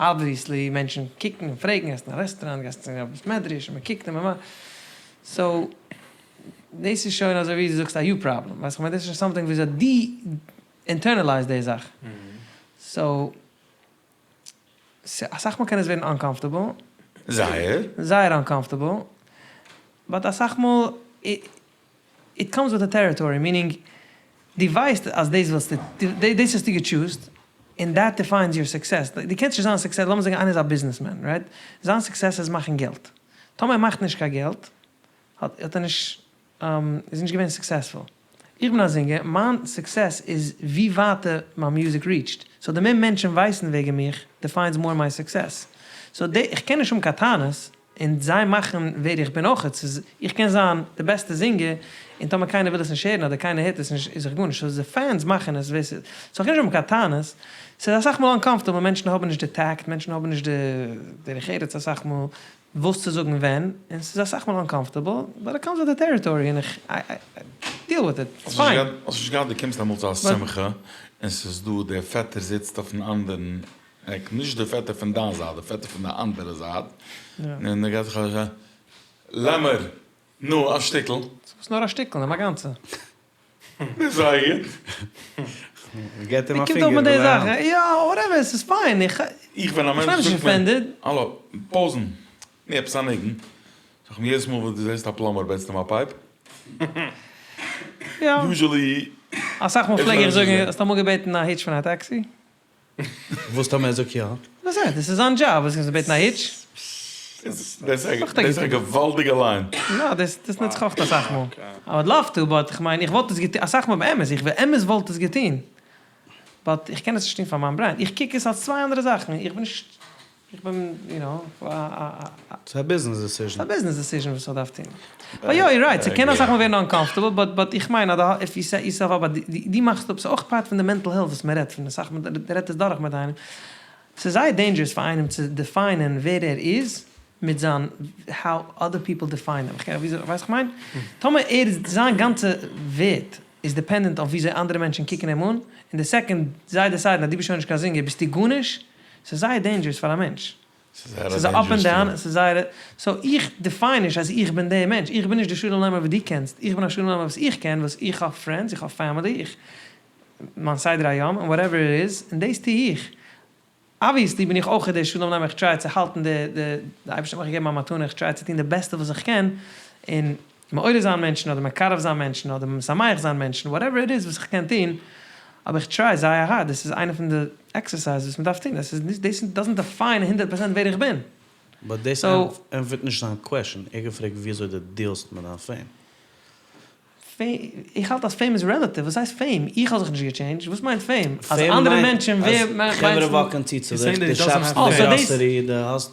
obviously מענטשן קוקן און פרעגן, גייסט אין א רעסטוראנט, גייסט אין א בית מדרש, און מען קוקט און מען מאכט, so דאס איז שוין אזוי ווי דו זאגסט א you problem, ווייסט איך מיין, דאס איז שוין something וויאזוי דו internalize די זאך, so אסאך מאל קען עס ווערן uncomfortable. זייער. זייער uncomfortable, but אסאך מאל it comes with the territory, meaning דו ווייסט אז דאס ווילסטו, דאס האסטו גע choose ט, און that defines your success, דו קענסט נישט זיין success, לאמיר זאגן איינער איז א ביזנעסמען, right? זיין success איז מאכן געלט, טאמער ער מאכט נישט קיין געלט, האט ער נישט, איז נישט געווען successful. איך בין א זינגער, מיין success איז ווי ווייטער מיין מוזיק reach ט, so די מער מענטשן ווייסן וועגן מיך, defines more my success. So איך קען נישט האבן קיין טענות, און זיי מאכן ווער איך בין אויכעט, ס'איז איך קען זיין די בעסטע זינגער, און טאמער קיינער וויל עס נישט הערן אדער קיינער הערט עס נישט איז איך גארנישט, so די fans מאכן עס ווער ס'איז, so איך קען נישט האבן קיין טענות, ס'איז אסאך מאל uncomfortable, מענטשן האבן נישט די tact, מענטשן האבן נישט די דרך ארץ אסאך מאל וואס צו זאגן ווען, און ס'איז אסאך מאל uncomfortable, but it comes with the territory און איך deal with it, it's fine. האסט נישט געהאט דו קומסט אמאל צו א שמחה און ס'איז דא דער פעטער זיצט אויפן אנדערן עק, נישט די פעטער פון דיין זייט, די פעטער פון די אנדערע זייט, און ער גייט זיך אזוי לעמער, נו, א שטיקל. וואס נאר א שטיקל? נעם א גאנצע. זייער גוט. געט אים א קומט פינגער אויף מיט די ולא זאכן, יא whatever, עס איז fine, איך איך ווען א איך מענטש בין נישט זאגט מיר, offended. האלא, פאוזן, נו עפעס א ניגון, זאג איך אים יעדעס מאל וואס דו זעסט א plumber בעטסטו אים א pipe? יא. Usually. אסאך מאל פלעג איך זאגן, האסט אמאל געבעטן א hitch פון א טעקסי? וואס טאמער ער זאגט יא? וואס הייסט? דאס איז זיין דזשאב, וואס קענסטו בעטן א hitch? דאס איז א געוואלדיגע ליין. יא, דאס דאס נוץ איך אויך אסאך מאל. איי וואלד לאוו טו, באט איך מיין איך וואלט עס געטון אסאך מאל באמת, איך באמת וואלט עס געטון, באט איך קען עס נישט טון פאר מיין ברענד, איך קוק עס אלס צוויי אנדערע זאכן, איך בין נישט, איך בין יו נאו, א א. ס'איז א ביזנעס דעסיזשן. ס'איז א ביזנעס דעסיזשן וואס איך דארף טון. באט יא, יור רייט, ס'קען אסאך מאל ווערן אנקאמפארטעבל, באט באט איך מיין אז איף יו סעט יורסעלף אפ אז דו מאכסט אפ, ס'איז אויך פארט פון די מענטל העלט וואס מ'רעדט פון אסאך מאל, מ'רעדט עס דורך מיט איינעם, ס'איז זייער דעינדזשערעס פאר איינעם צו דעפיינען ווער ער איז מיט זיין האו אדער פיפל דעפיין אים, כ'קען וויאזוי ווייסט כ'מיין? טאמער ער איז זיין גאנצע ווערט איז דיפענדענט אויף וויאזוי אנדערע מענטשן קוקן אים אן, און די סעקאנד זיי דעסיידן אז דו ביסט שוין נישט קיין זינגער ביסטו גארנישט, ס'איז זייער דעינדזשערעס פאר א מענטש. ס'איז א אפ ענד דאון, ס'איז זייער, סאו איך דיפיין נישט אז איך בין דער מענטש, איך בין נישט די שלום לעמער וואס דו קענסט, איך בין א שלום לעמער וואס איך קען, וואס איך האב פרענדס, איך האב פעמילי, איך מיין סדר היום און וואטעווער איט איז, און דאס טו איך. אבוויעסלי בין איך אויך דער שלום לעמער, איך טריי צו האלטן די די, די אייבערשטער האט מיך געגעבן א מתנה, איך טריי צו טון די בעסטע וואס איך קען, און מעורר זיין מענטשן אדער מקרב זיין מענטשן אדער משמח זיין מענטשן, וואטעווער איט איז וואס איך קען טון, אבער איך טריי זייער הארד, דאס איז איינע פון די עקסערסייזעס וואס מען דארף טון, דאס איז נישט, דאס דאזענט דעפיין הונדערט פערסענט ווער איך בין. באט דאס ענטפערט נישט זיין קוועשאן, ער האט געפרעגט וויאזוי דו דיעלסט מיט דיין פעים. איך האלט אז פעים איז רעלאטיוו, וואס הייסט פעים? איך האב זיך נישט געטשעינדזשט, וואס מיינט פעים? אז אנדערע מענטשן ווער מיינט חברה וואקן צו צו דיך, דו שאפסט אין די גראסערי, דו האסט,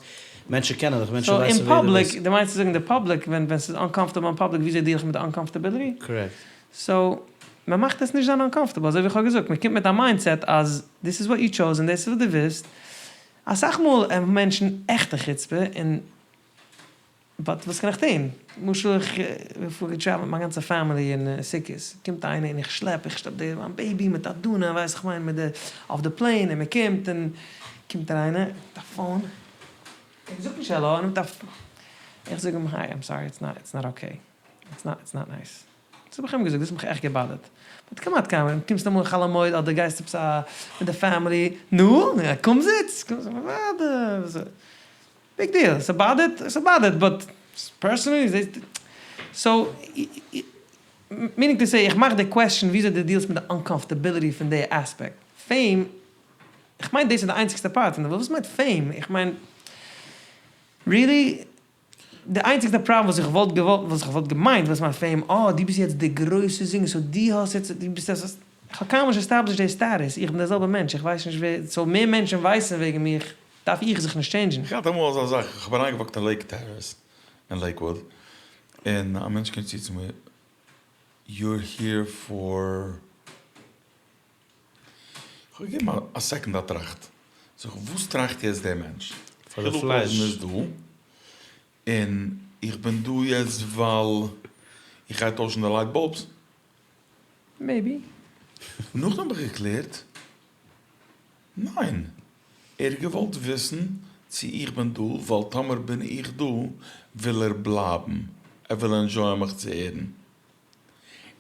מענטשן קענען דיך, מענטשן ווייסן ווער דו ביסט. סאו אין פאבליק, דו מיינסט צו זאגן די פאבליק, ווען ווען ס'איז אנקאמפארטעבל אין פאבליק וויאזוי דיעל איך מיט די אנקאמפארטעביליטי? קארעקט. סאו, מען מאכט עס נישט זיין אנקאמפארטעבל, אזוי ווי איך האב געזאגט, מען קומט מיט א מיינדסעט אז דיס איז וואט יו טשאוז און דאס איז וואס דו ווילסט, אסאך מאל האבן מענטשן עכטע חוצפה און באט וואס קען איך טון? למשל איך פאר געטרעוולט מיט מיין גאנצע פעמילי אין סוכות, קומט איינער און איך שלעפ, איך שלעפ די מיין בעיבי מיט א דונא, ווייסט איך מיין מיט די אויף די פלעין און מען קומט און קומט אריין איינער מיט א פאון, ער זאגט נישט העלא, ער נעמט א איך זאג אים היי איים סארי איטס נאט איטס נאט אקעי, איטס נאט איטס נאט נייס, דאס האב איך אים געזאגט, דאס האט מיך עכט געבאדערט, באט כמעט קיינמאל, קומסט אמאל חול המועד אדער גייסט עפעס א מיט די פעמילי, נו, קום זיץ, קום זיץ, ביג דיעל, ס'באדערט? ס'באדערט, באט פערסענעלי, סאו, מינינג טו סעי, איך מאך די קוועסטשען וויאזוי דו דיעלסט מיט די אנקאמפארטעביליטי פון די אספעקט. פעים, איך מיין דאס איז די איינציגסטע פארט פון די, וואס מיינט פעים? איך מיין, ריעלי? די איינציגסטע פראבלעם וואס איך וואלט געוואלט, וואס איך וואלט געמיינט וואס מיינט פעים, אה, דו ביסט יעצט די גרויסע זינגער, סאו דו האסט יעצט, דו ביסט יעצט, איך האב קיינמאל נישט עסטעבלישט די סטעטוס, איך בין דער זעלבער מענטש, איך ווייס נישט ווער, סאו מער מענטשן ווייסן וועגן מיך, דארף איך זיך נישט טשעינדזשן. איך געהאט אמאל אזא זאך, איך האב אריינגעוואקט אין לעיק טערעס אין לעיקוואוד, און א מענטש קומט צו צו מיר, יור העיר פאר? איך האב געגעבן א סעקאנד א טראכט, זאג איך וואס טראכט יעצט דער מענטש? פאר די פלייש. איז דא, און איך בין דא יעצט ווייל איך גיי טוישן די לייט באלבס? מעיבי. נאכדעם האב איך געקלערט, ניין, ער האט געוואלט וויסן צו איך בין דא ווייל טאמער בין איך דא וויל ער בלייבן, ער וויל ענדזשויען מיך צו הערן,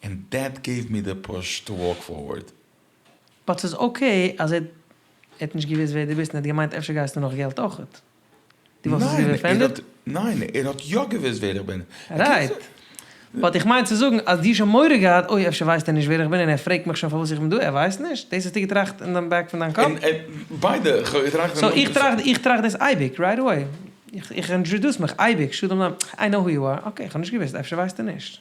ענד דעט געיוו מי די פוש טו וואלק פארווערד. באט ס'איז אקעי אז ער האט נישט געוואוסט ווער דו ביסט און ער האט געמיינט אפשר גייסטו נאך געלט אויכעט. דו וואלסט עס געווען אפענדעד? ניין, ער האט יא געוואוסט ווער איך בין. רייט. באט איך מיין צו זאגן אז דו האסט שוין מורא געהאט, אוי אפשר ווייסט ער נישט ווער איך בין און ער פרעגט מיך שוין פארוואס איך בין דא, ער ווייסט נישט? דאס האסטו געטראכט אין דיין בעק פון דיין קאפ? ביידע, איך האב געטראכט. סאו איך טראכט, איך טראכט דאס אייביג, רייט אוועי. איך אינטראדוס מיך אייביג, שלום לעם, איי נאו הו יו אר, אקעי, איך האב נישט געוואוסט, אפשר ווייסט ער נישט.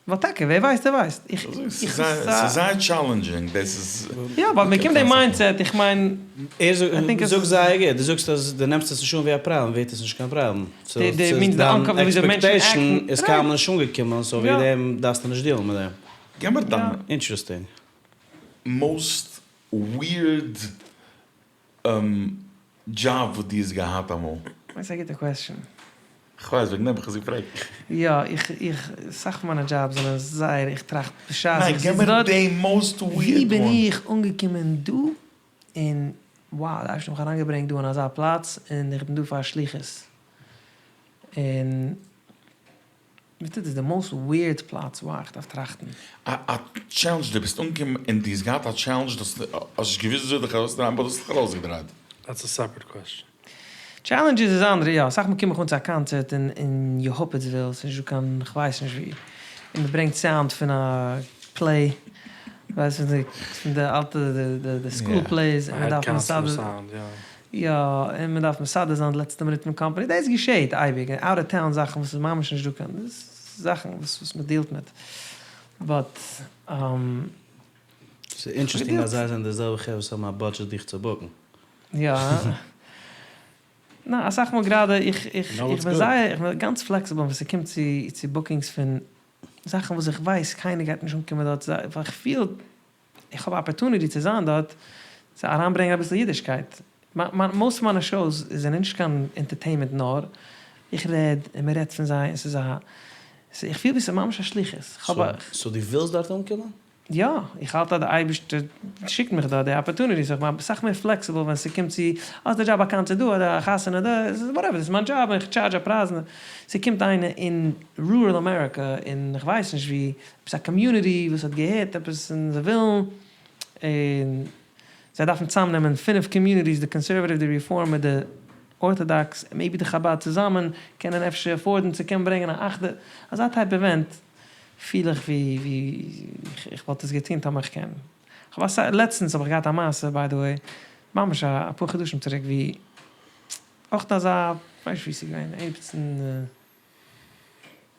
ווייל טאקע, ווער ווייסט דער ווייסט. איך, איך, ס'איז זייער טשאלענדזשינג, דאס איז. יא, באט מען קומט די מיינדסעט, איך מיין. ער זאגט, זאגסט זייער גוט, דו זאגסט אז דו נעמסט עס נישט אן ווי א פראבלעם, ווערט עס נישט קיין פראבלעם. סאו ס'איז דיין עקספעקטעישן איז קיינמאל נישט אנגעקומען, סאו וועגן דעם דארפסטו נישט דיעלן מיט דעם. געב מיר דיין. אינטערעסטינג. מאוסט וויערד דזשאב וואס דו האסט געהאט אמאל? דאס איז א גוטע קוועסטשען. כ'ווייס, וועגן דעם האב איך עס געפרעגט. יא, איך, איך, סאך פון מיינע דזשאבס זענען זייער, איך טראכט בשעת ניין, איך געב זיץ מיר דארט, די מאוסט ווי וויערד בין וואן. איך אנגעקומען דא, און wow, די אייבערשטער האט מיך אריינגעברענגט דא אין אזא פלאץ, און איך בין דא פאר א שליחות. און. וואס איז די מאוסט וויערד פלאץ וואו איך דארף טראכטן? א טשעלענדזש דו ביסט אנגעקומען און דו האסט געהאט א טשעלענדזש דו האסט נישט געוואוסט וויאזוי דיך ארויסצודרייען באט דו האסט דיך ארויסגעדרייט. דעטס א סעפערעט קוועסטשען. טשעלענדזשעס איז אנדערע יא, אסאך מאל קום איך אן צו א קאנצערט אין אין יעהופעצוויל, ס'איז נישט דא קיין כ'ווייס נישט ווי, און מ'ברענגט סאונד פון א פלעי, ווייסט פון די פון די אלטע די די סקול פלעיס, און מ'דארף מסדר. יא, און מען דארף מסדר זיין די לעצטע מינוט מיט קאמפאני, דאס געשעהט אייביג, און אוט אוו טאון זאכן וואס איז ממש נישט דא קיין, דאס זאכן וואס וואס מען דיעלט מיט, באט. ס'איז אינטערעסטינג אז זיי זענען די זעלבע חברה וואס האבן א בודזשעט דיך צו בוקן. יא. ניין, אסאך מאל גראדע איך איך איך בין זייער איך בין גאנץ פלעקסיבל ווען ס'קומט צו צו בוקינגס פון זאכן וואס איך ווייס קיינער גייט נישט אנקומען דארט ווייל איך פיל איך האב א אפערטוניטי צו זיין דארט צו אריינברענגען אביסל אידישקייט. מאוסט פון מיינע שאוס זענען נישט קיין אינטערטעינמענט נאר איך רעד און מען רעדט פון זיי און ס'איז א איך פיל ווי ס'איז ממש א שליחות. כ'האב א. סאו דו ווילסט דארט אנקומען? יא, איך האלט אז די אייבערשטער שיקט מיך דארט די אפערטוניטי סאו איך בין אסאך מער פלעקסיבל ווען ס'קומט צו אז די דזשאב א קאנצערט דא אדער א חתונה דא, וואטעווער, דאס איז מיין דזשאב און איך טשארדזש א פרייז, ס'קומט איינער אין רורעל אמעריקא אין כ'ווייס נישט וואו, עפעס א קאמיוניטי וואס האט געהערט עפעס און זיי ווילן און זיי דארפן צוזאמנעמען פינף קאמיוניטיס די קאנסערוואטיוו די רעפארם מיט די ארטאדאקס און מעיבי די חבד צוזאמען קענען אפשר עפארדן צו קענען ברענגען א אחדות אזא טייפ איווענט פיל איך ווי ווי איך וואלט עס געטון טאמער איך קען. כ'האב אסאך לעצטנס האב איך געהאט א מעשה ביי די וועי ממש אפאר חדשים צוריק ווי אויך אזא כ'ווייס נישט ווי ס'איז געווען ערגעץ אין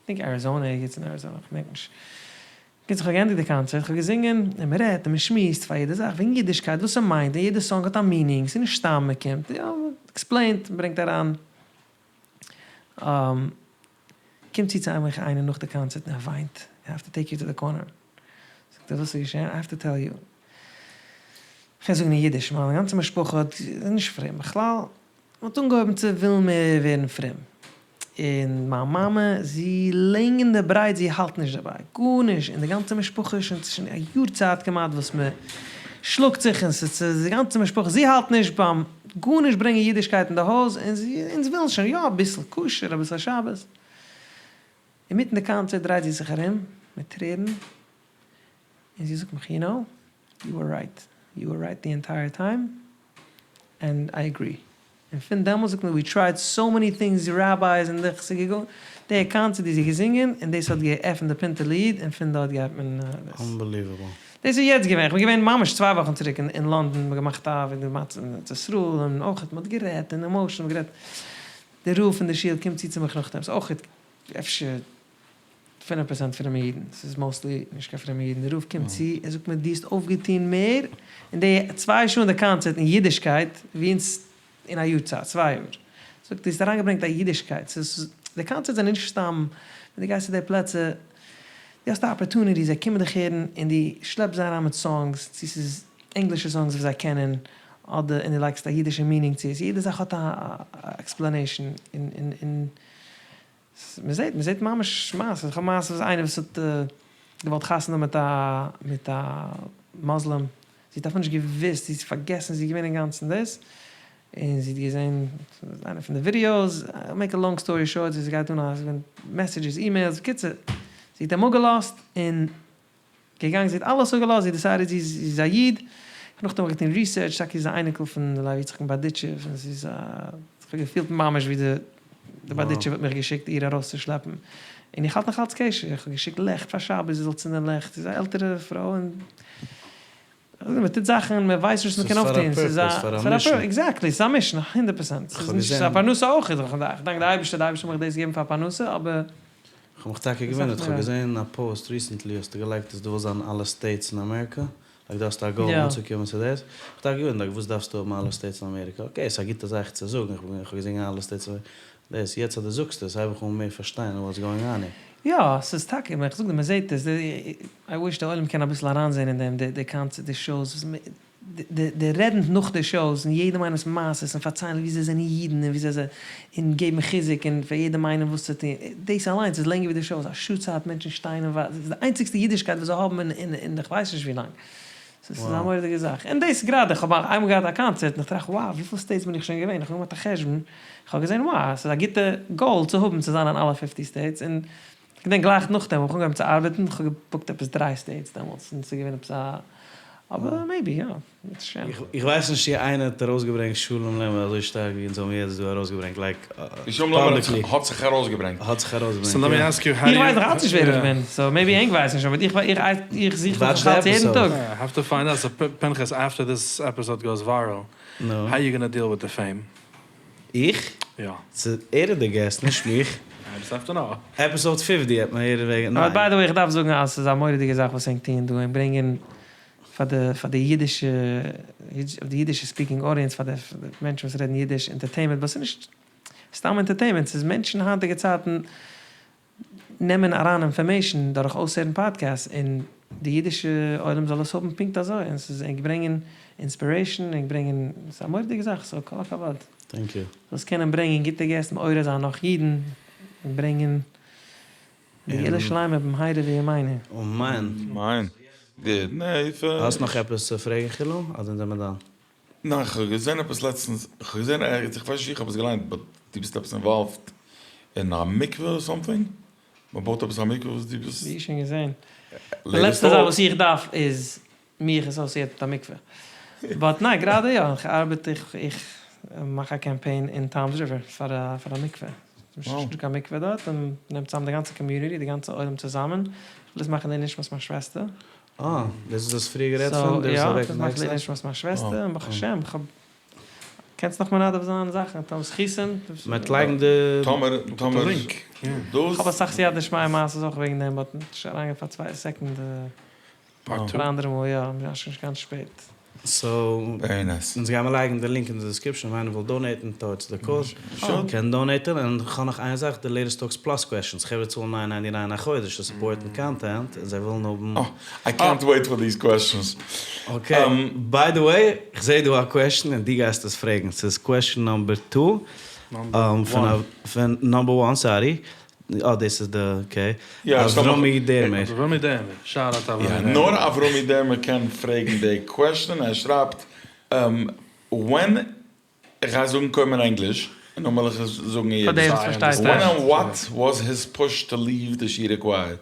כ'דענק אריזאנע ערגעץ אין אריזאנע כ'דענק נישט. קיצור כ'האב געענדיגט די קאנצערט כ'האב געזינגען און מ'רעדט און מ'שמועסט פאר יעדע זאך וועגן אידישקייט וואס ס'מיינט און יעדע סאנג האט א מינינג ס'איז נישט סתם מ'קומט יא מ'עקספלעינט מ'ברענגט אריין קומט צו צו מיך איינער נאך די קאנצערט און ער וויינט, איי האוו טו טעיק יו טו די קארנער. זאגט ער וואס איז געשען? איי האוו טו טעל יו. כ'קען זאגן אין אידיש, מיין גאנצע משפחה האט איז נישט פרום בכלל, מ'האט אנגעהויבן צו ווילן מער ווערן פרום, און מיין מאמע זי לענג און די ברייט זי האלט נישט דערביי, גארנישט, און די גאנצע משפחה איז שוין שוין א יאר צייט כמעט וואס מ'שלאגט זיך און ס'איז די גאנצע משפחה זי האלט נישט ביים גארנישט ברענגען אידישקייט אין די הויז, און אונז ווילן שוין יא אביסל כשר אביסל שבת. אינמיטן די קאנצערט דרייט זי זיך ארום מיט טרערן און זי זאגט מיך יו נאו, יו ווער רייט, יו ווער רייט די ענטייער טיים, ענד איי עגרי. און פון דעמאלטס זאגט מען ווי טרייד סאו מעני טינגס ראבייס און די ס'איז געגאנגען די קאנצערט האט זי געזינגען און דאס האט געעפנט די פינטעלע איד און פון דארט גייט מען דאס. אנבעליוועבל. דאס איז יעצט געווען, כ'בין געווען ממש צוויי וואכן צוריק אין לאנדאן, מ'האט געמאכט א וועגן די מצב אין ארץ ישראל און אויך מ'האט גערעדט און עמאושענעל מ'האט גערעדט, די רב פון די שול קומט צו צו מיך נאכדעם, ס'איז אויך אפשר פינף פערסענט פרומע אידן, ס'איז מאוסטלי נישט קיין פרומע אידן, די רב קומט צו, ער זאגט מיר דו האסט אויפגעטון מער אין די צוויי שעה אין די קאנצערט אין אידישקייט ווי אונז אין א יאר צייט, צוויי יאר. זאגט דו האסט אריינגעברענגט א אידישקייט, ס'איז, די קאנצערט זענען נישט סתם, ווען דו גייסט צו די פלעצער, דו האסט א אפערטוניטי, זיי קומען דיך הערן און דו שלעפסט זיי אריין מיט סאנגס, צו ס'איז ענגלישע סאנגס וואס זיי קענען, אדער און דו לייגסט א אידישע מינינג צו עס, יעדע זאך האט א עקספלענעישאן, און און און מ'זעט, מ'זעט ממש מעשות, איך האב מעשות איינער וואס האט געוואלט חתונה האבן מיט א מיט א מוסלים, זי האט אפילו נישט געוואוסט, זי האט פארגעסן זי איז געווען אינגאנצן דאס, און זי האט געזען איינע פון די ווידיאוס, מעיק א לאנג סטארי שארט, זי גייט אן א מעסעדזשעס אימעילס, בקיצור, זי האט אים אפגעלאזט און געגאנגען זי האט אלעס אפגעלאזט זי דיסיידעד זי איז א איד, נאכדעם האב איך געטון ריסערטש טאקע זי איז א אייניקל פון די לוי יצחק מבארדיטשוב און זי איז א, איך האב געפילט ממש ווי די די בארדיטשוב האט מיך געשיקט איר ארויסצושלעפן, און איך האלט נאך אלץ קשר, איך האב געשיקט לעכט פאר שבת זי זאל צינדען לעכט, זי איז א עלטערע פרוי און מען טוט זאכן מען ווייסט נישט וואס מען קען אויפטון, ס'איז א פאר א פורפעס, עקזעקטלי, ס'איז א מישן, הונדערט פראצענט, ס'איז נישט, ס'איז א פרנסה אויך, איך דאנק די אייבערשטער, די אייבערשטער האט מיך דאס געגעבן פאר פרנסה, אבער. כ'האב מיך טאקע געוואונדערט, כ'האב געזען א פאוסט ריסענטלי האסטו געלייגט אז דו ווילסט זיין אין אלע סטעיטס אין אמעריקא, לייק דו האסט א גאול אנצוקומען צו דאס, כ'האב טאקע געוואונדערט וואס דארפסטו האבן אלע סטעיטס אין אמעריקא, אקעי ס'איז א גוטע זאך צו זאגן, איך האב געזינגען אלע סטעיטס אין דאס, יעצט אז דו זאגסט עס הייב איך אן מער פארשטיין וואטס גאוינג אן העיר. יא, ס'איז טאקע, איך זאג דיר מ'זעט עס, איי וויש די עולם קען אביסל אריינזען אין דעם, די קאנצערט, די שאוס, די רעדן נאך די שאוס און יעדעם איינעמס מעשות און פארציילן ווי זיי זענען אידן און ווי זיי און געבן חיזוק און פאר יעדעם איינעם וואס צו טון, דאס אליינס איז לענגער ווי די שאוס, א שעה צייט מענטשן שטייען און ווארטן, ס'איז די איינציגסטע אידישקייט וואס זיי האבן אין אין איך ווייס נישט ווי לאנג, ס'איז א מורא'דיגע זאך, און דאס גראדע, איך האב איינמאל געהאט א קאנצערט און איך טראכט wow וויפיל סטעיטס בין איך שוין געווען, איך האב געמאכט א חשבון, איך האב געזען wow ס'איז א גוטע גאול צו האבן צו זיין אין אלע פיפטי סטעיטס, און כ'געדענק גלייך נאכדעם האב איך אנגעהויבן צו ארבעטן, כ'האב געבוקט עפעס דריי סטעיטס דעמאלטס, און ס'איז געווען עפעס א. אבער maybe יא, ברוך השם. איך ווייס נישט צו איינער האט ארויסגעברענגט שלום לעמער אזוי שטארק ווי אונז האבן יעצט דא ארויסגעברענגט like שלום לעמער האט זיך ארויסגעברענגט. האט זיך ארויסגעברענגט יא. איך ווייס נאך אלץ נישט ווער איך בין, so maybe ענק ווייסן שוין, but איך זוך נאך אלץ יעדן טאג. I have to find out, so פנחס after this episode goes viral, how you gonna deal with the fame? איך? יא. ס'איז ער איז די guest נישט מיך. I just have to know. Episode fifty העט מען הערן וועגן ניין. By the way איך דארף זאגן אז ס'איז א מורא'דיגע זאך וואס ענק טוען דא און ברענגען פאר די פאר די אידישע די אידישע speaking audience פאר די מענטשן וואס רעדן אידיש entertainment but ס'איז נישט סתם entertainment ס'איז מענטשן היינטיגע צייטן נעמען אריין information דורך אויסהערן podcasts און די אידישע עולם זאל עס האבן פונקט אזוי און ס'איז ענק ברענגען inspiration ענק ברענגען ס'איז א מורא'דיגע זאך so כל הכבוד. Thank you. זאלסט קענען ברענגען גוטע געסט מעורר זיין נאך אידן און ברענגען די גאולה שלימה במהרה בימינו. אמן. אמן. האסט נאך עפעס צו פרעגן חילו אדער זעמער done? ניין כ'האב געזען עפעס לעצטנס, כ'האב געזען ערגעץ, איך ווייס נישט ווי כ'האב עס געליינט, but דו ביסט עפעס involved אין א מקווה or something? מ'בויט עפעס א מקווה וואס דו ביסט? ווי שוין געזען. די לעצטע זאך וואס איך דארף איז מיך associate מיט א מקווה. But ניין גראדע יא, איך ארבעט איך איך מאך א קאמפיין אין טאמס ריווער פאר א פאר א מקווה. ס'איז נישטא קיין מקווה דארט און מ'נעמט צוזאם די גאנצע community די גאנצע עולם צוזאמען. איך וויל עס מאכן לעילוי נשמת מיין שוועסטער. אה, דאס איז דאס פריער גערעדט פון? So יא, איך וויל עס מאכן לעילוי נשמת מיין שוועסטער און ברוך השם איך האב קענסט נאך מנדב זיין זאכן, טאמער זכותים. מ'וועט לייגן די. טאמער טאמער לינק. דאס. כ'האב אסאך סייעתא דשמיא מעשות אויך וועגן דעם but נישט אריינגיין פאר צוויי second. פאר אנדערע מאל יא, מ'איז שוין גאנץ שפעט. So, אונז גיימער לייגן די link אין די description ווער איינער וויל donate ן towards the cause קען donate ן, און כ'האב נאך איין זאך, די latest talks plus questions, חברה צאלן nine ninety nine א חודש צו support ן content, און זיי ווילן האבן. אה, איי קענט וועיט פאר דיס קוועסטשענס. Okay, by the way, כ'זעה דא א question און דו גייסט עס פרעגן, ס'איז question number two, פון number one sorry, אה דאס איז די okay. אברומי דערמער. אברומי דערמער, shout out אברומי דערמער. נאר אברומי דערמער קען פרעגן די question, ער שרייבט when, איך גיי זאגן קודם אין ענגליש און נאכדעם וועל איך עס זאגן אין אידיש, when and what was his push to leave the שירה choir?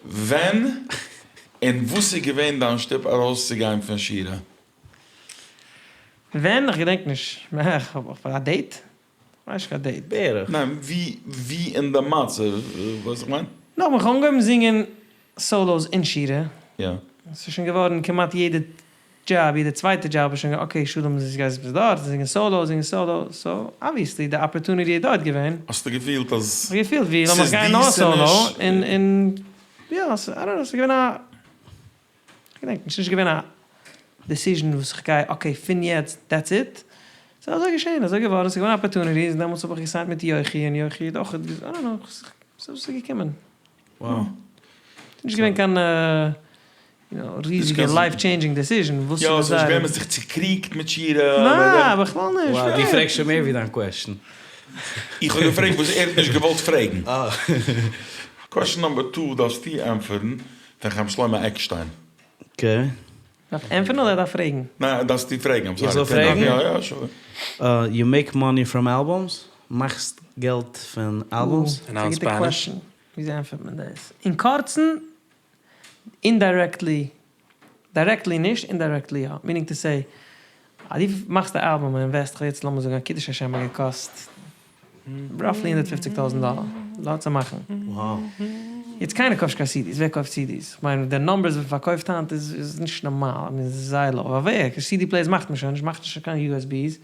ווען און וואס איז געווען דיין שטופ ארויסצוגיין פון שירה? ווען? איך געדענק נישט. א date? כ'ווייס נישט קיין date. בערך. ניין, ווי ווי אין די מצב, ווייסט איך מיין? נאך ווען כ'האב אנגעהויבן זינגען solos אין שירה, יא. ס'איז שוין געווארן כמעט יעדע דזשאב, יעדע צווייטע דזשאב איז שוין okay שלום זיס גייסט ביז דארט, זינגען solo, זינגען solo, so obviously די opportunity איז דארט געווען. האסטו געפילט אז כ'האב געפילט ווי לאמיך גיין נאר סאלא, און און יא, I don't know, ס'איז געווען א. כ'געדענק נישט, ס'נישט געווען א decision וואס איך גיי okay פון יעצט that's it, ס'איז אזוי געשען אזוי געווארן, ס'איז געווען opportunities און דעמאלטס האב איך גע sign ט מיט יוחי און יוחי האט אויך I don't know ס'איז געקומען. Wow. ס'איז נישט געווען קיין ריזיגע life changing decision וואס יא, ס'איז נישט געווען מ'האט זיך צוקריגט מיט שירה. ניין בכלל נישט. Wow, דו פרעגסט שוין מער ווי דיין question. איך האב געפרעגט וואס ער האט נישט געוואלט פרעגן. Question number two דארפסטו ענטפערן. פון חיים שלמה עקשטיין. Okay. דארף ענטפערן אדער דארף פרעגן? ניין דארפסטו פרעגן, I'm sorry. איך זאל פרעגן? יא יא sure. You make money from albums? מאכסט געלט פון albums? און אין Spanish? וויאזוי ענטפערט מען דאס? אין קורצן, indirectly, directly נישט, indirectly יא. Meaning to say, אז דו מאכסט א אלבום און invest סט, יעצט לאמיר זאגן א קידוש השם האט געקאסט roughly 150 טויזנט דאלער לאט צו מאכן. יעצט קיינער קויפט נישט קיין CDs, ווער קויפט CDs? כ'מיין די numbers וואס מ'פארקויפט היינט איז נישט נארמאל, I mean ס'איז זייער low, ווייל ווער? CD players מאכט מען שוין נישט, מאכט נישט קיין USBs,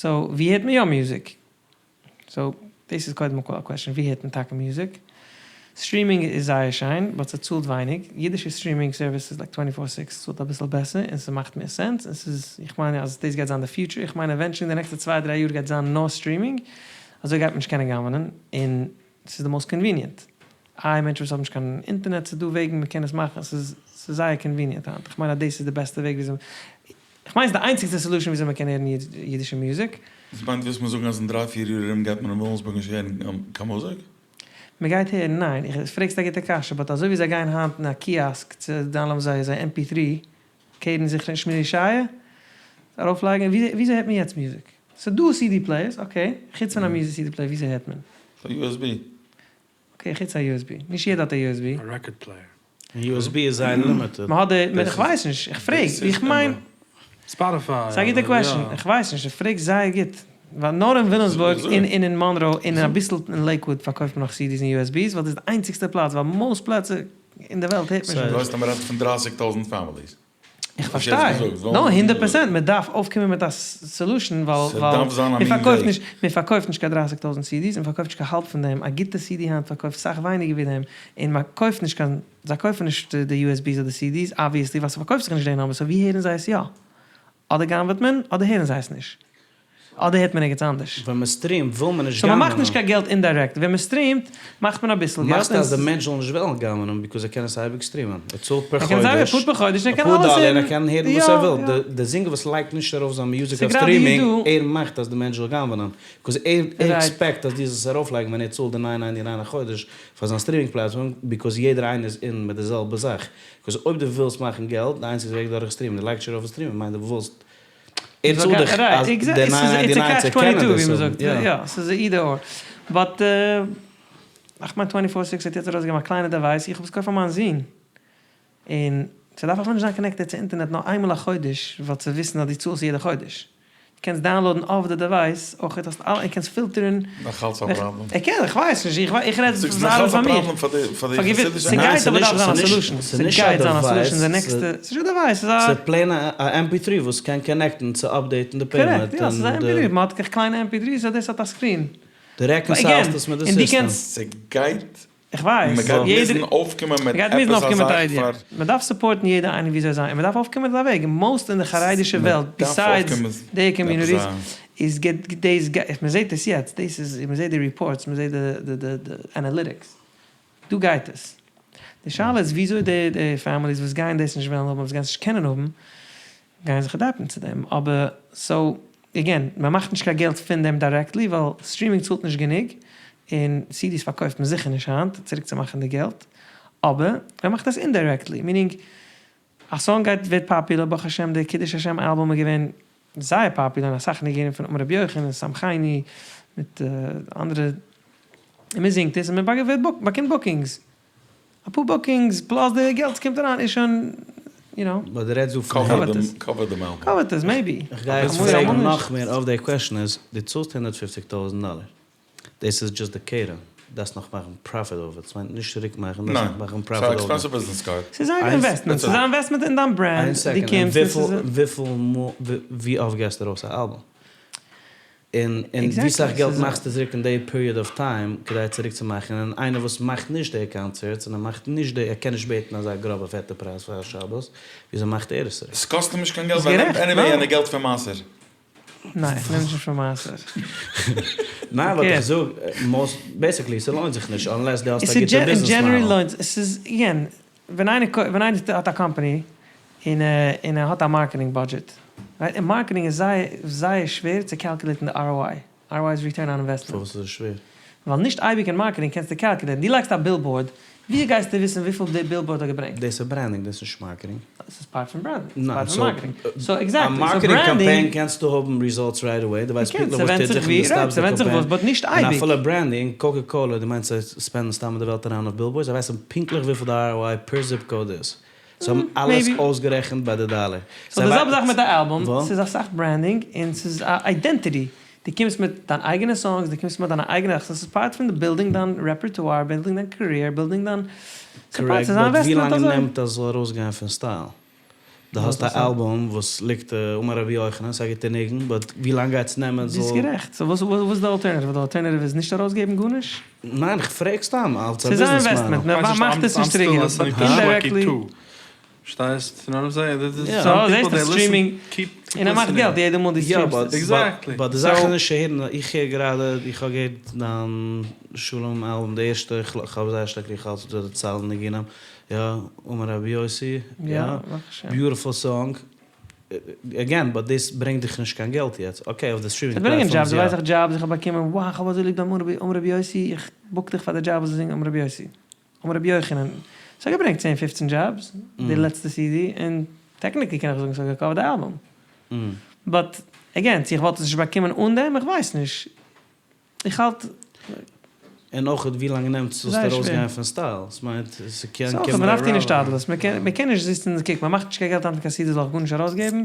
so ווי הערט מען יא מוזיק? So דאס איז קודם כל א question, ווי הערט מען טאקע מוזיק? Streaming איז זייער שיין, but ס'צאלט ווייניג, אידישע streaming services like twenty four six צאלט אביסל בעסער און ס'מאכט מער sense, און ס'איז, איך מיין אז דאס גייט זיין די future, איך מיין eventually אין די נעקסטע צוויי דריי יאר גייט זיין נאר streaming, אזוי גייט מען נישט קענען גנב'נען, און ס'איז די most convenient. איי מענטשן וואס האבן נישט קיין אינטערנעט, ס'איז דא וועגן מ'קען עס מאכן, ס'איז ס'איז זייער convenient היינט, איך מיין אז דאס איז די בעסטע וועג וויאזוי, איך מיין ס'איז די איינציגסטע solution וויאזוי מ'קען הערן אידישע מוזיק. דאס מיינט ווילסט מיר זאגן אז אין דריי פיר יאר ארום גייט מען אין וויליאמסבורג נישט הערן קיין מוזיק? מ'גייט הערן? ניין, איך פרעגסט א גוטע קשיא, but אזוי ווי זיי גייען היינט אין א kiosk צו download ן זייער זייער MP3, קערן זיך נישט מיט די שייע ארויפלייגן, וויאזוי הערט מען יעצט מוזיק? ס'דא CD players, okay, חוץ פון א music CD player וויאזוי הערט מען? א USB. Okay, חוץ א USB, נישט יעדער האט א USB. א record player. און USB איז זייער limited. מען האט די, איך ווייס נישט, איך פרעג, איך מיין. Spotify. ס'איז א גוטע question, איך ווייס נישט, איך פרעג זייער גוט, ווייל נאר אין וויליאמסבורג און אין מאנרא און אביסל אין לעיקוואוד פארקויפט מען נאך CDs און USBs, ווייל דאס איז די איינציגסטע פלאץ, ווייל most פלעצער אין די וועלט הערט מען שוין נישט. דו ווייסט אז מען רעדט פון דרייסיג טויזענט families. איך פארשטיי, נאו, הונדערט פראצענט, מען דארף אויפקומען מיט א solution, ווייל מען פארקויפט נישט, מען פארקויפט נישט קיין דרייסיג טויזענט CDs, מען פארקויפט נישט קיין האלב פון דעם, א גוטע CD היינט פארקויפט סאך ווייניגער ווי דעם, און מען קויפט נישט קיין, זיי קויפן נישט די USBs אדער CDs, obviously, ווייל ס'פארקויפט זיך נישט די number, so ווי הערן זיי עס יא? אדער גנב'עט מען, אדער הערן זיי עס נישט. אדער הערט מען ערגעץ אנדערש. ווען מען stream ט וויל מען נישט so גנב'נען. מ'מאכט נישט קיין געלט indirect, ווען מ'stream ט מאכט מען אביסל געלט. מאכסט אז די מענטש זאל נישט וועלן גנב'נען because ער קען עס אייביג stream ען. ער צאלט פער ער קען זייער חודש, אפאר פער חודש און ער קען אפאר אלעס דאלער און הערן. ער קען הערן וואס ער וויל. די זינגער וואס לייגט נישט ארויף זיין music אויף streaming, ער מאכט אז די מענטש זאל גנב'נען. because ער expect אז דו זאלסט עס ארויפלייגן ווען ער צאלט די nine ninety nine א חודש פאר זיין streaming platform because יעדער איינער איז אין מיט די זעלבע זאך. because אויב דו ווילסט מאכן געלט, די איינציגסטע וועג דורך streaming, דו לייגסט נישט ארויף אויף streaming מיינט דו ווילסט ער צאלט דיך אז די nine ninety nine צו קענען דאס האבן. יא, ס'איז either or. But איך מיין twenty four six האט יעצט ארויסגעגעבן א קליינע device, איך האב עס געקויפט פאר מיין זון, און ס'דארף אפילו נישט זיין connected צו אינטערנעט נאר איינמאל א חודש ווייל צו וויסן אז דו צאלסט יעדע חודש. דו קענסט download ן אויף די device אויך, האסט אלע, און קענסט פילטערן. נאך אלץ א פראבלעם. ער קען, איך ווייס נישט, איך רעד זאגסט נאך אלץ א פראבלעם פאר די פאר די חסידישע. ס'גייט אבער דארף זיין א solution, ס'גייט זיין א solution די נעקסטע, ס'איז נישט א device, ס'איז א. ס'איז plain א MP3 וואס קען connect ן צו update ן די payment. Correct, יא, ס'איז א MP3, מ'האט קליינע MP3 s so דאס האט א screen. דו reconcile סט עס מיט די סיסטעם. ס'גייט איך ווייס, מ'גייט מוזן אויפקומען מיט עפעס א זאך פאר. מ'דארף support ן יעדע איינער וויאזוי זיי, און מ'דארף אויפקומען מיט א וועג, most אין די חרדישע וועלט, besides די communities, איז דאס, מ'זעט עס יעצט, דאס איז, מ'זעט די reports, מ'זעט די analytics, דא גייט עס. די שאלה איז וויאזוי די families וואס גייען דאס נישט וועלן האבן, וואס גייען עס נישט קענען האבן, גייען זיך adapt ן צו דעם, אבער so again, מען מאכט נישט קיין געלט פון דעם directly ווייל streaming צאלט נישט גענוג, און CDs פארקויפט מען זיכער נישט היינט צוריק צו מאכן די געלט, אבער מען מאכט עס indirectly, meaning א song גייט ווערט פאפולער, ברוך השם די קידוש השם אלבום איז געווען זייער פאפולער און אסאך ניגונים פון אמר רבי יוחנן און סמכני מיט אנדערע, און מען זינגט עס און מען באקומט bookings. אפאר bookings plus די געלט וואס קומט אריין איז שוין יו נאו. But דו רעדסט דא פון קאווערט עס. Cover דעם אלבום. קאווערט עס maybe. איך גיי יעצט פרעגן נאך מער אויף די question איז, דו צאלסט הונדערט פופציג טויזענט דאלער, דאס איז just די קרן, דארפסט נאך מאכן profit אויף עס, מיינט נישט צוריק מאכן, דארפסט נאך מאכן profit אויף עס. Business card. ס'איז א investment, ס'איז א investment אין דיין brand, דו קומסט און ס'איז א. וויפיל מאל, ווי אפט געסטו ארויס א אלבום? און ווי סאך געלט מאכסטו צוריק אין די period of time כדי צוריק צו מאכן, און איינער וואס מאכט נישט די קאנצערטס און ער מאכט נישט די, ער קען נישט בעטן אזא גראבע פעטע פרייז פאר א שבת, וויאזוי מאכט ער עס צוריק? ס'קאסט אים נישט קיין געלט ווייל ער נעמט anyway יענע געלט פון מעשר. ניין איך נעם נישט פון מעשר. ניין but איך זאג most basically ס'לוינט זיך נישט unless דו האסט א גוטע ביזנעס מאדעל. ס'איז again ווען איינער ווען איינער האט א קאמפאני און און ער האט א marketing budget right און marketing איז זייער זייער שווער צו calculate ן די ROI, ROI איז return on investment. פארוואס איז עס שווער? ווייל נישט אייביג אין marketing קענסטו calculate ן, דו לייגסט א billboard, ווי גייסטו וויסן וויפיל די billboard האט געברענגט? דאס איז branding דאס איז נישט marketing. דאס איז part פון branding, דאס איז part פון marketing. So exactly, א marketing קאמפיין קענסטו האבן results right away, דו ווייסט פונקטליך וואס טוט זיך און דו stop סט די קאמפיין, און אפילו branding, קאקע קאלע, דו מיינסט זיי spend ן סתם אין די וועלט אריין אויף billboards, זיי ווייסן פונקטליך וויפיל די ROI per zip code איז, זיי האבן אלעס אויסגערעכנט ביי די דאלער. So די זעלבע זאך מיט א אלבום, ס'איז אסאך branding און ס'איז א identity, דו קומסט מיט דיין אייגענע songs, דו קומסט מיט דיינע אייגענע זאכן, ס'איז part פון די building דיין repertoire, building דיין career, building דיין, Correct, but ווי לאנג נעמט אז ס'זאל ארויסגיין פון style? דו האסט א אלבום וואס ליגט אמר רבי יוחנן, ס'איז א גוטע ניגון, but ווי לאנג גייט עס נעמען זאל. ביסט גערעכט, so וואס איז די alternative? די alternative איז נישט ארויסגעבן גארנישט? ניין איך פרעג סתם אלס א ביזנעס ס'איז א investment, מען מאכט עס נישט צוריק געלט, but indirectly. פארשטייסט? You know what I'm saying? So זעסט אז streaming, און ער מאכט געלט יעדע מאל דו stream סט. Exactly. But די זאך איז נישט צו הערן, איך הער גראדע, איך האב געהערט דיין שלום אלבום די ערשטע, איך האב זייער שטארק ליב אלס די צייל ניגונים, יא, אמר רבי יוסי, יא, beautiful song, again, but דאס ברענגט דיך נישט קיין געלט יעצט, okay אויף די streaming ס'ברענגען jobs, דו ווייסט איך jobs איך האב באקומען, wow איך האב אזוי ליב דיין אמר רבי יוסי, איך book דיך פאר די דזשאב וואס זינגט אמר רבי יוסי. אמר רבי יוחנן, ס'האט געברענגט צען פופצן דזשאבס, די לעצטע CD, און technically קען איך זאגן ס'האט גע cover ט די אלבום. But, again, צו איך וואלט עס נישט באקומען אן דעם, איך ווייס נישט. איך האלט. און אויך ווי לאנג נעמט עס זאלסט זייער שווער. ארויסגיין פון סטייל, ס'מיינט ס'קען סאו אויך קומען מ'דארף טון א השתדלות, מ'קען מ'קען נישט זיצן און קוק מ'מאכט נישט קיין געלט היינט מיט קיין סידיס זאל איך גארנישט ארויסגעבן,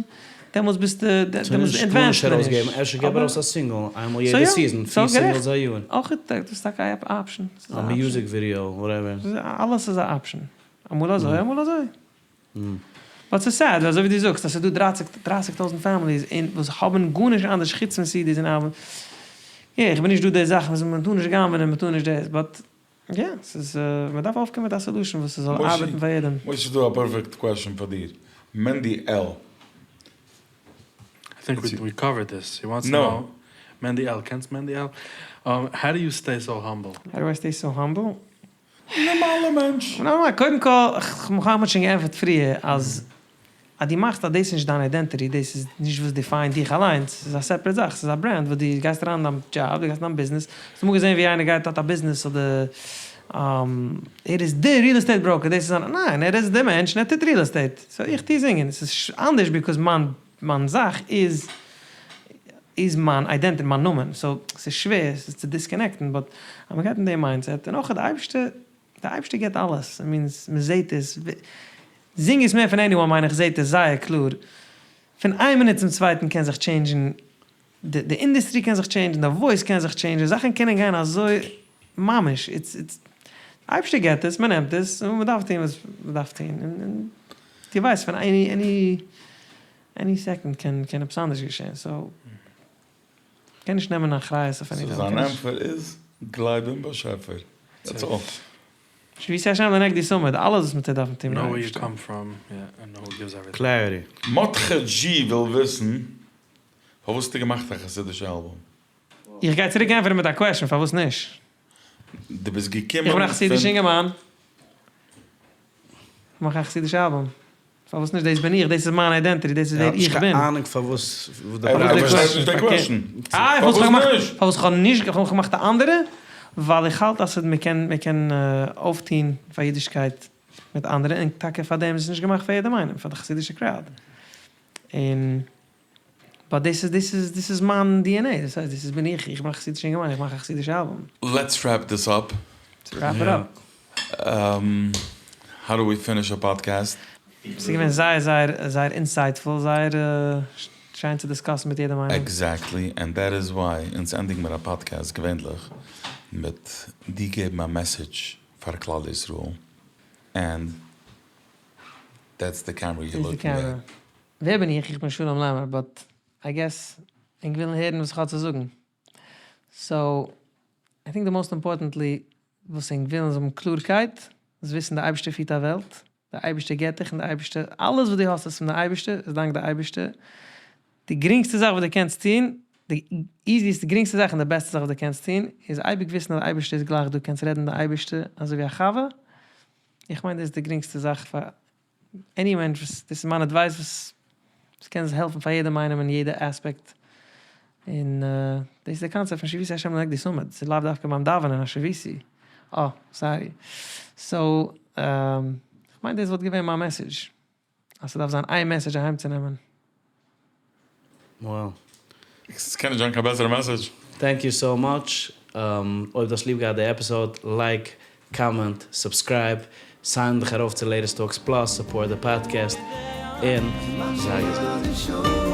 דעמאלטס ביסטו ס'איז דעמאלטס נישט עדווענסט גארנישט מען ארויסגעבן, נישט, אפשר געב אבער ארויס א סינגל איינמאל סאו יעדע יא, סיזען, סאו פיר סינגלס גערעכט, א יאר. אויך דאס איז טאקע א אפשען, ס'איז א א אפשען. מיוזיק ווידיאו, וואטעווער. אלעס איז א אפשען, אמאל אזוי אמאל אזוי. באט ס'איז סעד אזוי ווי דו זאגסט אז ס'איז דא דרייסיג דרייסיג טויזענט פעמיליס און וואס האבן גארנישט אנדערש חוץ פון סידיס און אלבומס, יא איך בין נישט דא די זאכן וואס מען טאר נישט גנב'ענען מען טאר נישט דאס באט יא ס'איז מען דארף אויפקומען מיט א סעלושען וואס ס'זאל ארבעטן פאר יעדעם. משה ס'איז דא א פערפעקט קוועשאן פאר דיר, מענדי על. איי טינק ווי קאווערד דיס, הי וואנטס טו נאו, מענדי על, קענסט מענדי על? האו דו יו סטעי סאו האמבל? האו דו איי סטעי סאו האמבל? נארמאלע מענטש. נארמאל, קודם כל, כ'האב שוין געענטפערט פריער אז אז דו מאכסט אז דאס איז נישט דיין איידענטיטי, דאס איז נישט וואס דיפיינט דיך אליינס, ס'איז א סעפערעט זאך, ס'איז א ברענד וואס דו גייסט אריין אין דיין דזשאב, דו גייסט אין דיין ביזנעס, האסט אמאל געזען ווי איינער גייט האט א ביזנעס אדער ער איז די ריעל עסטעיט בראוקער, דאס איז זיין, ניין ער איז די מענטש און ער טוט ריעל עסטעיט, סאו איך טו זינגען, ס'איז אנדערש ביקאוז מיין מיין זאך איז איז מיין איידענטיטי, מיין נאמען, סאו ס'איז שווער ס'איז צו דיסקאנעקטן, באט אז מ'גייט אין די מיינדסעט, און אויך די אייבערשטער, די אייבערשטער געבט אלעס, איי מין מ'זעהט עס, זינגערס מער פון עניוואן מיין איך זעהט עס זייער קלאר, פון איין מינוט צום צווייטן קען זיך טשעינדזשן, די אינדעסטרי קען זיך טשעינדזשן, די וואויס קען זיך טשעינדזשן, זאכן קענען גיין אזוי ממש, איטס איטס, די אייבערשטער געבט עס, מ'נעמט עס, און מ'דארף טון וואס מ'דארף טון, און דו ווייסט פון עני עני עני סעקאנד קען קען עפעס אנדערש געשען, סאו מ'קען נישט נעמען אחריות אויף עניטינג. סאו זיין ענטפער איז, גלייב אין באשעפער, דעטס אלל. שויתי השם לנגדי תמיד, אלעס וואס מ'טוט דארף מען טון מיט אייבערשטער. קלעריטי. מרדכי דזשי וויל וויסן, פארוואס האסטו געמאכט א חסידישע אלבום? איך גיי צוריק ענטפערן מיט א קוועשן, פארוואס נישט? דו ביסט געקומען איך בין א חסידיש פון. אינגערמאן, איך מאך א חסידישע אלבום, פארוואס נישט? דאס בין איך, דאס איז מיין איידענטיטי, דאס איז ווער איך בין. קיין אהנונג פארוואס די פראגע. נישט די קוועשן. אה, פארוואס איך האב געמאכט, פארוואס איך האב נישט, איך האב געמאכט א אנדערע, ווייל איך האלט אז מ'קען, מ'קען אויפטוהן פאר אידישקייט מיט אנדערע, און טאקע פאר דעם איז עס נישט געמאכט פאר יעדעם איינעם, פאר די חסידישע קראוד. און באט דאס איז דאס איז דאס איז מיין DNA, דאס הייסט דאס איז בין איך, איך בין א חסידישע אינגערמאן, איך מאך א חסידישע אלבום. לעטס רעפ דיס אפ. לעטס רעפ איט אפ. האו דו ווי פיניש א פאדקעסט? ס'איז געווען זייער זייער זייער אינסייטפול, זייער שיין צו דיסקאסן מיט יעדעם איינעם. עקזעקטלי, ענד דעט איז וויי אונז ענדיגן מיר א פאדקעסט געווענליך מיט די געבן א מעסעדזש פאר כלל ישראל, ענד דעטס די קעמרע יו לוקינג עט. ווער בין איך? איך בין שלום לעמער, באט איי געס ענק ווילן הערן וואס איך האב צו זאגן. סאו, איי טינק די מאסט אימפארטענטלי וואס ענק ווילן איז האבן קלארקייט, זאלסט וויסן די אייבערשטער פירט א וועלט, די אייבערשטער געבט דיך און די אייבערשטער, אלעס וואס דו האסט איז פון די אייבערשטער, איז דאנק די אייבערשטער. די גרינגסטע זאך וואס דו קענסט טון, די איזיעסטע, גרינגסטע זאך און די בעסטע זאך וואס דו קענסט טון, איז אייביג וויסן אז די אייבערשטער איז גלייך דא, קענסט רעדן די אייבערשטער אזוי ווי א חבר, איך מיין דאס איז די גרינגסטע זאך פאר עני מענטש וואס דאס איז מיין אדווייס וואס וואס קען העלפן פאר יעדעם איינעם אין יעדע אספעקט, און דאס איז די קאנצעפט פון שויתי השם לנגדי תמיד, ס'איז לאו דווקא ביים דאווענען א שויתי, אה סארי, סאו כ'מיין דאס וואלט געווען מיין מעסעדזש, אז ס'דארף זיין איין מעסעדזש אהיימצונעמען. וואו. ס'קען נישט זיין קיין בעסערע מעסעדזש. טענק יו סאו מאטש, אויב דו האסט ליב געהאט די עפיסאוד, לייק, קאמענט, סובסקרייב, סיין דיך ארויף צו לעיטעסט טאלקס פלאס, סופארט די פאדקעסט, און זיי געזונט.